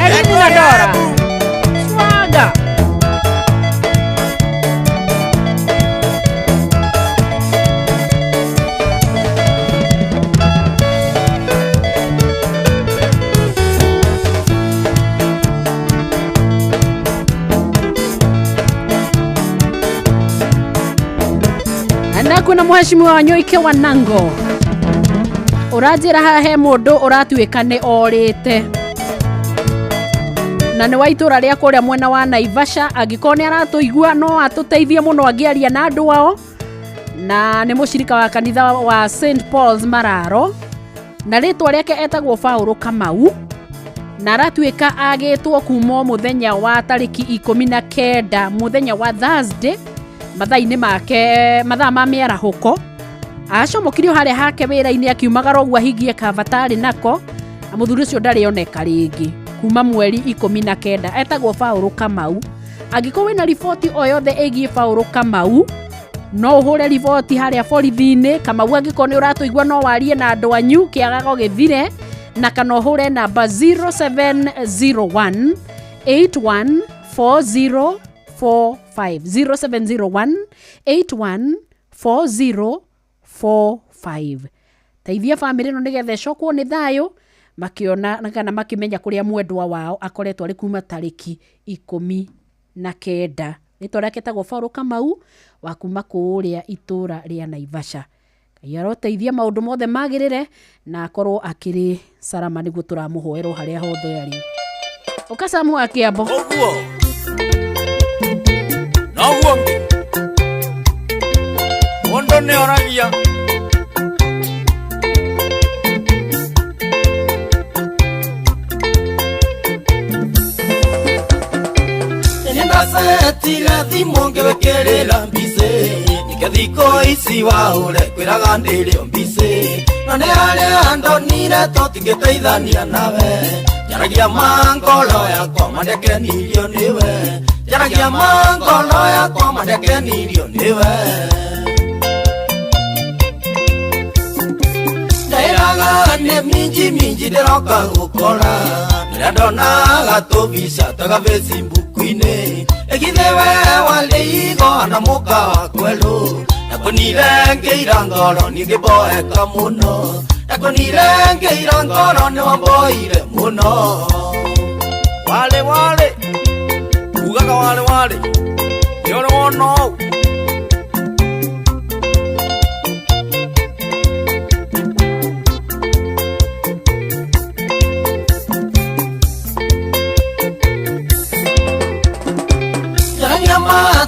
Elini na Dora. Swaga. Na kwĩna mheshimiwa Wanyoike wa Nango ũranjĩra haha he mũndũ ũratuĩka nĩ orĩte na nĩ wa itũra rĩa kũrĩa mwena wa Naivasha. Angĩkorwo nĩ aratũigua no atũteithie mũno angĩaria na andũ ao, na nĩ mũcirika wa kanitha wa St Paul's Mararo, na rĩtwa rĩake etagwo Paul Kamau, na aratuĩka agĩtwo kuma mũthenya wa tarĩki 19 mũthenya wa Thursday mathaa-inĩ make mathaa ma mĩarahũko. Acomokirio harĩa hake wĩra-inĩ akiumagara ũguo ahingie kabatarĩ nako, na mũthuri ũcio ndarĩ oneka rĩngĩ kuma mweri 19. Etagwo Paul Kamau. Angĩkorwo wĩna riboti o yothe ĩgiĩ Paul Kamau no ũhũre riboti harĩa borithi-inĩ. Kamau angĩkorwo nĩ ũratũigua no warie na andũ anyu kĩagago gĩthire, na kana ũhũre namba 0701 814045 0701 814045. Teithia bamĩrĩ ĩno nĩgetha ĩcokwo nĩ thayũ makiona kana makĩmenya kũrĩa mwendwa wao akoretwo arĩ kuma tarĩki 19. Rĩtwa rĩake etagwo Paul Kamau wa kuma kũrĩa itũra rĩa Naivasha. Ngai aroteithia maũndũ mothe magĩrĩre na akorwo akĩrĩ salama, nĩguo tũramũhoera harĩa hothe arĩ. Ũkacamu wa Kĩambo. Ũguo noguo mũndũ nĩ oragia Nĩndasetire thimũ ngĩwĩkĩrĩra mbici nike thikũ ici waũre kwĩraga ndĩrĩo mbici na nĩ harĩa ndonire tũtingĩteithania nawe njaragia ma ngoro yakwa mandekenirio nĩwe njaragia ma ngoro yakwa mandekenirio nĩwe ndaĩraga nĩ minji minji ndĩroka gũkora rĩrĩa ndonaga tũbica twega Facebook-inĩ ĩgithĩ we warĩ igo na mũka wa kwelũ ndakonire ngĩira ngoro ningĩboeka mũno ndakonire ngĩira ngoro nĩwamboire mũno wale wale ugaga wale wale nĩũrĩ wona ũũ.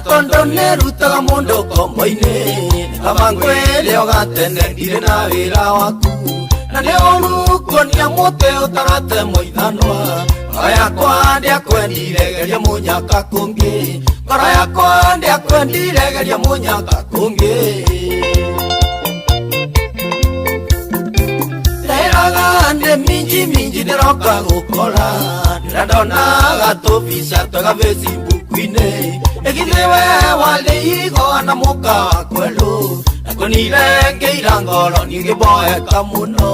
Tondo nĩrutaga mũndũ kombo-inĩ kaba ngwĩre ũgatene ndirĩ na wĩra waku na nĩ ũru kuonia mũtĩ ũtaratemwo ithanwa ngoro yakwa ndĩakwendire geria mũnyaka kũngĩ ngoro yakwa ndĩakwendire geria mũnyaka kũngĩ ndĩraga nĩ minji minji ndĩroka gũkora rĩrĩa ndonaga tũbica twega Facebook-inĩ ĩgithĩ we warĩ igo na mũka wa kwelũ ndakonire ngĩira ngoro ningĩboeka mũno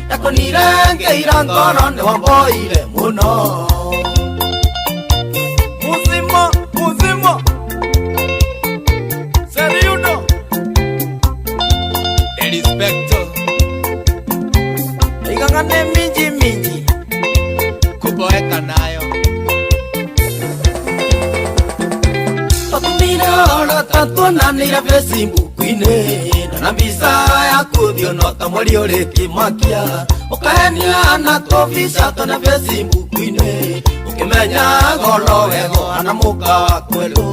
ndakonire ngĩira ngoro nĩwamboire mũno. Muzima muzima Seriuno El Inspector Iganga nĩ minji minji kuboeka nayo Tatuonanĩire Facebook-inĩ na mbica yaku ũthiũ no ta mweri ũrĩ kĩmakia ũkahenia na tũbica twene Facebook-inĩ ũkĩmenya goro wego na mũka wa kwelũ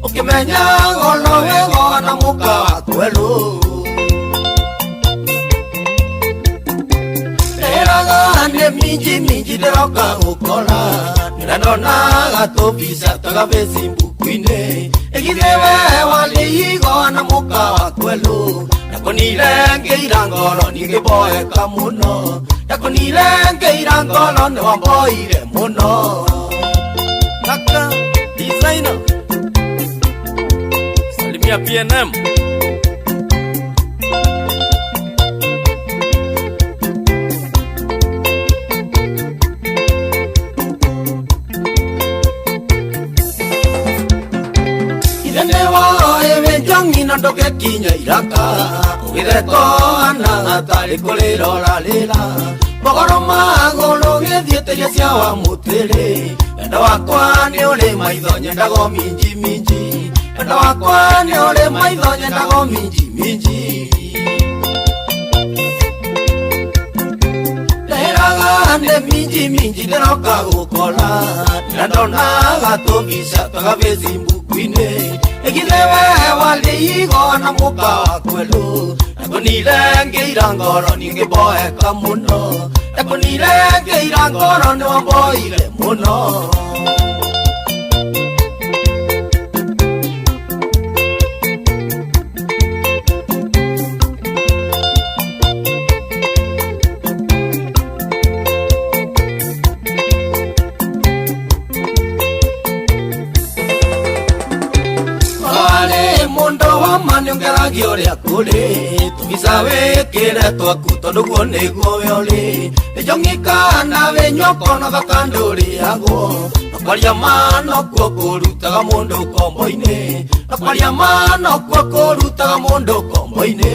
ũkĩmenya goro wego na mũka wa kwelũ ndĩraga nĩ minji minji ndĩroka gũkora rĩrĩa ndonaga tũbica twega Facebook-inĩ ĩgithĩ we warĩ igo na mũka wa kwelũ ndakonire ngĩira ngoro ningĩboeka mũno ndakonire ngĩira ngoro nĩwamboire mũno. Kaka designer Salimia PNM Na ndũgĩkinya iraka ũgĩthetoana gatarĩ kũrĩrora rĩra Mogoro magũrũ gĩthiĩte cia wa mũtĩrĩ Wendo wakwa nĩ ũrĩ maitho nyendago minji minji Wendo wakwa nĩ ũrĩ maitho nyendago minji minji Ndĩraga nĩ minji minji ndĩroka gũkora Na ndonaga tũbica twa Facebook-inĩ Ĩgithe we warĩ na mũka wa kwelũ Ndakonire ngĩira ngoro ningĩboeka mũno Ndakonire ngĩira ngoro nĩwamboire mũno Nĩũngeragia ũrĩa kũrĩ tũbica wĩkĩre twaku tondũ guo nĩguo we ũrĩ Nĩnjong'i kana wĩnyuoko na thaka ndũrĩagwo Na kwaria ma nokuo kũrutaga mũndũ kombo-inĩ Na kwaria ma nokuo kũrutaga mũndũ kombo-inĩ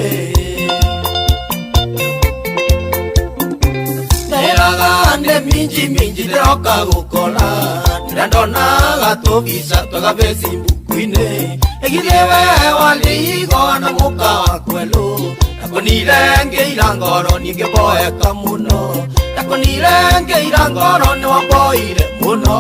Ndĩraga nĩ minji minji ndĩroka gũkora Ndĩrĩa ndonaga tũbica twega Facebook-inĩ Ĩgithe we warĩ na mũka wa kwelũ Ndakonire ngĩira ngoro ningĩboeka mũno Ndakonire ngĩira ngoro nĩwamboire mũno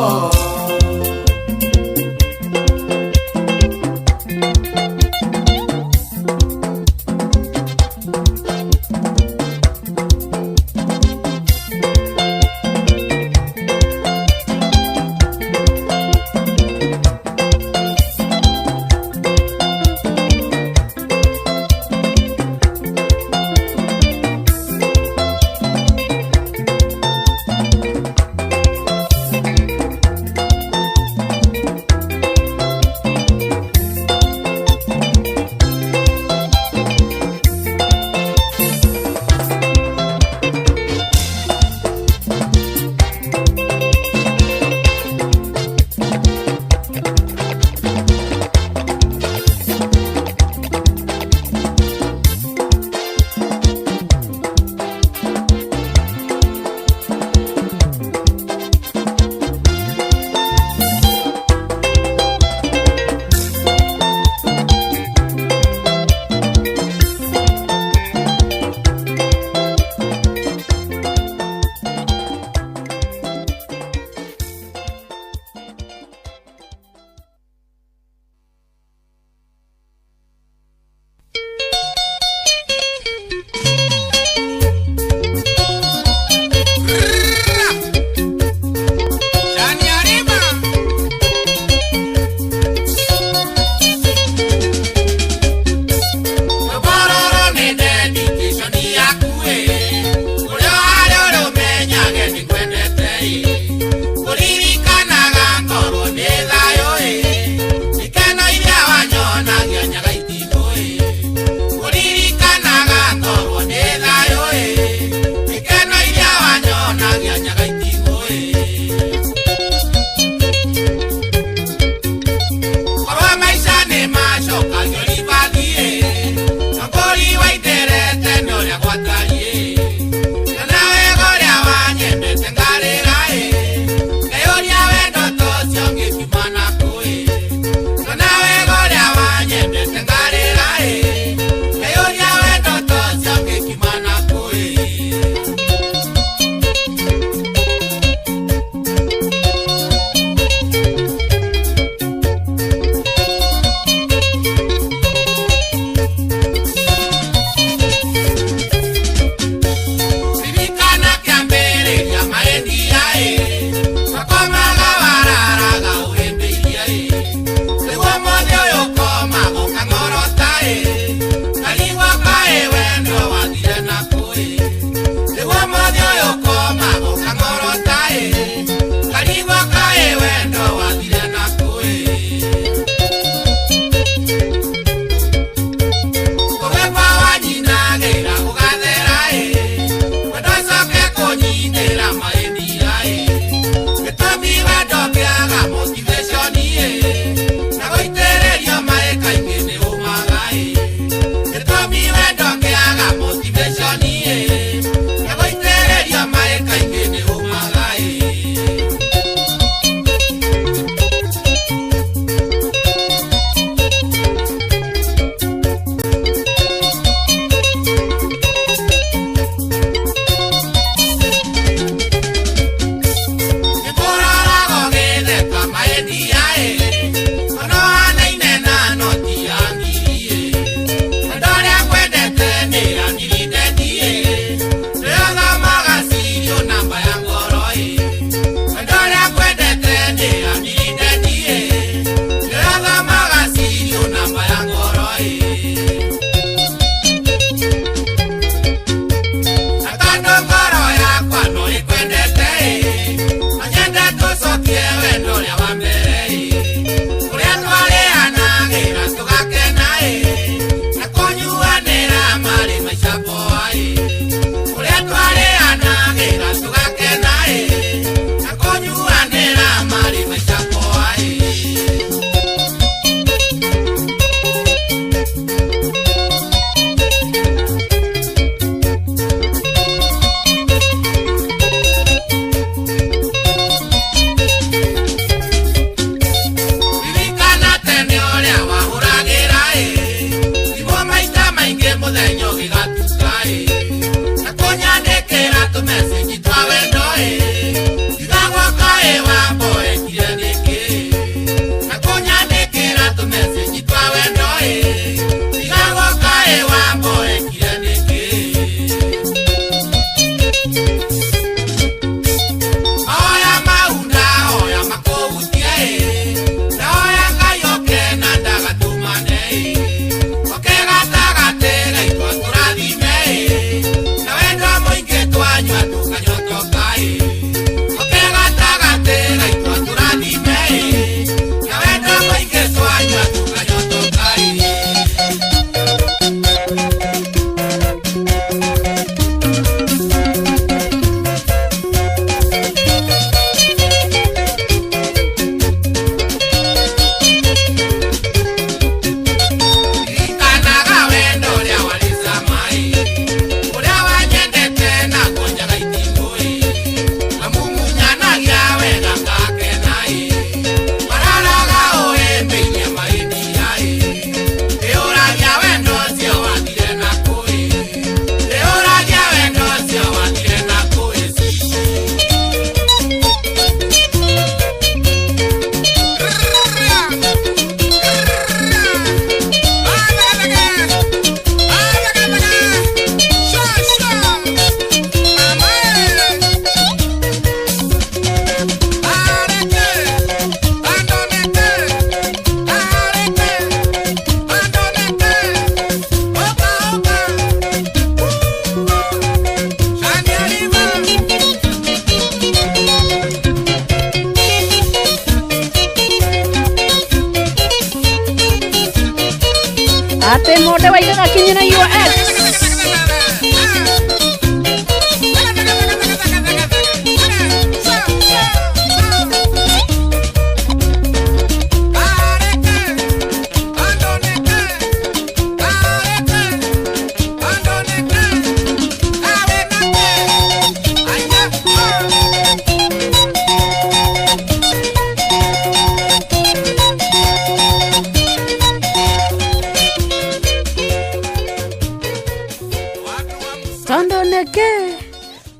Tondu nĩkĩ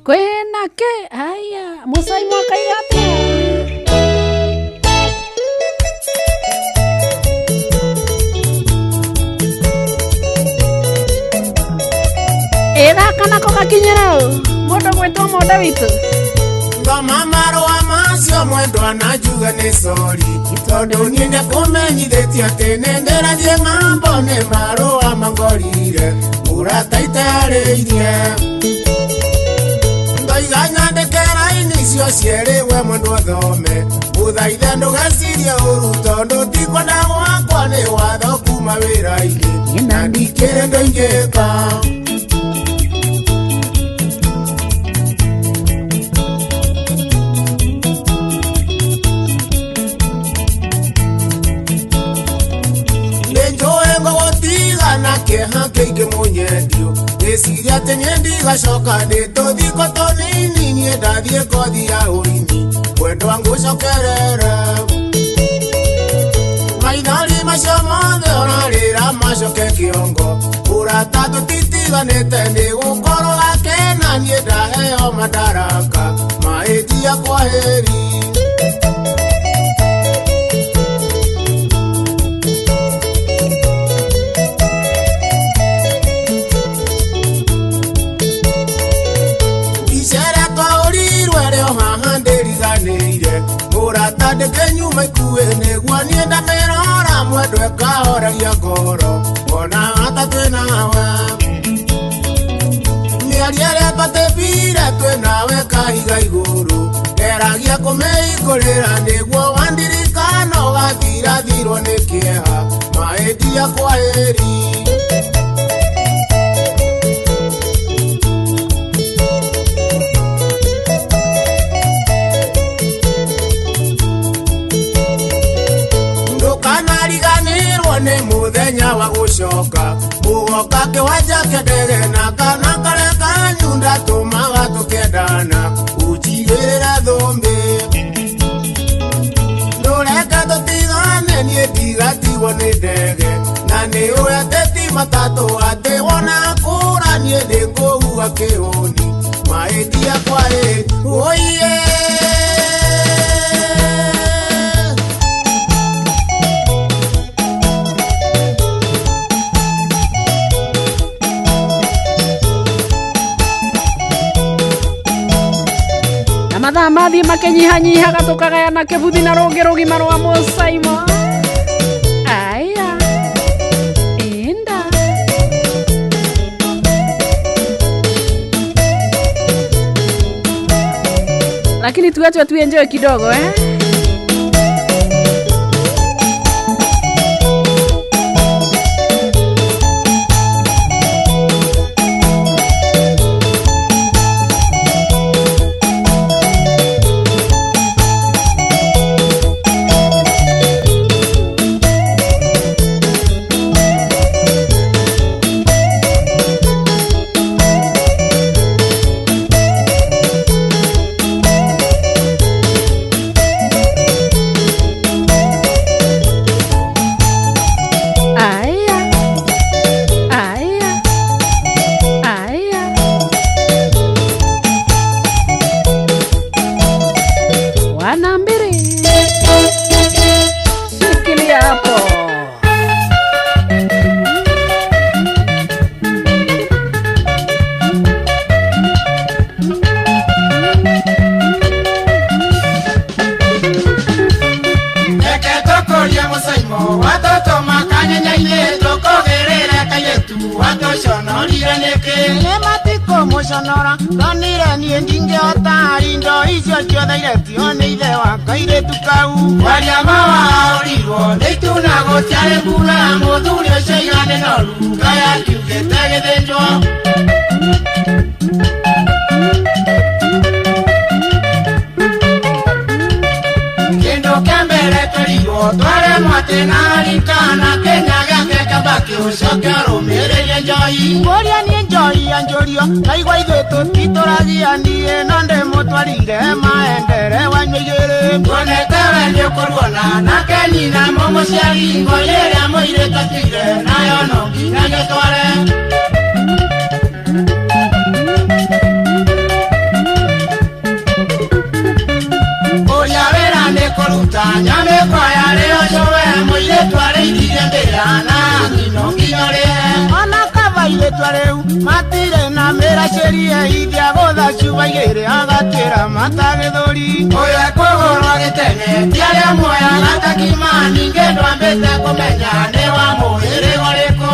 kwĩna kĩ aya mũcai mwakaiga atĩa? Ĩ gaka nako gakinyĩra ũ mũndũ gwĩtwo monde witũ. Thoma marũa macio mwendwa na njuge nĩ sori tondũ niĩ nĩkũmenyithĩtie atĩ nĩ ndĩrathiĩ ng'ambo nĩ marũa mangorire mũrata itarĩirie ndoiga nyandĩke raini icio cierĩ we mwendwa thome ũthaithe ndũgecirie ũru tondũ tikwenda gwakwa nĩ watho kuma wĩra-inĩ na ndikĩrĩ ũndũ ingĩka. Ngũgũtiga na kĩeha kĩingĩ mũnyendio ngĩciria atĩ niĩ ndigacoka ndĩ tũthiko tũnini niĩ ndathiĩ kothi ya ũini mwendwa ngũcokerere maithori macio mothe ũrarĩra macoke kĩongo ũrata tũtitiganĩte nĩ gũkorwo akena niĩ ndaheo madaraka mahĩtia kwaheri. Mũrata ndĩkĩnyuma ikuĩ nĩguo niĩ ndamĩrora mwendwa ĩkahoreria ngoro ona hata twĩnawe mĩario ĩrĩa twatĩbire twĩnawe kahiga igũrũ ngeragia kũmĩhingũrĩra nĩguo wandirikana ũgathirathirwo nĩ kĩeha mahĩtia kwaheri. Nĩ mũthenya wa gũcoka ũgoka kĩwanja kĩa ndege na kana karĩa kanyu ndatũmaga tũkendana ũnjigĩrĩre thũmbĩ ndũreke tũtigane niĩ ndigatigwo nĩ ndege na nĩ ũĩ atĩ ti matatũ atĩ wona kũra niĩ ndĩkũhuha kĩhũni mahĩtia kwaheri oiye. Mathaa mathiĩ makĩnyihanyihaga tũkagayana kĩbuthi na rũngĩ rũgima rwa mũcaimo. Aya inda lakini tuachwe tuenjoy kidogo eh? ngĩmũrora ndonire niĩ ndingĩhota indo icio ciothe iretio nĩ ithe wa kairĩtu kau waria mawaũrirwo nĩ ituna gũtiarĩ mbura mũthuri ũcio igane noru kaya kiugĩte gĩthĩnjwo. Kĩndũ kĩa mbere twerirwo twaremwo atĩ narikana Kenya gĩake kĩamba kĩũcoke ũrũmĩrĩrie njohi ngũria niĩ njohi anjũrio ndaigua ithuĩ tũtitũragia niĩ no ndĩmũtwarire maendere wanyua igĩrĩ nguonete we nĩũkũruona nake nyina mũmũciari ngũi ĩrĩa mũirĩtu atuire nayo no nginya ngĩtware. Ũrĩa wĩra nĩ kũruta nyamĩkwa yarĩo cũwe mũirĩtu arĩithirie mbĩra na ngino nginya ũrĩhe ona kaba airĩtu arĩu matirĩ na mĩracĩrie ithia gũtha cuba igĩrĩ agatĩra mata gĩthũri ũyũ ekũgũrwo gĩtene ti arĩa muoyaga ta kima ningĩ ndwambĩte kũmenya nĩ wa mũhĩrĩga ũrĩkũ.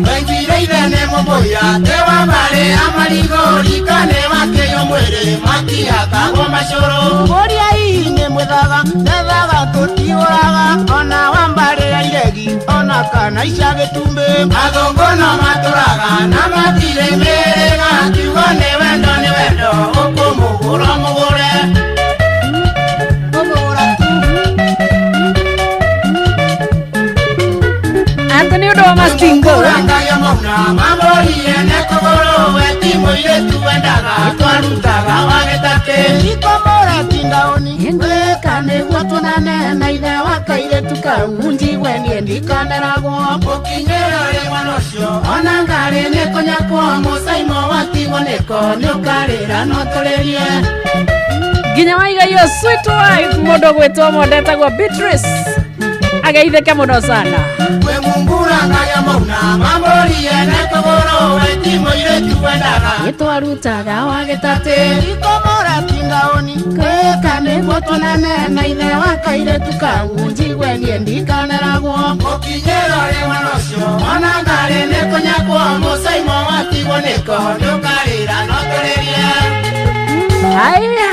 Twaiguire ithe nĩ mũmbũiya te wa mbarĩ ya marigũ rika nĩ wakĩo mwĩrĩ matiakagwo macũrũ ngũria hihi nĩ mwĩthaga nethaga tũtiũraga ona wa mbarĩ ya iregi ona kana ica gĩtumbĩ athũngũ no matũraga na matirĩ mĩrĩga kiugo nĩ wendo nĩ wendo ũkũmũgũra mũgũre ũmũgũra tu. Anthony ũndũ wa mastingo Ũrangagia mauna mamũrire nĩ kũgũrũ we ti mũirĩtu wendaga twarutaga wa gĩtatĩ ikomũra tindaũni gwĩka nĩguo tuonane na ithe wa kairĩtu kau njigue niĩ ndikaneragwo ũkinyĩra rĩ mwana ũcio ona ngarĩ nĩ kũnyakwo mũcaimo watigwo nĩko nĩũkarĩra no tũrĩrie nginya waiga iyo sweet wife mũndũ ũgwĩtwo mondetagwo Beatrice ageithĩke mũno sana. Kwĩ mungurangaya mauna mamũrire nĩ kũgũrũ we ti mũirĩtu wendaga gĩtwarutaga wa gĩtatĩ ikomũra tindaũni gwĩka nĩguo tuonane na ithe wa kairĩtu kau njigue niĩ ndikaneragwo ũkinyĩra rĩ mwana ũcio ona ngarĩ nĩ kũnyakwo mũcaimo watigwo nĩko nĩũkarĩra no tũrĩrie. Haya,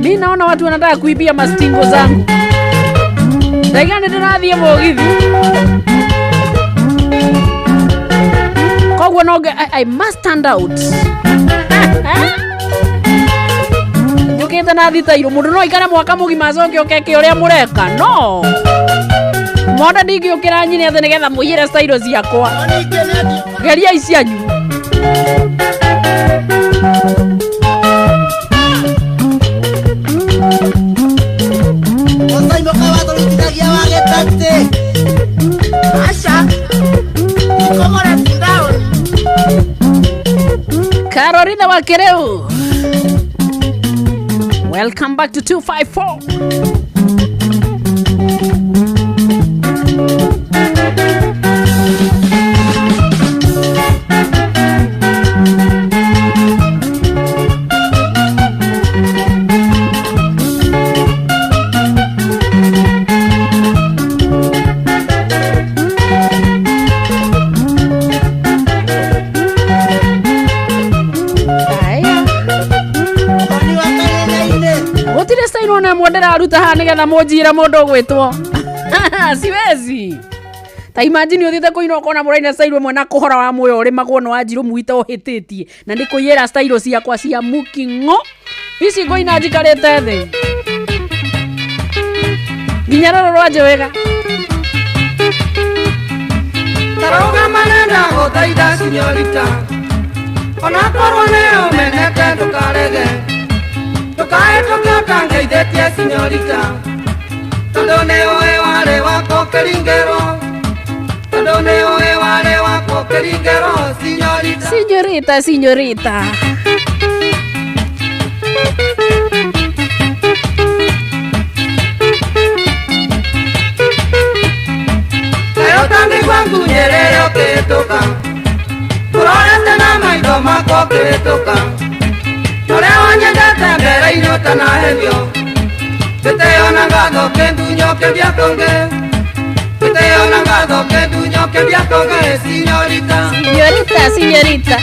mi naona watu wanataka kuibia mastingo zangu. Ndaiga nĩ ndĩrathiĩ mũgithi koguo no I must stand out. Njũkĩte na thitairũ mũndũ no aikare mwaka mũgima acoke oke ũrĩa mũreka no monde ndingĩũkĩra nyine atĩ nĩgetha mũiyĩre stairũ ciakwa geriai cianyu. Carolina Wakereu, welcome back to 254. Ndĩraruta haha nĩgetha mũnjire mũndũ ũgwĩtwo siwezi ta imagine ũthiĩte kũina ũkona mũraina style ĩmwe na kũhora wa muoyo ũrĩmagwo nĩ wanjirũ mwita ũhĩtĩtie na nĩ kũiyĩra style ciakwa cia mũking'o ici ngũina njikarĩte thĩ nginya rũrũ rwanje wega tarũgama nĩndagũthaitha sinyorita onakorwo nĩ ũmenete ndũkarege ndũkahĩtũke ũtangeithĩtie sinyorita tondũ nĩ ũĩ warĩ wakwa ũkĩringĩrwo tondũ nĩ ũĩ warĩ wakwa ũkĩringĩrwo sinyorita. Sinyorita, sinyorita. Kaĩ ũtangĩigua ngunyĩrĩre ũkĩhĩtũka ũrorete na maitho makwa ũkĩhĩtũka ũrĩa wanyendete mbere-inĩ ũtanaherio ngĩtĩo na ngatho ũkĩndunya ũkĩthiĩ kũngĩ Gĩtĩo na ngatho kĩndunyo kĩndiakonge sinyorita. Sinyorita, sinyorita.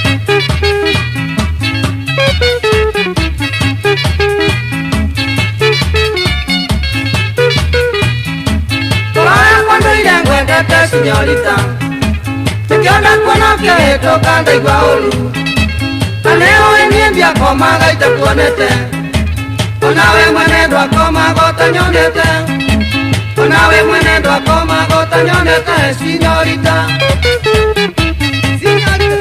Ngoro yakwa ndũire ngwendete sinyorita. Nĩkĩo ndakuona ũkĩhĩtũka ndaigua ũru. Na nĩũĩ niĩ ndiakomaga itakuonete. Onawe mwene ndwakomaga ũtanyonete. Onawe mwene ndwakomaga ũtanyonete sinyorita. Sinyorita.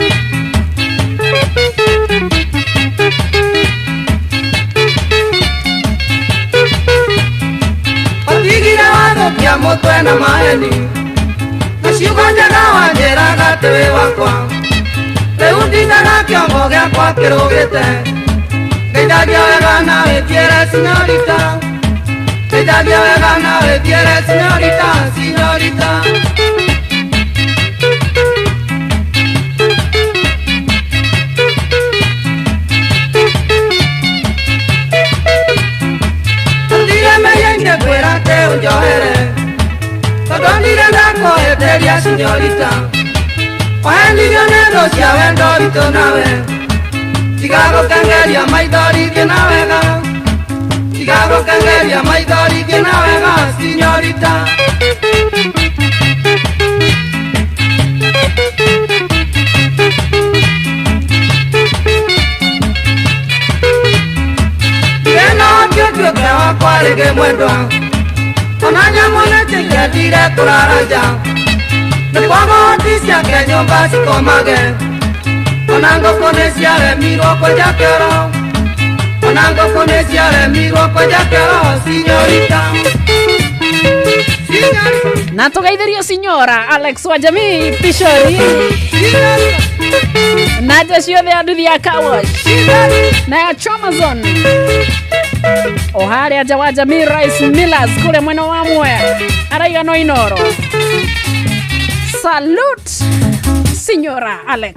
Watigire wathũkia mũtwe na maheni. Na ciugo njega wanjĩraga atĩ wĩ wakwa. Rĩu ndindaga kĩongo gĩakwa kĩrũgĩte. Ngeithagia wega na wĩthiĩre sinyorita. Ngeithagia wega na wĩthiĩre sinyorita, sinyorita. Ndirĩ mehia ingĩkwĩra atĩ ũnjohere. Tondũ ndirĩ ndakũhĩtĩria sinyorita. Wahenirio nĩ thũ cia wendo witũ nawe. Tiga gũkengeria maithori thiĩ na wega. Tiga gũkengeria maithori thiĩ na wega sinyorita. Ndirĩ na ũhoti ũtuĩke wakwa rĩngĩ mwendwa. Ona nyamũ nĩcingĩendire kũrara nja. Nĩ kwaga hoti ciake nyũmba cikomage. Ona ngũkũ nĩciaremirwo kwenja kĩoro. Ona ngũkũ nĩciaremirwo kwenja kĩoro sinyorita. Sinyorita. Na tũgeithĩrio sinyora Alex wa jamii Pishori na jeshi yothe ya nduthi ya Kawash na ya Chomazon o harĩa nja wa jamii Rice Millers kũrĩa mwena wa Mwea araiga no Inoro. Salute sinyora Alex.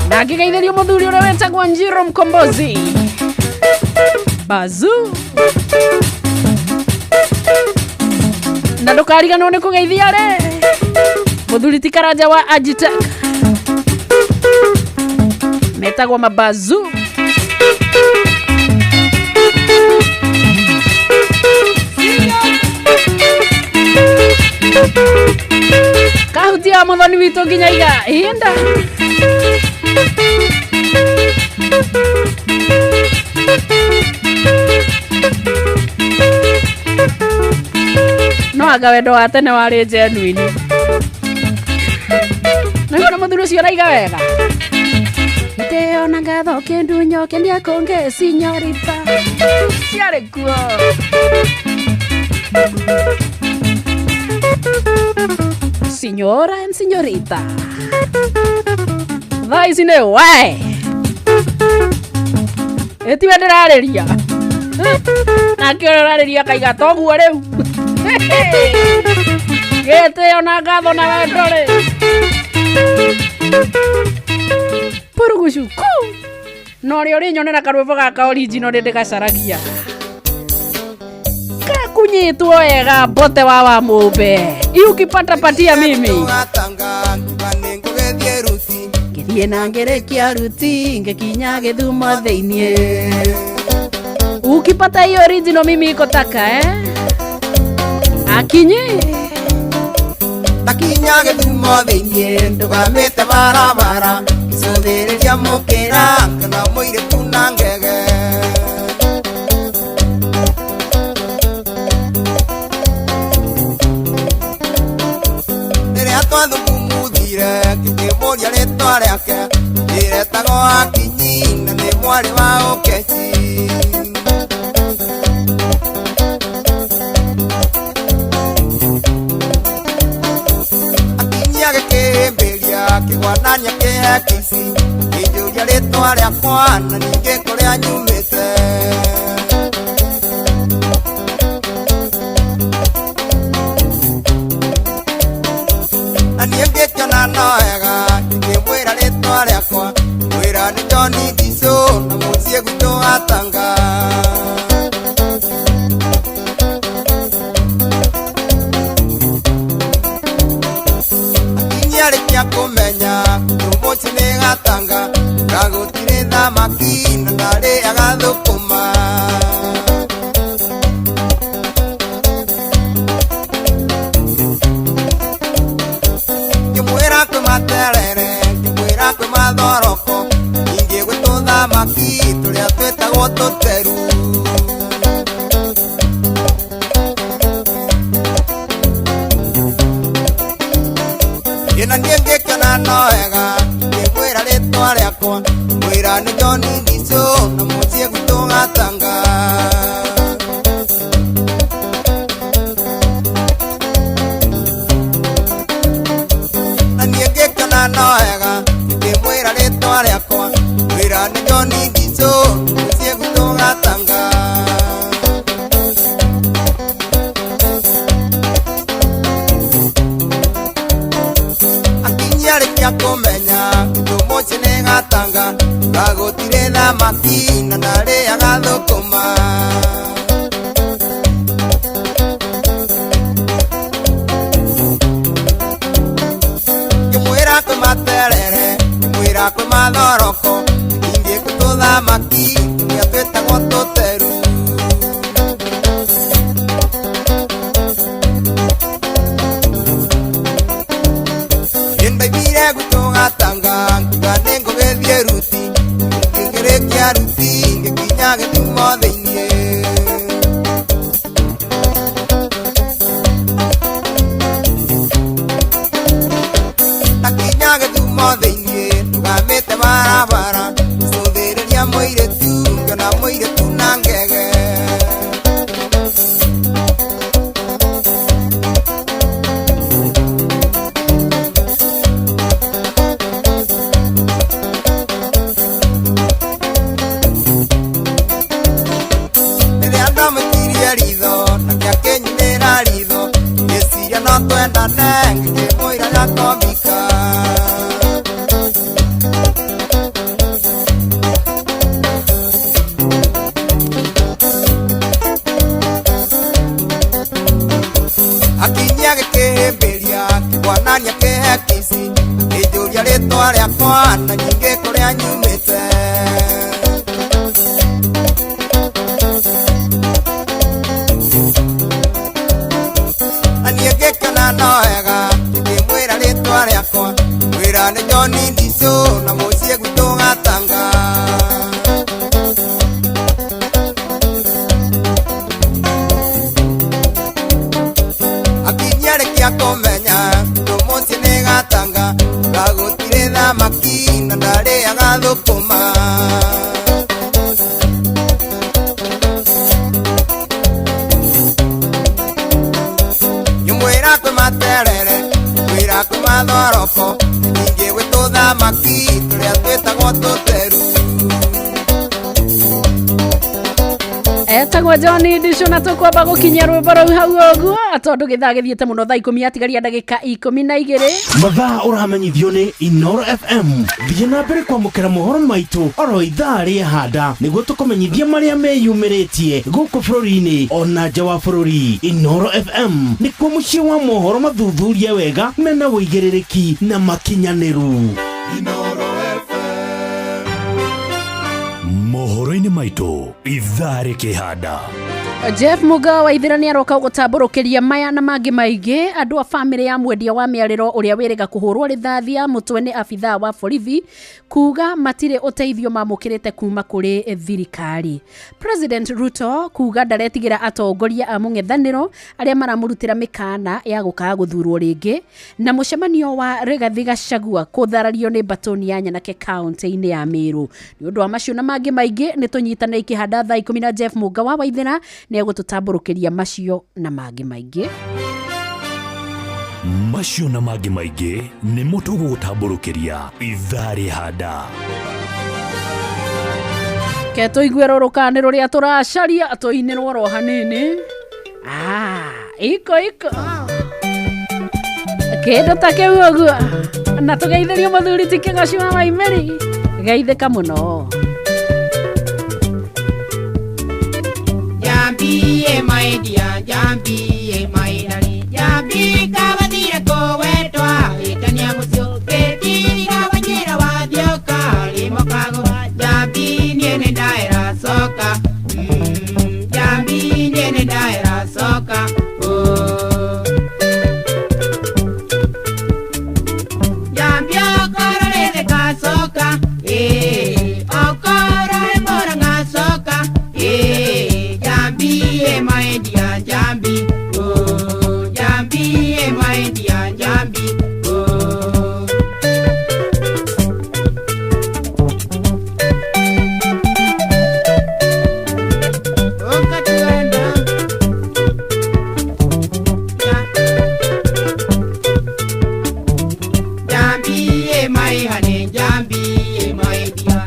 Na ngĩgeithĩrio mũthuri ũrĩa wetagwo Njiro Mkombozi Bazu. Na ndũkariganĩrwo nĩ kũgeithia rĩ mũthuri ti Karanja wa Agitek metagwo mabazu. Kahutia muthoni witũ nginya iga ihinda. No anga wendo wa tene warĩ genuine. Nĩguo na mũthuri ũcio araiga wega. Gĩtĩo na ngatho kĩndunyo kĩndiakonge sinyorita. Ciarĩ kuo. Signora and signorita. Thaa ici nĩ we. Ĩtiwe ndĩrarĩria. Nake ũrĩa ũrarĩria akaiga toguo rĩu. Gĩtĩo na ngatho na wendo rĩ. Purugucuku. Na ũrĩa ũrĩnyonera karwĩmbo gaka original nĩ ndĩgacaragia. Kakunyitwo wega mbote wa mũmbe. Ukipata patia mimi. Ngĩthiĩ na ngĩrĩkia ruti ngĩkinya Gĩthumo thĩiniĩ. Ukipata hiyo original mimi iko taka eh? Akinyi. Ndakinya Gĩthumo thĩiniĩ ndũgamĩte barabara ngĩcũthĩrĩria mũkĩra kana mũirĩtu na ngege. Rĩrĩa twathugumuthire ngĩkĩmũria rĩtwa rĩake ndĩretagwo Akinyi na nĩ mwarĩ wa Ũkeci. Akinyi agĩkĩhĩmbĩria kĩgwanania kĩhe kĩici akĩnjũria rĩtwa rĩakwa na ningĩ kũrĩa nyumĩte. Na niĩ ngĩkĩona no wega ngĩmwĩra rĩtwa rĩakwa ngĩmwĩra nĩ John Gicũ na mũciĩ gwitũ wa Tanga. Kũmenya tũmũci nĩ gatanga gagũtirĩ thamaki na ndarĩaga thũkũma. Ngĩmwĩra kwĩ materere, ngĩmwĩra kwĩ mathoroko, ningĩ gwĩ tũthamaki tũrĩa twĩtagwo tũteru. Ĩna niĩ ngĩkena no wega, ngĩmwĩra rĩtwa rĩakwa, ngĩmwĩra nĩ John Ndichu na mũciĩ gwitũ Gatanga. Na niĩ ngĩkena no wega, ngĩmwĩra rĩtwa rĩakwa, ngĩmwĩra nĩ John Ndichu na mũciĩ gwitũ Gatanga. Akinyarĩkia kũmenya tũmũciĩ nĩ Gatanga gagũtirĩ thamaki na ndarĩaga thũkũma. Ngĩmwĩra kwĩ materere, ngĩmwĩra kwĩ mathoroko, ningĩ kwĩ tũthamaki tũrĩa twĩtagwo tũteru. Nĩndaiguire gwitũ Gatanga ngiuga nĩngũgĩthiĩ ruti, ngĩkĩrĩkia ruti ngĩkinya Gĩthumo thĩiniĩ. Ndakinya Gĩthumo thĩiniĩ ndũgamĩte barabara, ngĩcũthĩrĩria mũirĩtu ngĩona mũirĩtu na ngege. Rĩrĩa ndamũtirie ritho nake akĩnyumĩra ritho, ngĩciria no twendane ngĩkĩmwĩra Jakobika. Akinyia gĩkĩhĩmbĩria kĩgwanania kĩhe kici, akĩnjũria rĩtwa rĩakwa na ningĩ kũrĩa nyumĩte. Na niĩ ngĩkena no wega ngĩmwĩra rĩtwa rĩakwa, ngĩmwĩra nĩ John Ndichu na mũciĩ gwitũ Gatanga. Akinyarĩkia kũmenya tũmũciĩ nĩ Gatanga gagũtirĩ thamaki na ndarĩaga thũkũma. Ngĩmwĩra kwĩ materere, ngĩmwĩra kwĩ mathoroko, ningĩ gwĩ tũthamaki tũrĩa twĩtagwo tũteru. Etagwo John Ndichu na tũkwamba gũkinyia rwĩmbo rũu hau ũguo tondũ gĩthaa gĩthiĩte mũno thaa 10 atigaria ndagĩka 12. Mathaa ũramenyithio nĩ Inoro FM. Thiĩ na mbere kwamũkĩra mohoro maitũ oro ithaa rĩa handa nĩguo tũkũmenyithia marĩa meyumĩrĩtie gũkũ bũrũri-inĩ ona nja wa bũrũri. Inoro FM nĩkuo mũciĩ wa mohoro mathuthurie wega mena ũigĩrĩrĩki na makinyanĩru. Mohoro-inĩ maitũ ithaa rĩkĩhanda. Jeff Muga wa Ithira nĩ aroka gũtambũrũkĩria maya na mangĩ maingĩ andũ a bamĩrĩ ya mwendia wa mĩarĩro ũrĩa wĩrĩga kũhũrwo rithathi ya mũtwe nĩ abithaa wa borithi kuga matirĩ ũteithio mamũkĩrĩte kuma kũrĩ thirikari. President Ruto kuga ndaretigĩra atongoria a mũng'ethanĩro arĩa maramũrutĩra mĩkana ya gũkaga gũthurwo rĩngĩ, na mũcemanio wa Rigathi Gachagua kũtharario nĩ batoni ya nyanake kaunti-inĩ ya Meru. Nĩ ũndũ wa macio na mangĩ maingĩ nĩ tũnyitane ikĩhanda thaa 10 na Jeff Muga wa Waithera nĩ egũtũtambũrũkĩria macio na mangĩ maingĩ. Macio na mangĩ maingĩ nĩmo tũgũgũtambũrũkĩria ithaa rĩhanda. Ke tũigue rũrũkanĩ rũrĩa tũracaria tũinĩrwo ro hanini. Iko iko kĩndũ ta kĩu ũguo na tũgeithĩrio mũthuri ti Kĩgoci wa Waimeri geithĩka mũno. Jambi my dear, jambi my darling, jambi kabathire kũwetwa wĩtania mũciĩ. Honey, Jambi, my dear.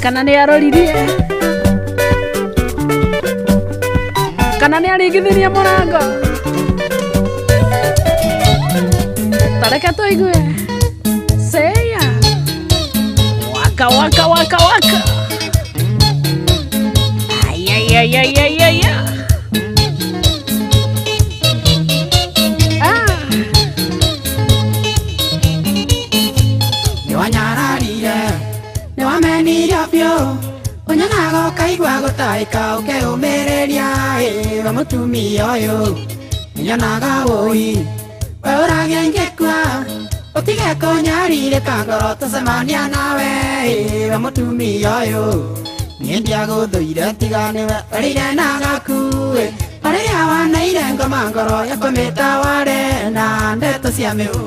Kana nĩ aroririe kana nĩ arigithirie mũrango tareke tũigue seya waka waka waka waka ayayayayaya. Unyanaga gutaika ukeumiria wa mutumia uyu nyonaga woi we uragia ingĩkua utige kũnyarirĩka ngoro tũcemania nawe wa mutumia ũyũ niĩ ndiagũthũire tiga nĩwe werĩire na gaku harĩa wanaire ngoma ngoro yakũmĩtaware na ndeto cia mĩu.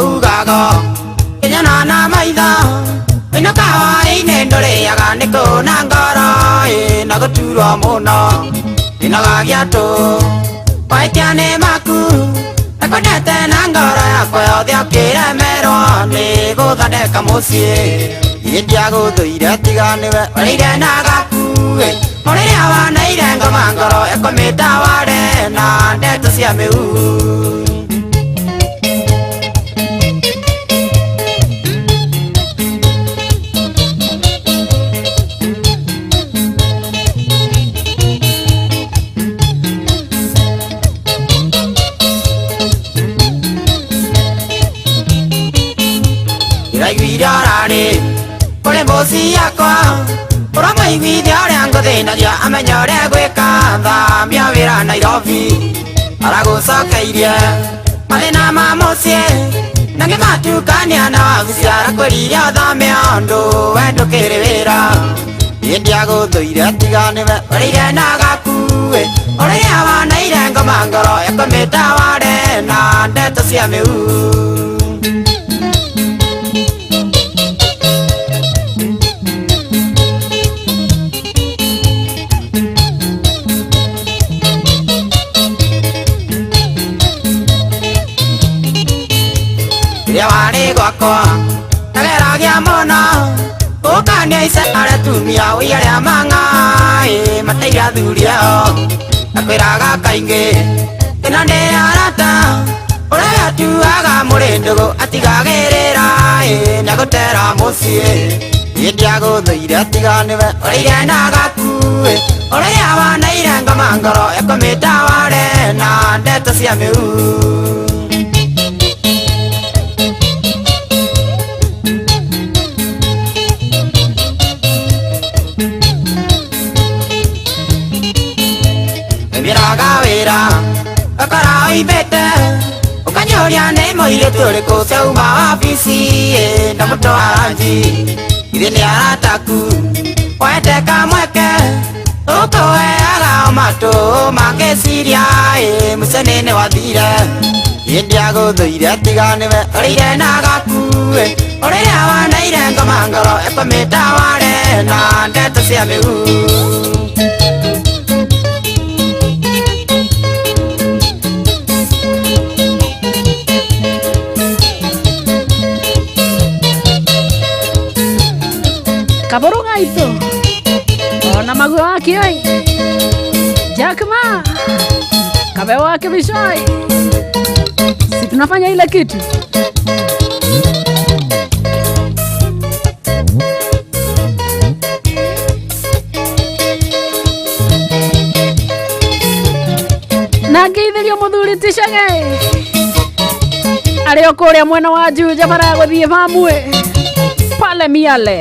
Ugago na maitho ĩnoka hwaĩ-inĩ ndũrĩaga nĩ kũna ngoro na gũturwo mũno ĩnogagia tũ mahĩtia nĩ maku Nakwendete na ngoro yakwa yothe ũkĩremerwo nĩ gũthondeka mũciĩ. Niĩ ndiagũthũire tiga nĩwe ũrĩire na gakuĩ. Mũrĩrĩa wanaire ngoma ngoro ĩkũmĩta ware na ndeto cia mĩhu. Ndĩraiguire ũrarĩ kũrĩ mboci yakwa ũramũiguithia ũrĩa ngũthĩnagia amenye ũrĩa ngwĩka thamia wĩra Nairobi aragũcokeirie mathĩna ma mũciĩ na ngĩmatukania na wabici arakwĩrire ũthame ũndũ we ndũkĩrĩ wĩra. Niĩ ndiagũthũire tiga nĩwe ũrĩire na gakuĩ ũrĩrĩa wanaire ngoma ngoro ĩkũmĩta ware na ndeto cia mĩhu. Rĩrĩa warĩ gwakwa ndageragia mũno ũkania icera atumia ũiye arĩa mang'aĩ mateire athuri ao nakwĩraga kaingĩ ĩno nĩ arata ũrĩa atuaga mũrĩ ndũgũ atigagĩrĩra nĩagũtera mũciĩ. Niĩ ndiagũthũire tiga nĩwe ũrĩire na gakuĩ ũrĩa wanaire ngoma ngoro ĩkũmĩta ware na ndeto cia mĩhu. Mĩraga wĩra ũkora ũimbĩte ũkanyũria nĩ mũirĩtu ũrĩkũ ciauma wabici ndamũtwara nji ithe nĩ arataku wete kamweke ũkũheaga o matũ mangĩciria mũcene nĩ wathire. Niĩ ndiagũthũire tiga nĩwe ũrĩire na gakuĩ ũrĩrĩa wanaire ngoma ngoro ĩkũmĩta ware na ndeto cia mĩhu. Kaboro gaito ona maguo wake oi Jack Ma kabeo wake Bishoi, si tunafanya ile kitu. Na ngeithirio muthuri ticage arĩ o kũrĩa mwena wa Juja maragũthiĩ famwe pale Miale.